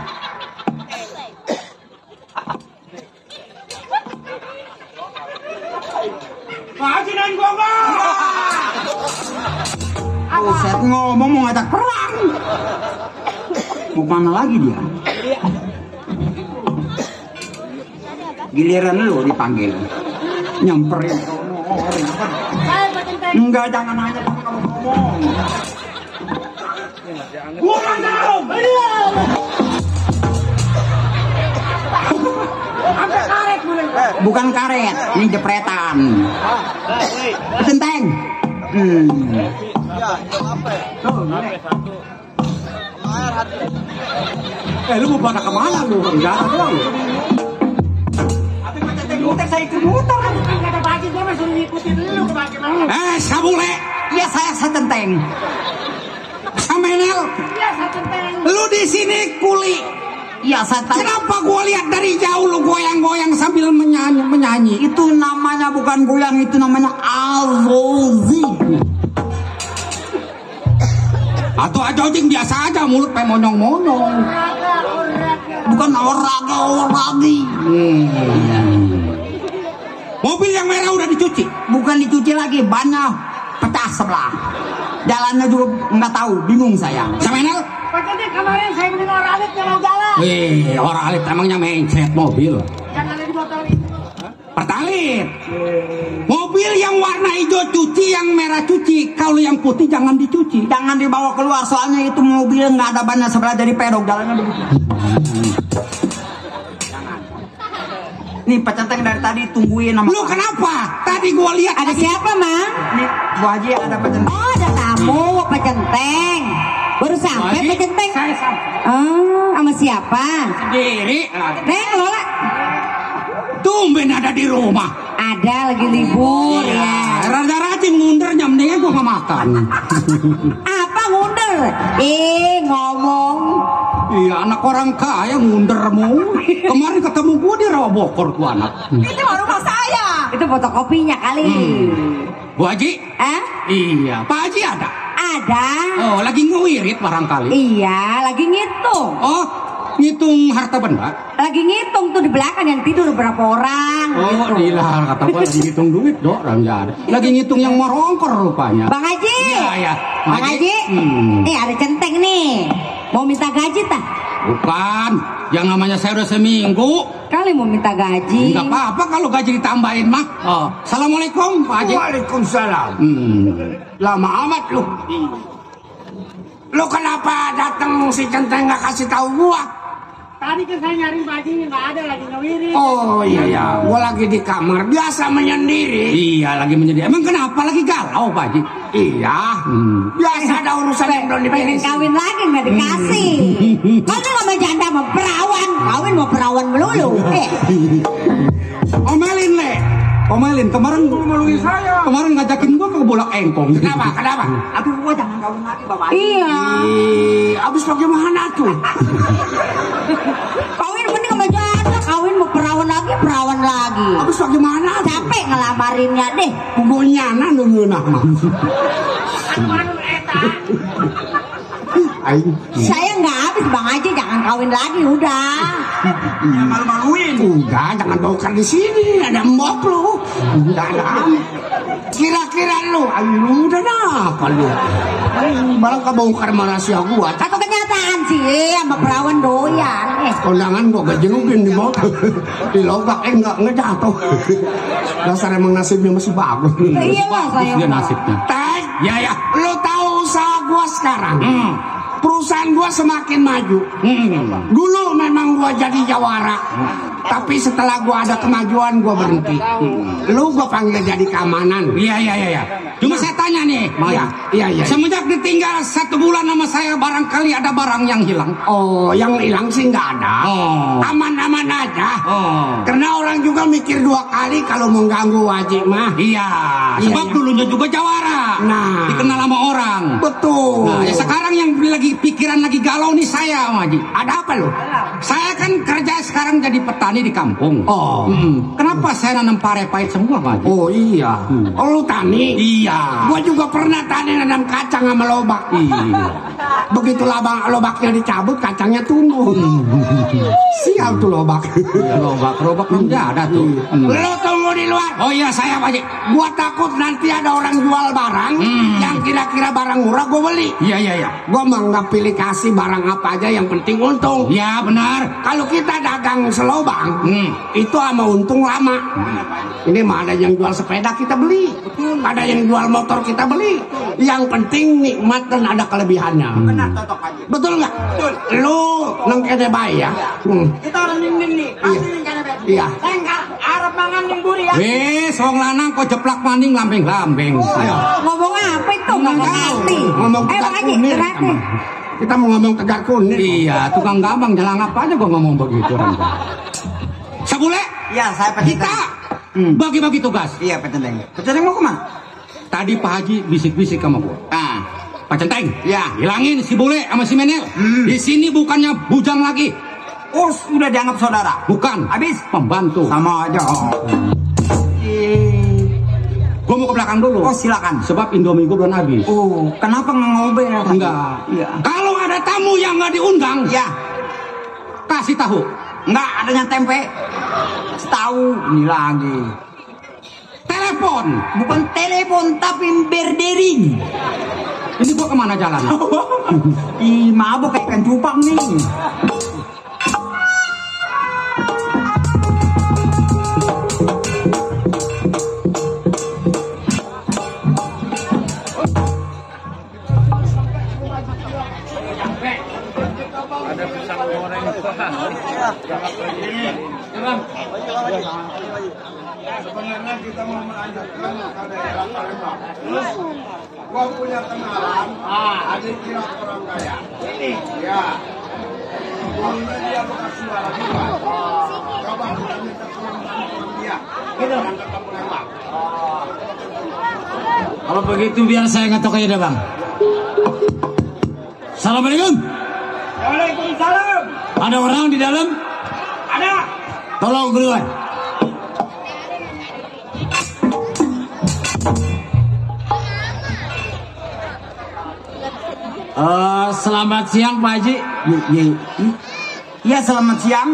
Pak Haji dan gua enggak. Buset ngomong mau ngajak perang. Mau mana lagi dia? Giliran lu dipanggil. Nyamperin. Hai Pak Kenteng. Enggak, jangan nanya kamu ngomong. Gua enggak tahu. Ada karet bule. Bukan karet, ini jepretan. Centeng. Lu mau pada kemana lu? Enggak doang. Tapi Centeng muter, saya ikut muter. Kata Pak Haji gua masih ngikutin lu ke bagaimana. Sabule, Iya saya Centeng. Samenel, Iya Pak Kenteng. lu di sini kuli. Iya saya Kenapa gua lihat dari jauh lu goyang-goyang sambil menyanyi? Itu namanya bukan goyang, itu namanya azozi. Atau ajojing biasa aja mulut kayak monyong-monyong. Bukan olahraga. Mobil yang merah udah dicuci. Bukan dicuci lagi, bannya pecah sebelah. Jalannya juga nggak tahu, bingung saya. Samenel? Pak Kenteng kemarin saya beli orang alit yang mau jalan. Orang alit emangnya mencret mobil. Yang ada di botol itu. Pertalit. Mobil yang warna hijau cuci, yang merah cuci. Kalau yang putih jangan dicuci. Jangan dibawa keluar, soalnya itu mobil nggak ada bannya sebelah dari pedok, jalannya begitu. Nih Pak Centeng dari tadi tungguin nama. Lu kenapa? Tadi gua lihat Ada siapa Mang? Nih Bu Haji ada Pak Centeng. Oh ada tamu Pak Centeng. Baru sampai Pak Centeng. Sama siapa? sendiri. Neng Lola. Tumben ada di rumah. Ada lagi libur ya. Rada rajin ngunder jam dia gua nggak makan. Apa ngunder? Ngomong. Iya anak orang kaya ngundermu. Kemarin ketemu gua di Rawa Bogor tuh anak. Itu rumah saya. Itu fotokopinya kali. Bu Haji? Iya. Pak Haji ada? Ada. Oh lagi ngewirit barangkali. Iya, lagi ngitung. Oh ngitung harta benda. Lagi ngitung tuh di belakang yang tidur berapa orang. Oh gila kata gua lagi ngitung duit dok. Lagi ngitung yang merongkor rupanya. Bang Haji. Iya. Bang Haji. Ada Centeng nih. Mau minta gaji tak? Bukan, yang namanya saya udah seminggu. Kali mau minta gaji. Enggak apa-apa kalau gaji ditambahin mah. Oh. Assalamualaikum Pak Haji. Waalaikumsalam. Lama amat lu. Lu kenapa datang si Centeng nggak kasih tahu gua? Tadi kan saya nyari bajunya nggak ada lagi ngawirin. Oh iya, gua lagi di kamar biasa menyendiri. Iya, lagi menyendiri. Emang kenapa lagi galau Pak Haji? Iya, biasa ada urusan yang belum Pengen diberesin. kawin lagi nggak dikasih. Kalau sama janda sama perawan, kawin mau perawan melulu. Omelin le. Omelin kemarin Melalui saya. kemarin ngajakin gua ke Bulak Engkong. Kenapa? Aduh, gua jangan kawin lagi bapak. Iya. Abis bagaimana tuh? Kawin mending sama janda, kawin mau perawan lagi. Abis bagaimana? Capek ngelamarinnya deh. Pugonya nunggu nama. Saya nggak habis Bang Haji, jangan kawin lagi udah. Ya malu-maluin. Udah, jangan bongkar di sini. Ada mbok lu. Jangan. Kira-kira lu, ayo udah apa lu? Malah kebongkar rahasia gua. Satu kenyataan sih, sama perawan doyan. Kondangan gua gejengugin di bawah. Di lobak enggak ngejatuh. Dasar emang nasibnya masih bagus. Iya lah saya. Dia nasibnya. Teh, Ya. lu tahu usaha gua sekarang? Perusahaan gua semakin maju. Dulu memang gua jadi jawara, tapi setelah gua ada kemajuan gua berhenti. Lu gua panggil jadi keamanan. Iya. Cuma saya tanya nih, Iya. semenjak ditinggal 1 bulan sama saya barangkali ada barang yang hilang. Oh, yang hilang sih nggak ada. Oh. Aman-aman aja. Oh. Karena orang juga mikir 2 kali kalau mengganggu wajib mah. Iya, sebab iya. dulunya juga jawara. Nah. Dikenal sama orang. Betul. Nah, ya sekarang yang lagi pikiran lagi galau nih saya, Om Haji. Ada apa lu? Saya kan kerja sekarang jadi petani di kampung. Oh. Kenapa saya nanam pare pahit semua, Pak Haji? Oh iya. Oh lu tani? Iya. Gua juga pernah tani nanam kacang sama lobak. Iya. Begitu lobaknya dicabut, kacangnya tumbuh. Sial tuh lobak. Ya, lobak kan ada tuh. Lo tunggu di luar. Oh iya saya, Pak Haji. Gua takut nanti ada orang jual barang yang kira-kira barang murah gua beli. Iya. Gua mah nggak pilih kasih barang apa aja, yang penting untung. Ya benar. Kalau kita dagang selobang, itu sama untung lama. Ini mah ada yang jual sepeda kita beli, ada yang jual motor kita beli. Yang penting nikmat dan ada kelebihannya. Benar, totok aja. Betul nggak? Betul. Lu nang kene bae ya. Kita orang ning nih. Pasti ning kana bet. Iya. Saya enggak arep mangan ning buri ya. Wes, wong lanang kok jeplak maning lambeng-lambeng. Ayo. Ngomong apa itu? Nggak ngerti. Ngomong Bang tegar Haji, kunir. ngerti. Kita mau ngomong tegar kunir. Iya, tukang gampang jalan apa aja gua ngomong begitu orang. Sabule, Iya, saya kita bagi-bagi tugas. Iya, petendeng. Petendeng mau kemana? Tadi Pak Haji bisik-bisik sama gua. Pak Centeng, Ya. hilangin si Bule sama si Menel. Di sini bukannya bujang lagi, Oh, sudah dianggap saudara. bukan. Habis Pembantu. sama aja. Gua mau ke belakang dulu. Oh, silakan. Sebab Indomie gua belum habis. Oh, kenapa nggak ngobrol? Enggak. Iya. Kalau ada tamu yang nggak diundang, Ya, kasih tahu. nggak adanya tempe. Tahu ini lagi. Telepon. Bukan telepon tapi berdering. Ini gua kemana jalan? Ih, mabuk kayak ikan cupang nih. Sebenarnya kita mau melanjutkan ke daerah Palembang. Terus gua punya kenalan, adik kira orang kaya. Ini, ya. Dulunya dia bekas juara juga. Coba kita minta tolong bantuan dia. Gitu. Berangkat ke Palembang. Kalau begitu biar saya ngatok aja deh bang. Assalamualaikum. Waalaikumsalam. Ada orang di dalam? Ada. Tolong keluar. Selamat siang Pak Haji. Iya, selamat siang.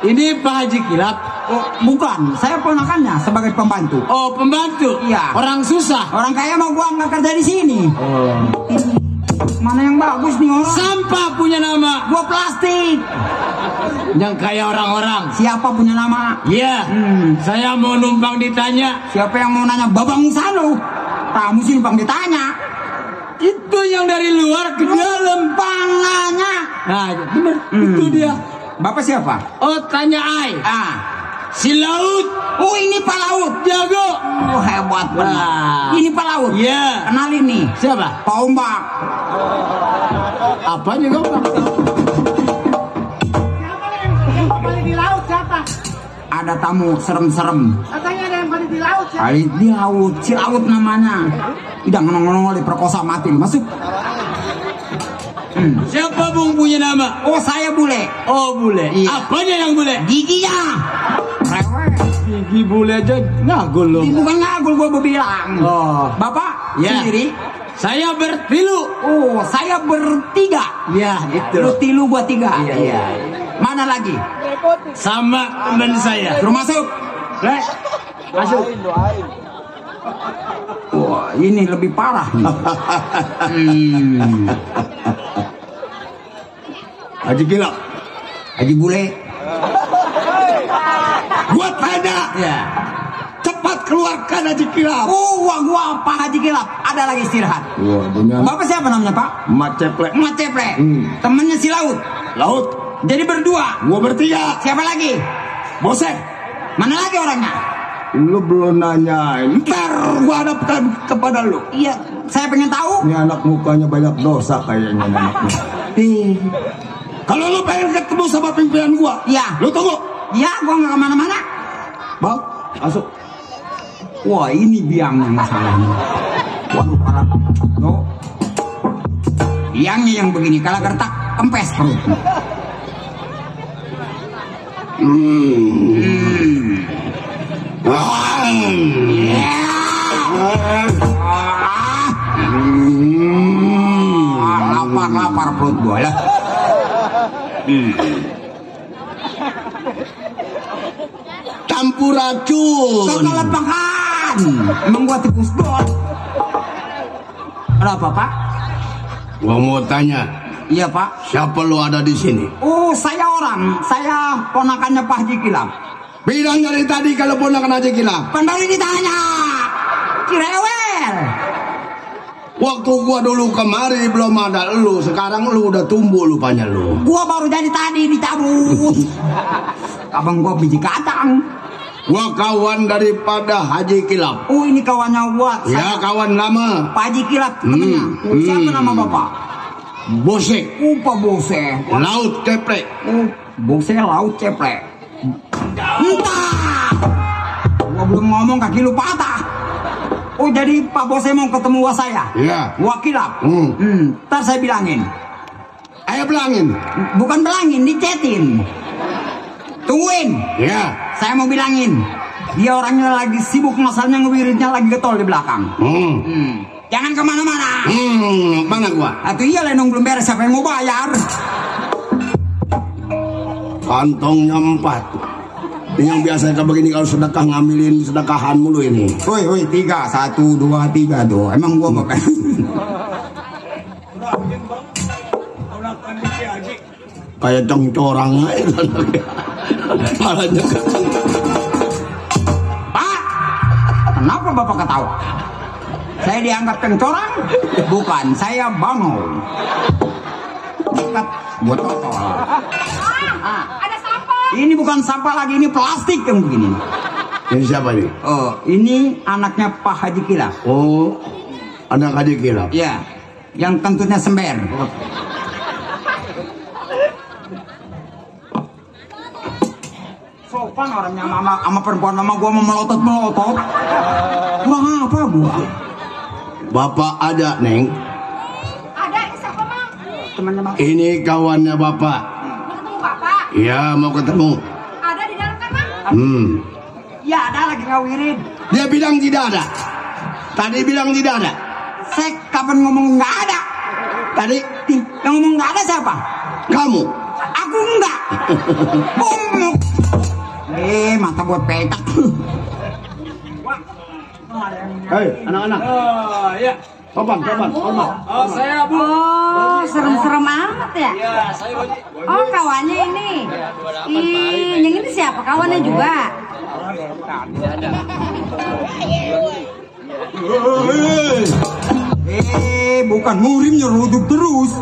Ini Pak Haji Kilap. Oh, bukan, saya ponakannya sebagai pembantu. Oh pembantu. Iya. Orang susah. Orang kaya mau gua nggak kerja di sini. Mana yang bagus nih orang? Sampah punya nama. Gua plastik. Yang kayak orang-orang. Siapa punya nama? Iya. Saya mau numpang ditanya. Siapa yang mau nanya? Babang Sano. Kamu sih numpang ditanya. Itu yang dari luar ke dalam. Pangannya. Nah, bener. Itu dia. Bapak siapa? Oh, tanya ai. Si Laut. Oh, ini Pak Laut. Jago. Oh, hebat benar. Ini Pak Laut. Iya. Kenalin nih. Siapa? Pak Ombak. Apa juga Pak? Siapa yang kembali di laut siapa? Ada tamu serem-serem. Katanya ada yang kembali di laut siapa? Kali di laut, si Laut namanya. Udah nongol diperkosa mati. Masuk. Siapa Bung punya nama? Oh, saya bule. Oh, bule. Iya. Apanya yang bule? Giginya. Rewel. Gigi bule aja ngagul loh. Bukan ngagul, gua bilang. Oh. Bapak Ya. sendiri? Saya bertilu. Oh, saya bertiga. Ya, itu. Lu tilu, gua tiga. Iya. Mana lagi? Sama teman saya. Suruh masuk. Masuk. Wah, ini lebih parah nih. Haji Kilap. Haji bule. Gua tanya. Ya. Cepat keluarkan Haji Kilap. Oh, gua Pak Haji Kilap. Ada lagi istirahat. Wah, punya Bapak siapa namanya, Pak? Mat Ceplek. Mat Ceplek. Temennya si Laut. Laut. Jadi berdua. Gua bertiga. Siapa lagi? Bosek. Mana lagi orangnya? Lu belum nanyain. Ntar gua hadapkan kepada lu. Iya, saya pengen tahu. Ini anak mukanya banyak dosa kayaknya anaknya. Kalau lu pengen ketemu sama pimpinan gua, Iya. lu tunggu. Ya, gua nggak kemana-mana. Bang, masuk. Wah, ini biang yang masalahnya. Waduh, parah. Tuh. Biangnya yang begini, kalau gertak, kempes perut. Lapar perut gua lah. Campur racun. Kagak makan. Emang gua tikus doang. Ada apa, Pak? Gua mau tanya, Iya, Pak. siapa lu ada di sini? Oh, saya orang. Saya ponakannya Pak Haji Kilap. Bilang dari tadi kalau ponakan Haji Kilap. Kembali ditanya. Kirewel. Waktu gua dulu kemari belum ada lu, sekarang lu udah tumbuh lupanya lu. Gua baru jadi tadi dicabut. Abang gua biji kacang. Gua kawan daripada Haji Kilap. Oh, ini kawannya gua. Ya, kawan lama. Pak Haji Kilap temennya. Siapa nama Bapak? Bosek. Pak Bose. Laut Ceplek. Bose Laut Ceplek. Entah. Gua belum ngomong kaki lu patah. Oh, jadi Pak Bose mau ketemu gua saya? Iya. Gua Kilap. Ntar saya bilangin. Ayo bilangin. Bukan bilangin, dicetin. Tungguin. Ya. Saya mau bilangin. Dia orangnya lagi sibuk, masalahnya ngewiritnya lagi getol di belakang. Jangan kemana-mana. Mana gua? Atau iya lenong belum beres, siapa yang mau bayar? Kantongnya 4. Ini yang biasa kayak begini kalau sedekah ngambilin sedekahan mulu ini. Woi, 3, 1, 2, 3 tuh. Emang gua makan. Kayak congcorang aja. Palanya kecil. Pak, kenapa Bapak ketawa? Saya dianggap cengcorang? Bukan, saya bangau. Dekat buat totol. Ada sampah. Ini bukan sampah lagi, ini plastik yang begini. Ini siapa nih? Oh, ini anaknya Pak Haji Kilap. Oh, anak Haji Kilap. Ya, yang kentutnya sember. Sopan orangnya sama perempuan sama gua mau melotot. Kurang apa gua? Bapak ada, Neng. Ada, ini siapa, Mang? Temannya Bang. Ini kawannya Bapak. Mau ketemu Bapak? Iya, mau ketemu. Ada di dalam kan, Mang? Ya, ada lagi ngawirin. Dia bilang tidak ada. Tadi bilang tidak ada. Saya kapan ngomong nggak ada? Tadi Yang ngomong nggak ada siapa? kamu. Aku enggak. Ngomong. Mata buat petak. Hei, anak-anak. Oh, ya. Sopan. Oh, saya Bu. Oh, serem-serem amat ya? Iya, saya Bu. Oh, kawannya ini. Yang ini siapa? Kawannya juga. Bukan murim nyeruduk terus.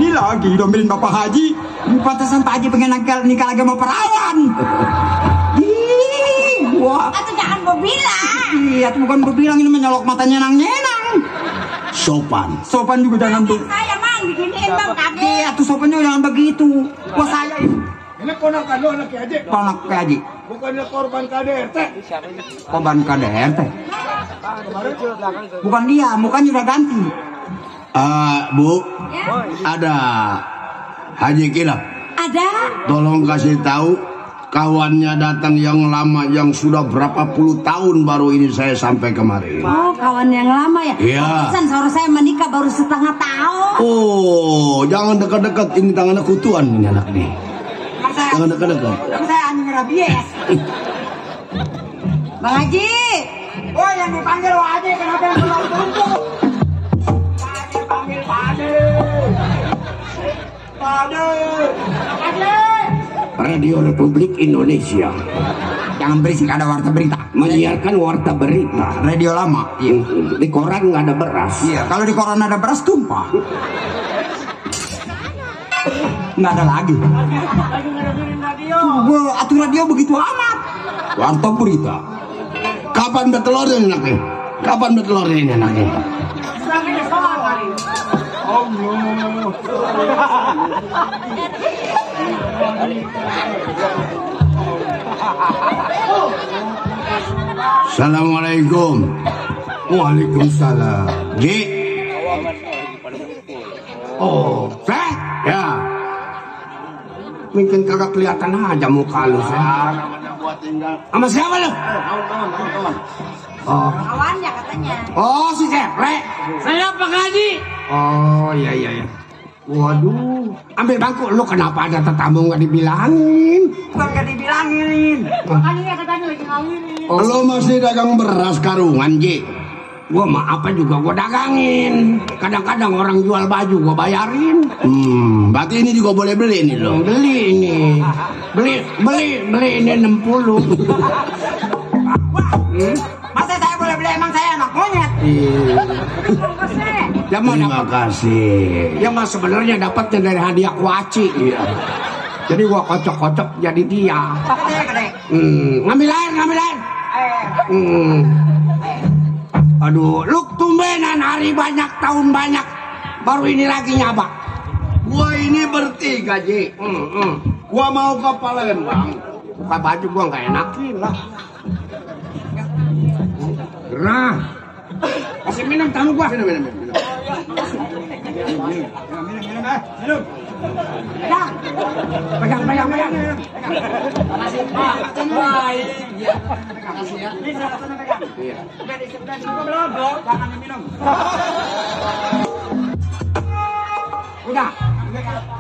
Ini lagi domelin Bapak Haji. Ini pantesan Pak Haji pengen nikah lagi sama perawan. Wah. Atau jangan berbilang. Iya, tuh bukan berbilang, ini menyolok matanya nyenang. Sopan juga jangan tuh. Saya mang diginiin bang kaget. Iya, tuh sopannya jangan begitu. Wah saya ini. Ini ponakan lo anak Haji. Anak Haji. Bukannya korban KDRT. Korban KDRT. Bukan dia, mukanya udah ganti. Bu, ada Haji Kilap. Ada. Tolong kasih tahu kawannya datang yang lama, yang sudah berapa puluh tahun baru ini saya sampai kemari. Oh, kawan yang lama ya? Iya. Pesan saudara saya menikah baru setengah tahun. Oh, jangan dekat-dekat, ini tangannya kutuan ini anak nih. Jangan dekat-dekat. Saya anjing rabies. Bang Haji. Oh, yang dipanggil Wak Haji, kenapa yang belum tunggu? Panggil Pak Haji. Radio Republik Indonesia. Jangan berisik, ada warta berita. Menyiarkan warta berita. Radio lama. Iya. Di koran nggak ada beras. Iya, kalau di koran ada beras tumpah. Nggak ada lagi. Wah, atuh radio begitu amat. Warta berita. Kapan bertelurnya ini anaknya? Kapan bertelurnya ini anaknya? Assalamualaikum. Waalaikumsalam. Ji. Oh, Feh? Ya. Mungkin kagak kelihatan aja muka lu, Feh. Sama siapa lu? Oh, Kawannya katanya. oh si Ceprek. Saya Pak Haji. Oh, iya. Waduh, ambil bangku. Lu kenapa ada tetamu nggak dibilangin? Bukan nggak dibilangin. Makanya katanya lagi ngawinin. Oh, Lo masih dagang beras karungan, Ji? gua mah apa juga gua dagangin. Kadang-kadang orang jual baju gua bayarin. Berarti ini juga boleh beli nih lo. Beli ini. Beli ini 60. Masa saya boleh beli, emang saya anak monyet? Ya mah Terima kasih. ya mah sebenarnya dapatnya dari hadiah kuaci. Iya. Jadi gua kocok-kocok jadi dia. Gede. Ngambil air. Aduh, lu tumbenan hari banyak, tahun banyak. Baru ini lagi nyabak. Gua ini bertiga, Ji. Gua mau ke Palembang. Buka baju gua nggak enakin lah. Gerah. Kasih minum tamu gua. Minum. Pegang. Udah.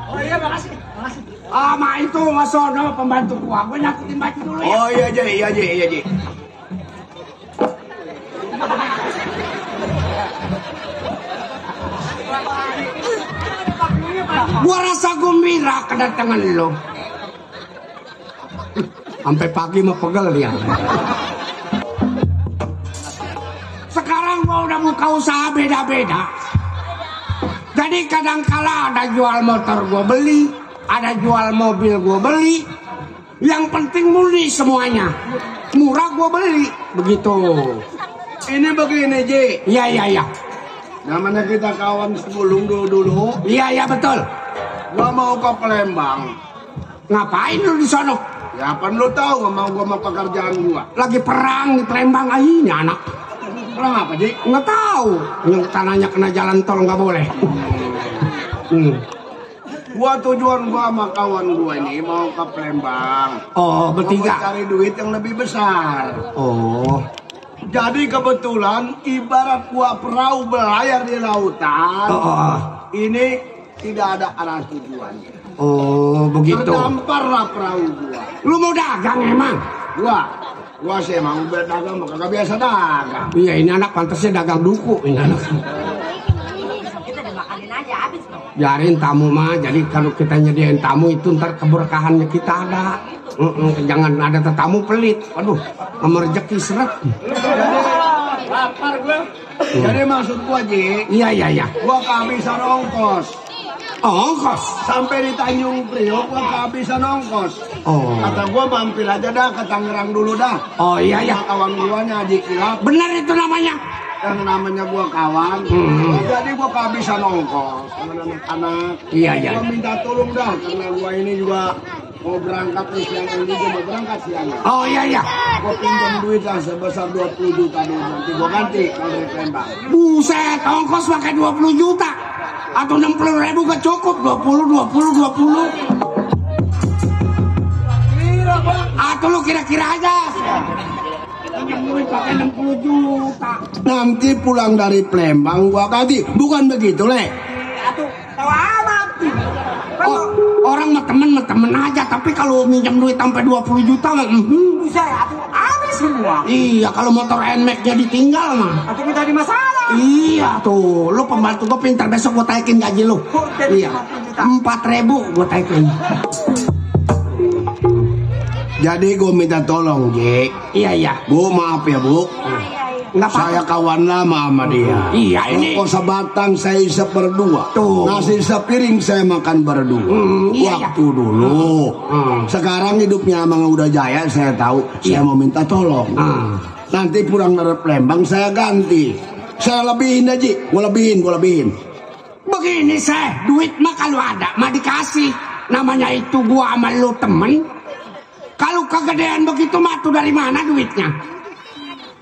Oh iya, makasih. Ma itu Mas Sono pembantu gua nyakutin baju dulu ya. Oh iya, Ji. Gua rasa gembira kedatangan lo. Sampai pagi mah pegel dia. Sekarang gua udah buka usaha beda-beda. Jadi kadang-kala ada jual motor gua beli, ada jual mobil gua beli. Yang penting murni semuanya. Murah gua beli, begitu. Ini begini, Ji. Iya. Namanya kita kawan sebelum dulu. Iya betul. Gua mau ke Palembang. Ngapain lu di sono? Ya apa lu tahu gak mau gua sama pekerjaan gua? Lagi perang di Palembang ini anak. Perang apa, Ji? Nggak tahu. Yang tanahnya kena jalan tol nggak boleh. Gua tujuan gua sama kawan gua ini mau ke Palembang. Oh, Gua bertiga. mau cari duit yang lebih besar. Oh. Jadi kebetulan ibarat gua perahu berlayar di lautan. Ini tidak ada arah tujuannya. Oh, begitu. Terdamparlah perahu gua. Lu mau dagang emang? Gua sih emang berdagang, kagak biasa dagang. Iya, ini anak pantasnya dagang duku ini anak. biarin tamu mah. Jadi kalau kita nyediain tamu itu ntar keberkahannya kita ada. Jangan ada tetamu pelit. Aduh, sama rezeki seret. Lapar gue. Jadi maksud gua Ji. Iya. Gua kehabisan ongkos. Ongkos? Sampai di Tanjung Priok gua kehabisan ongkos. Oh. Kata gua mampir aja dah ke Tangerang dulu dah. Oh iya. Kawan gua Haji Kilap. Benar itu namanya. Yang namanya gua kawan. Jadi gua kehabisan ongkos sama anak-anak. Iya. Gua minta tolong dah karena gua ini juga mau berangkat nih siang ini, gua mau berangkat siang. Oh iya. Gua pinjam duit lah sebesar 20 juta dulu, nanti gua ganti kalau dari Palembang. Buset, ongkos pakai 20 juta. Atau 60.000 gak cukup, 20. Atau lu kira-kira aja. Pakai 60 juta. Nanti pulang dari Palembang gua ganti. Bukan begitu, Le? Atuh, tahu amat. Orang mah temen aja, tapi kalau minjam duit sampai 20 juta bisa atuh habis semua. Iya, kalau motor NMAX-nya ditinggal mah. Atuh kita di masalah. Iya tuh, lu pembantu gue pintar, besok gue taikin gaji lu. Iya, 4.000 gue taikin. Jadi gue minta tolong, Ji. Iya. Bu, maaf ya, Bu. Saya kawan lama sama dia. Iya, ini. Kok sebatang saya isap berdua. Tuh. Nasi sepiring saya makan berdua. Waktu dulu. Sekarang hidupnya emang udah jaya, saya tahu. Saya mau minta tolong. Nanti pulang dari Palembang saya ganti. Saya lebihin aja. Gue lebihin. Begini saya, duit mah kalau ada mah dikasih. Namanya itu gua sama lu temen. Kalau kegedean begitu mah tuh dari mana duitnya?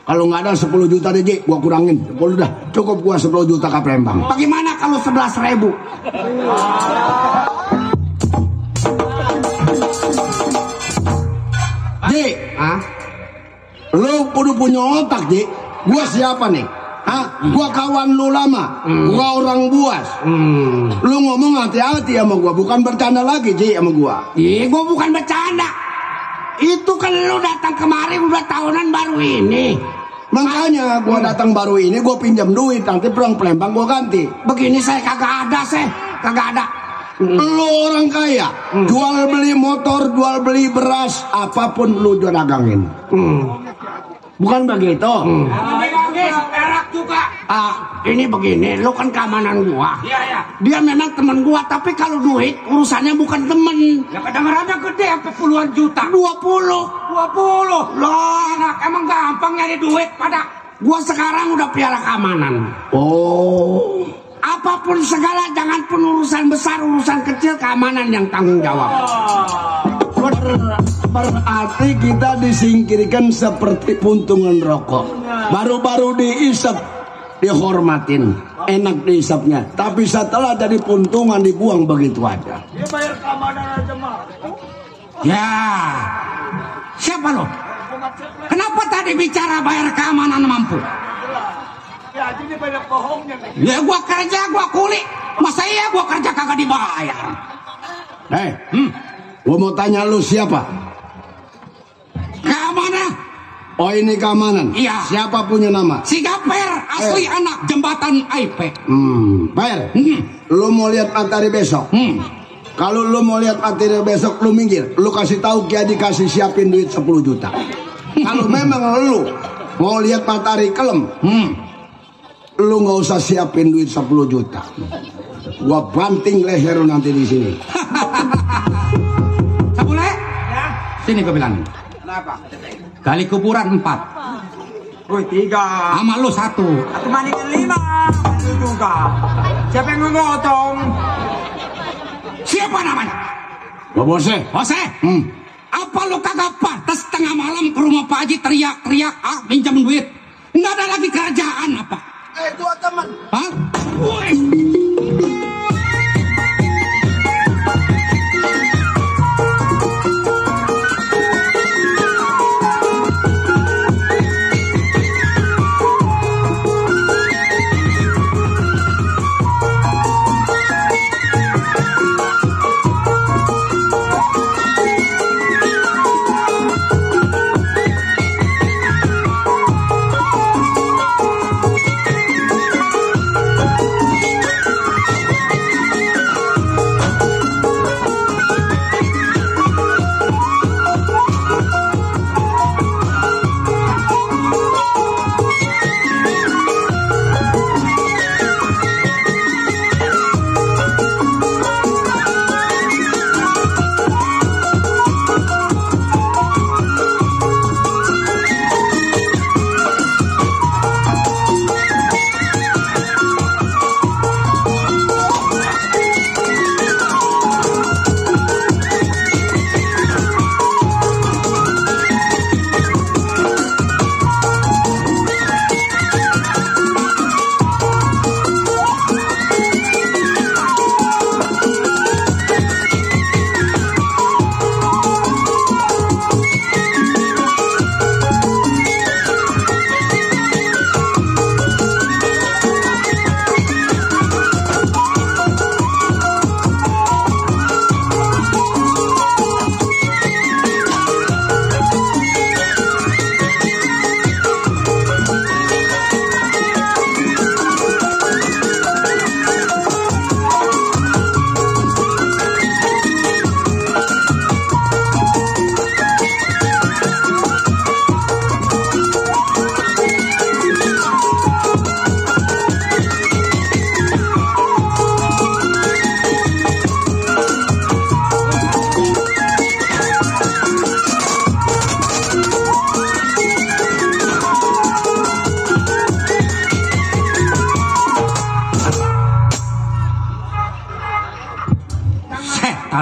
Kalau nggak ada 10 juta deh, Ji, gua kurangin 10 dah. Cukup gua 10 juta ke Palembang. Bagaimana kalau 11.000? Ji, lu kudu punya otak, Ji. Gua siapa nih? Gua kawan lu lama. Gua orang Buas. Lu ngomong hati-hati sama gua, bukan bercanda lagi, Ji, sama gua. Iya, gua bukan bercanda. Itu kan lu datang kemari udah tahunan baru ini. Makanya gua datang baru ini, gua pinjam duit, nanti pulang Palembang gua ganti. Begini saya kagak ada. Lu orang kaya, jual beli motor, jual beli beras, apapun lu jual dagangin. Bukan begitu? Perak juga. Ini begini, lu kan keamanan gua. Iya. Dia memang temen gua, tapi kalau duit urusannya bukan temen. Ya kedengarannya gede, sampai puluhan juta. 20. Loh, anak emang gampang nyari duit pada. Gua sekarang udah piala keamanan. Oh. Apapun segala, jangan pun urusan besar, urusan kecil, keamanan yang tanggung jawab. Berarti kita disingkirkan seperti puntungan rokok. Baru-baru diisap, dihormatin, enak diisapnya. Tapi setelah jadi puntungan dibuang begitu aja. Dia bayar keamanan aja mah. Ya, siapa lo? Kenapa tadi bicara bayar keamanan mampu? Ya, jadi banyak bohongnya nih. Ya gua kerja, gua kulik. Masa iya gua kerja kagak dibayar? Gua mau tanya lu siapa? Keamanan. Oh, ini keamanan? Iya. Siapa punya nama? Si Gaper, asli anak jembatan IP. Per, lu mau lihat matahari besok? Kalau lu mau lihat matahari besok, lu minggir. Lu kasih tahu Ki Haji kasih siapin duit 10 juta. Kalau memang lu mau lihat matahari kelem, lu nggak usah siapin duit 10 juta. Gua banting leher lu nanti di sini. Sabule? Ya. Sini gua bilang. Kenapa? Gali kuburan 4. Woi 3. Sama lu 1. Aku mandikan 5. Lu juga. Siapa yang ngegotong? Siapa namanya? Gua Bose. Bose? Apa lu kagak pantas tengah malam ke rumah Pak Haji teriak-teriak, minjam duit? Nggak ada lagi kerjaan apa? Dua teman. Hah?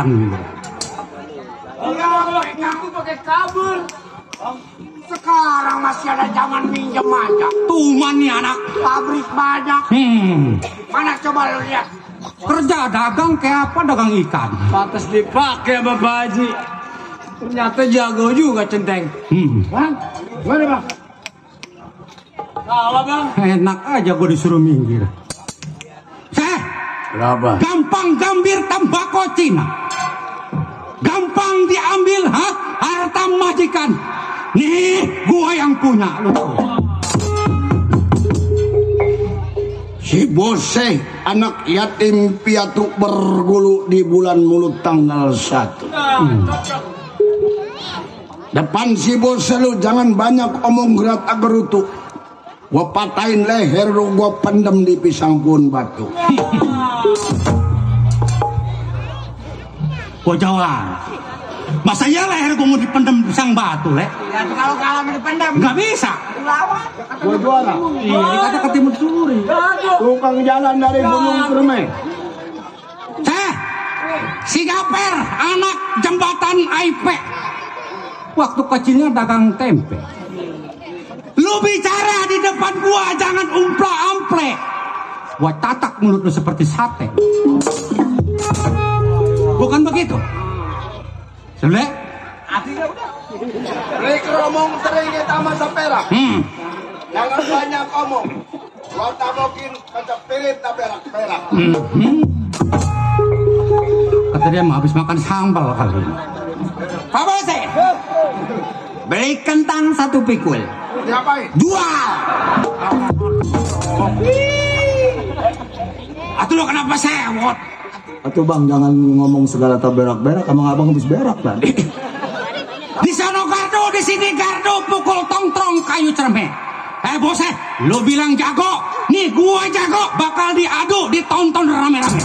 ikan. Aku pakai kabel. Sekarang masih ada zaman minjem aja. Tuman nih anak. Pabrik banyak. Mana coba lu lihat. Kerja dagang kayak apa, dagang ikan. Pantas dipakai sama Pak Haji. Ternyata jago juga Centeng. Bang, gimana bang? Salah bang. Enak aja gue disuruh minggir. Berapa? Gampang gambir tembakau Cina. Gampang diambil harta majikan. Nih gua yang punya lu. Si Bose, anak yatim piatu bergulu di bulan Mulut tanggal 1. Depan si Bose lu jangan banyak omong gerak agerutu. Gua patahin leher lu, gua pendem di pisang pun batu. Gua jawab. Masa ya leher gua mau dipendem pisang batu, Le? Ya, kalau kalah dipendam. Nggak bisa. Lawan. Gua juara. Iya, dikata ke Timur Suri. Tukang jalan dari Gunung Permai. Si Gaper, anak jembatan IP. Waktu kecilnya dagang tempe. Lu bicara di depan gua jangan umpla-ample. Gua tatak mulut lu seperti sate. Bukan begitu? Sudah? Artinya udah. Rek ngomong sering kita sama sapera. Jangan banyak omong. Gua tabokin kaca pirit taberak-berak. Kata dia mau habis makan sambal kali ini. Pak Bose, beli kentang 1 pikul. Diapain? Jual. Atuh lo kenapa sewot? Atuh bang, jangan ngomong segala taberak-berak. Emang abang habis berak bang. Di sana gardu, di sini gardu, pukul tong-tong kayu cermek. Bose, lo bilang jago. Nih gua jago, bakal diadu, ditonton rame-rame.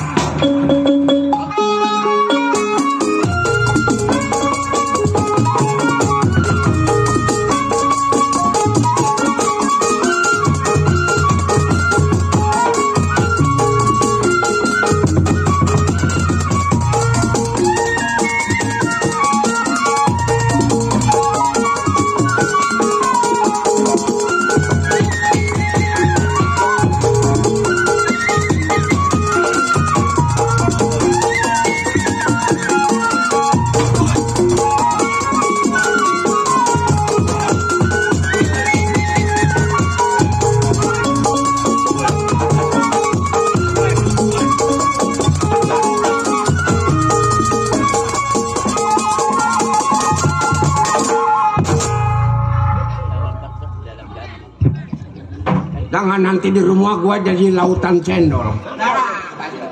Jangan nanti di rumah gua jadi lautan cendol.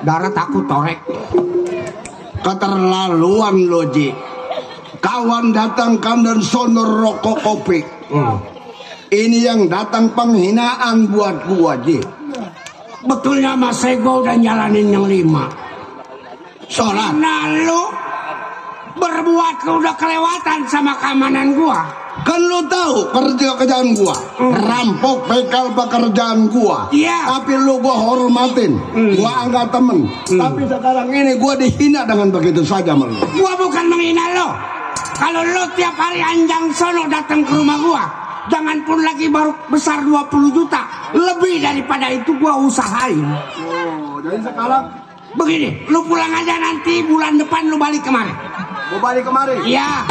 Darah takut torek. Keterlaluan lo Ji. Kawan datangkan dan sonor rokok kopi. Ini yang datang penghinaan buat gua Ji. Betulnya Mas Ego udah jalanin yang 5. Sholat. Nah lu berbuat lu udah kelewatan sama keamanan gua. Kan lu tahu kerjaan gua, rampok bekal pekerjaan gua. Iya. Tapi lu gua hormatin, gua anggap temen. Tapi sekarang ini gua dihina dengan begitu saja malu. Gua bukan menghina lo. Kalau lo tiap hari anjang sono datang ke rumah gua, jangan pun lagi baru besar 20 juta. Lebih daripada itu gua usahain. Oh, jadi sekarang begini, lu pulang aja nanti bulan depan lu balik kemari. gua balik kemari. Iya.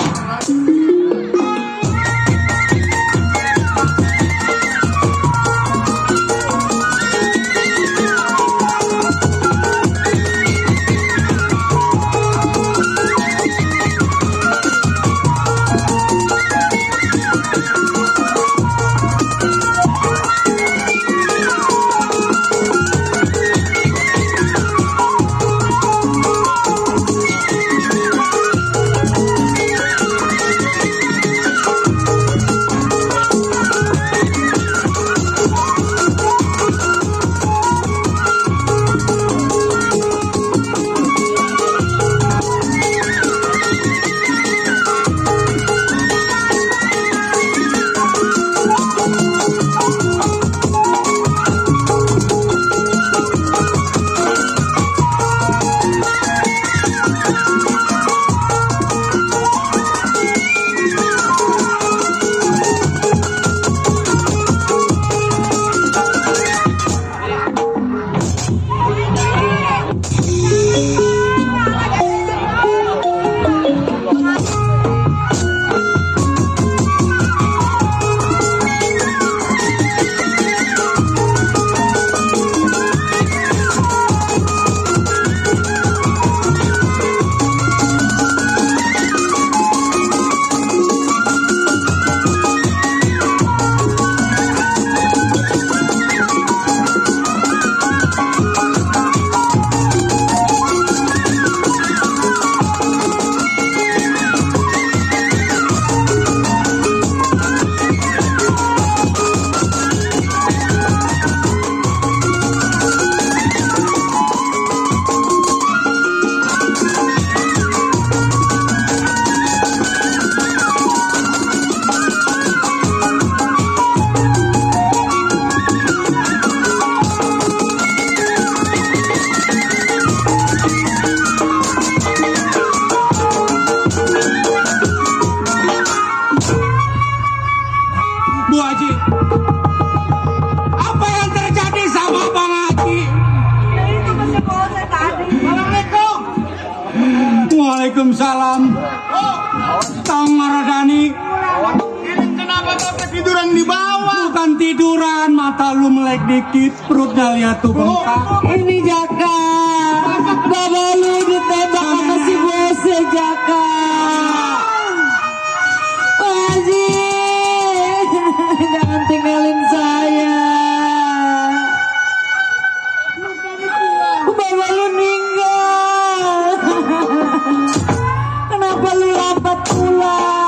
Waalaikumsalam. Kang Maradani. Ini kenapa kau ketiduran di bawah? Bukan tiduran, mata lu melek dikit, perutnya lihat tuh bengkak. Ini Jaka. Bapak lu ditembak sama si bose Jaka. Pak Haji, jangan tinggalin saya. Bapak lu meninggal. Kenapa lu lambat pulang?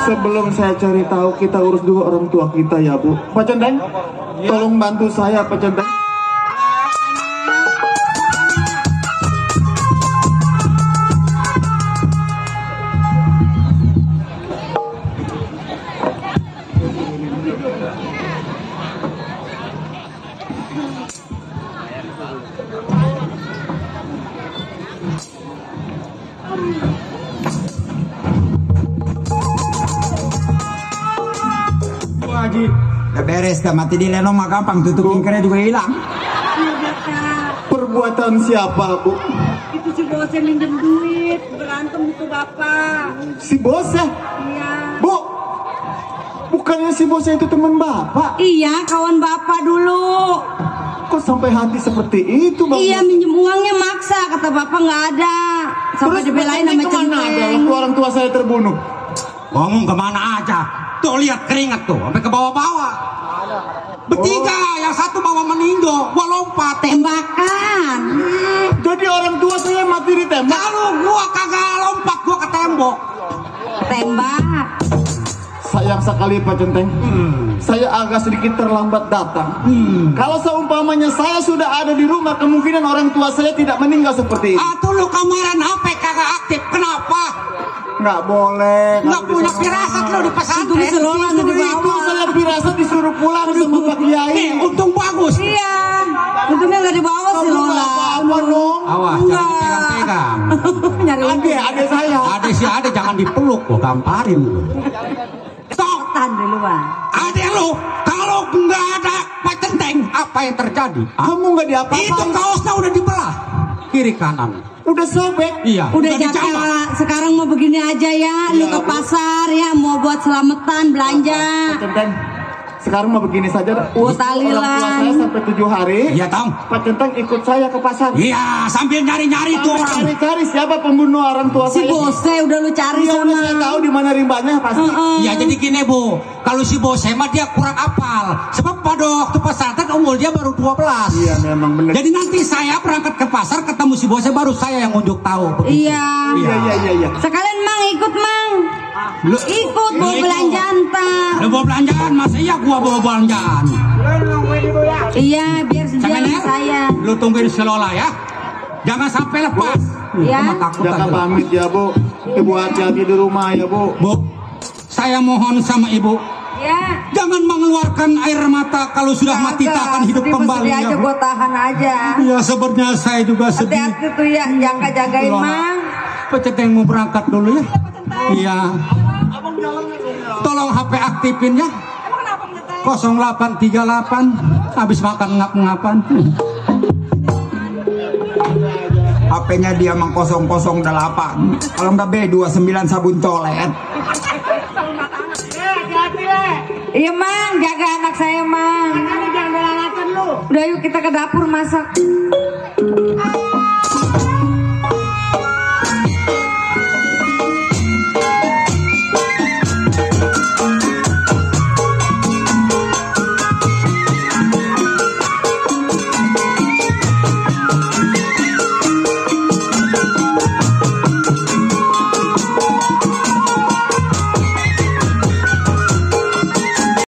Sebelum saya cari tahu, kita urus dulu orang tua kita ya Bu. Pak Centeng, tolong bantu saya Pak Centeng. Udah beres, dah mati di lenong mah gampang, tutupin kere juga hilang. Perbuatan siapa Bu? Itu si bose minjem duit, berantem itu bapak. Si bose? Iya. Bu, bukannya si bose itu teman Bapak? Iya, kawan bapak dulu. Kok sampai hati seperti itu Bang? Iya, minjem uangnya maksa, kata bapak nggak ada. Sampai dibelain sama kemana ada Centeng. waktu orang tua saya terbunuh? Ngomong kemana aja? Tuh lihat keringat tuh, sampai ke bawah-bawah. Bertiga, yang satu bawa meninggal, gua lompat. Tembakan. Jadi orang tua saya mati ditembak? Kalau gua kagak lompat, gua ke tembok. Tembak. Sayang sekali Pak Centeng. Saya agak sedikit terlambat datang. Kalau seumpamanya saya sudah ada di rumah, kemungkinan orang tua saya tidak meninggal seperti ini. Tuh lu kamaran HP kagak aktif, kenapa? nggak boleh. Nggak punya firasat lo di pesantren. Itu selolah Justru itu saya firasat disuruh pulang sama Pak Kiai. Untung bagus. Iya. Untungnya nggak dibawa sih Lola. Apa dong? Awas, jangan dipegang-pegang. Nyari untung. Ade saya. Ade si Ade jangan dipeluk, gua gamparin. Tahan dulu bang. Ade lo, kalau nggak ada Pak Centeng, apa yang terjadi? Kamu nggak diapa-apain. Itu kaosnya udah dibelah kiri kanan. Udah sobek. Iya. Udah dijamah. Jaka, sekarang mau begini aja ya, lu ke pasar ya, mau buat selamatan belanja. Centeng. Sekarang mau begini saja. Buat Orang tua talilan. saya sampai 7 hari. Iya tahu. Pak Centeng ikut saya ke pasar. Iya, sambil nyari-nyari tuh orang. Cari-cari siapa pembunuh orang tua Si saya. Bose udah lu cari Iya, udah sama. saya tahu di mana rimbanya pasti. Ya jadi gini Bu, kalau si Bose mah dia kurang apal. Sebab pada waktu pesantren umur dia baru 12. Iya, memang benar. Jadi nanti saya berangkat ke pasar ketemu si Bose baru saya yang unjuk tahu. Begitu. Iya. Iya. Sekalian mang ikut mang. Lu Ikut bawa ikut. belanjaan tak. Lu bawa belanjaan, masa iya gua bawa belanjaan. Iya biar sejalan Jangan ya, saya. lu tungguin si Lola ya. Jangan sampai lepas. Ya. Cuma takut Jangan aja. pamit ya Bu. Ibu hati-hati di rumah ya Bu. Bu, saya mohon sama ibu, Ya. jangan mengeluarkan air mata kalau sudah mati tak akan hidup kembali aja ya Bu. gua tahan aja. Ya sebenarnya saya juga sedih. Hati-hati tuh ya, jaga jagain Lola. mang. Peceteng mau berangkat dulu ya. Iya. Tolong HP aktifin ya. 0838 habis makan ngap-ngapan. HP-nya dia emang 008. Kalau nggak B29 sabun colet. Iya mang, jaga anak saya mang. Udah yuk kita ke dapur masak.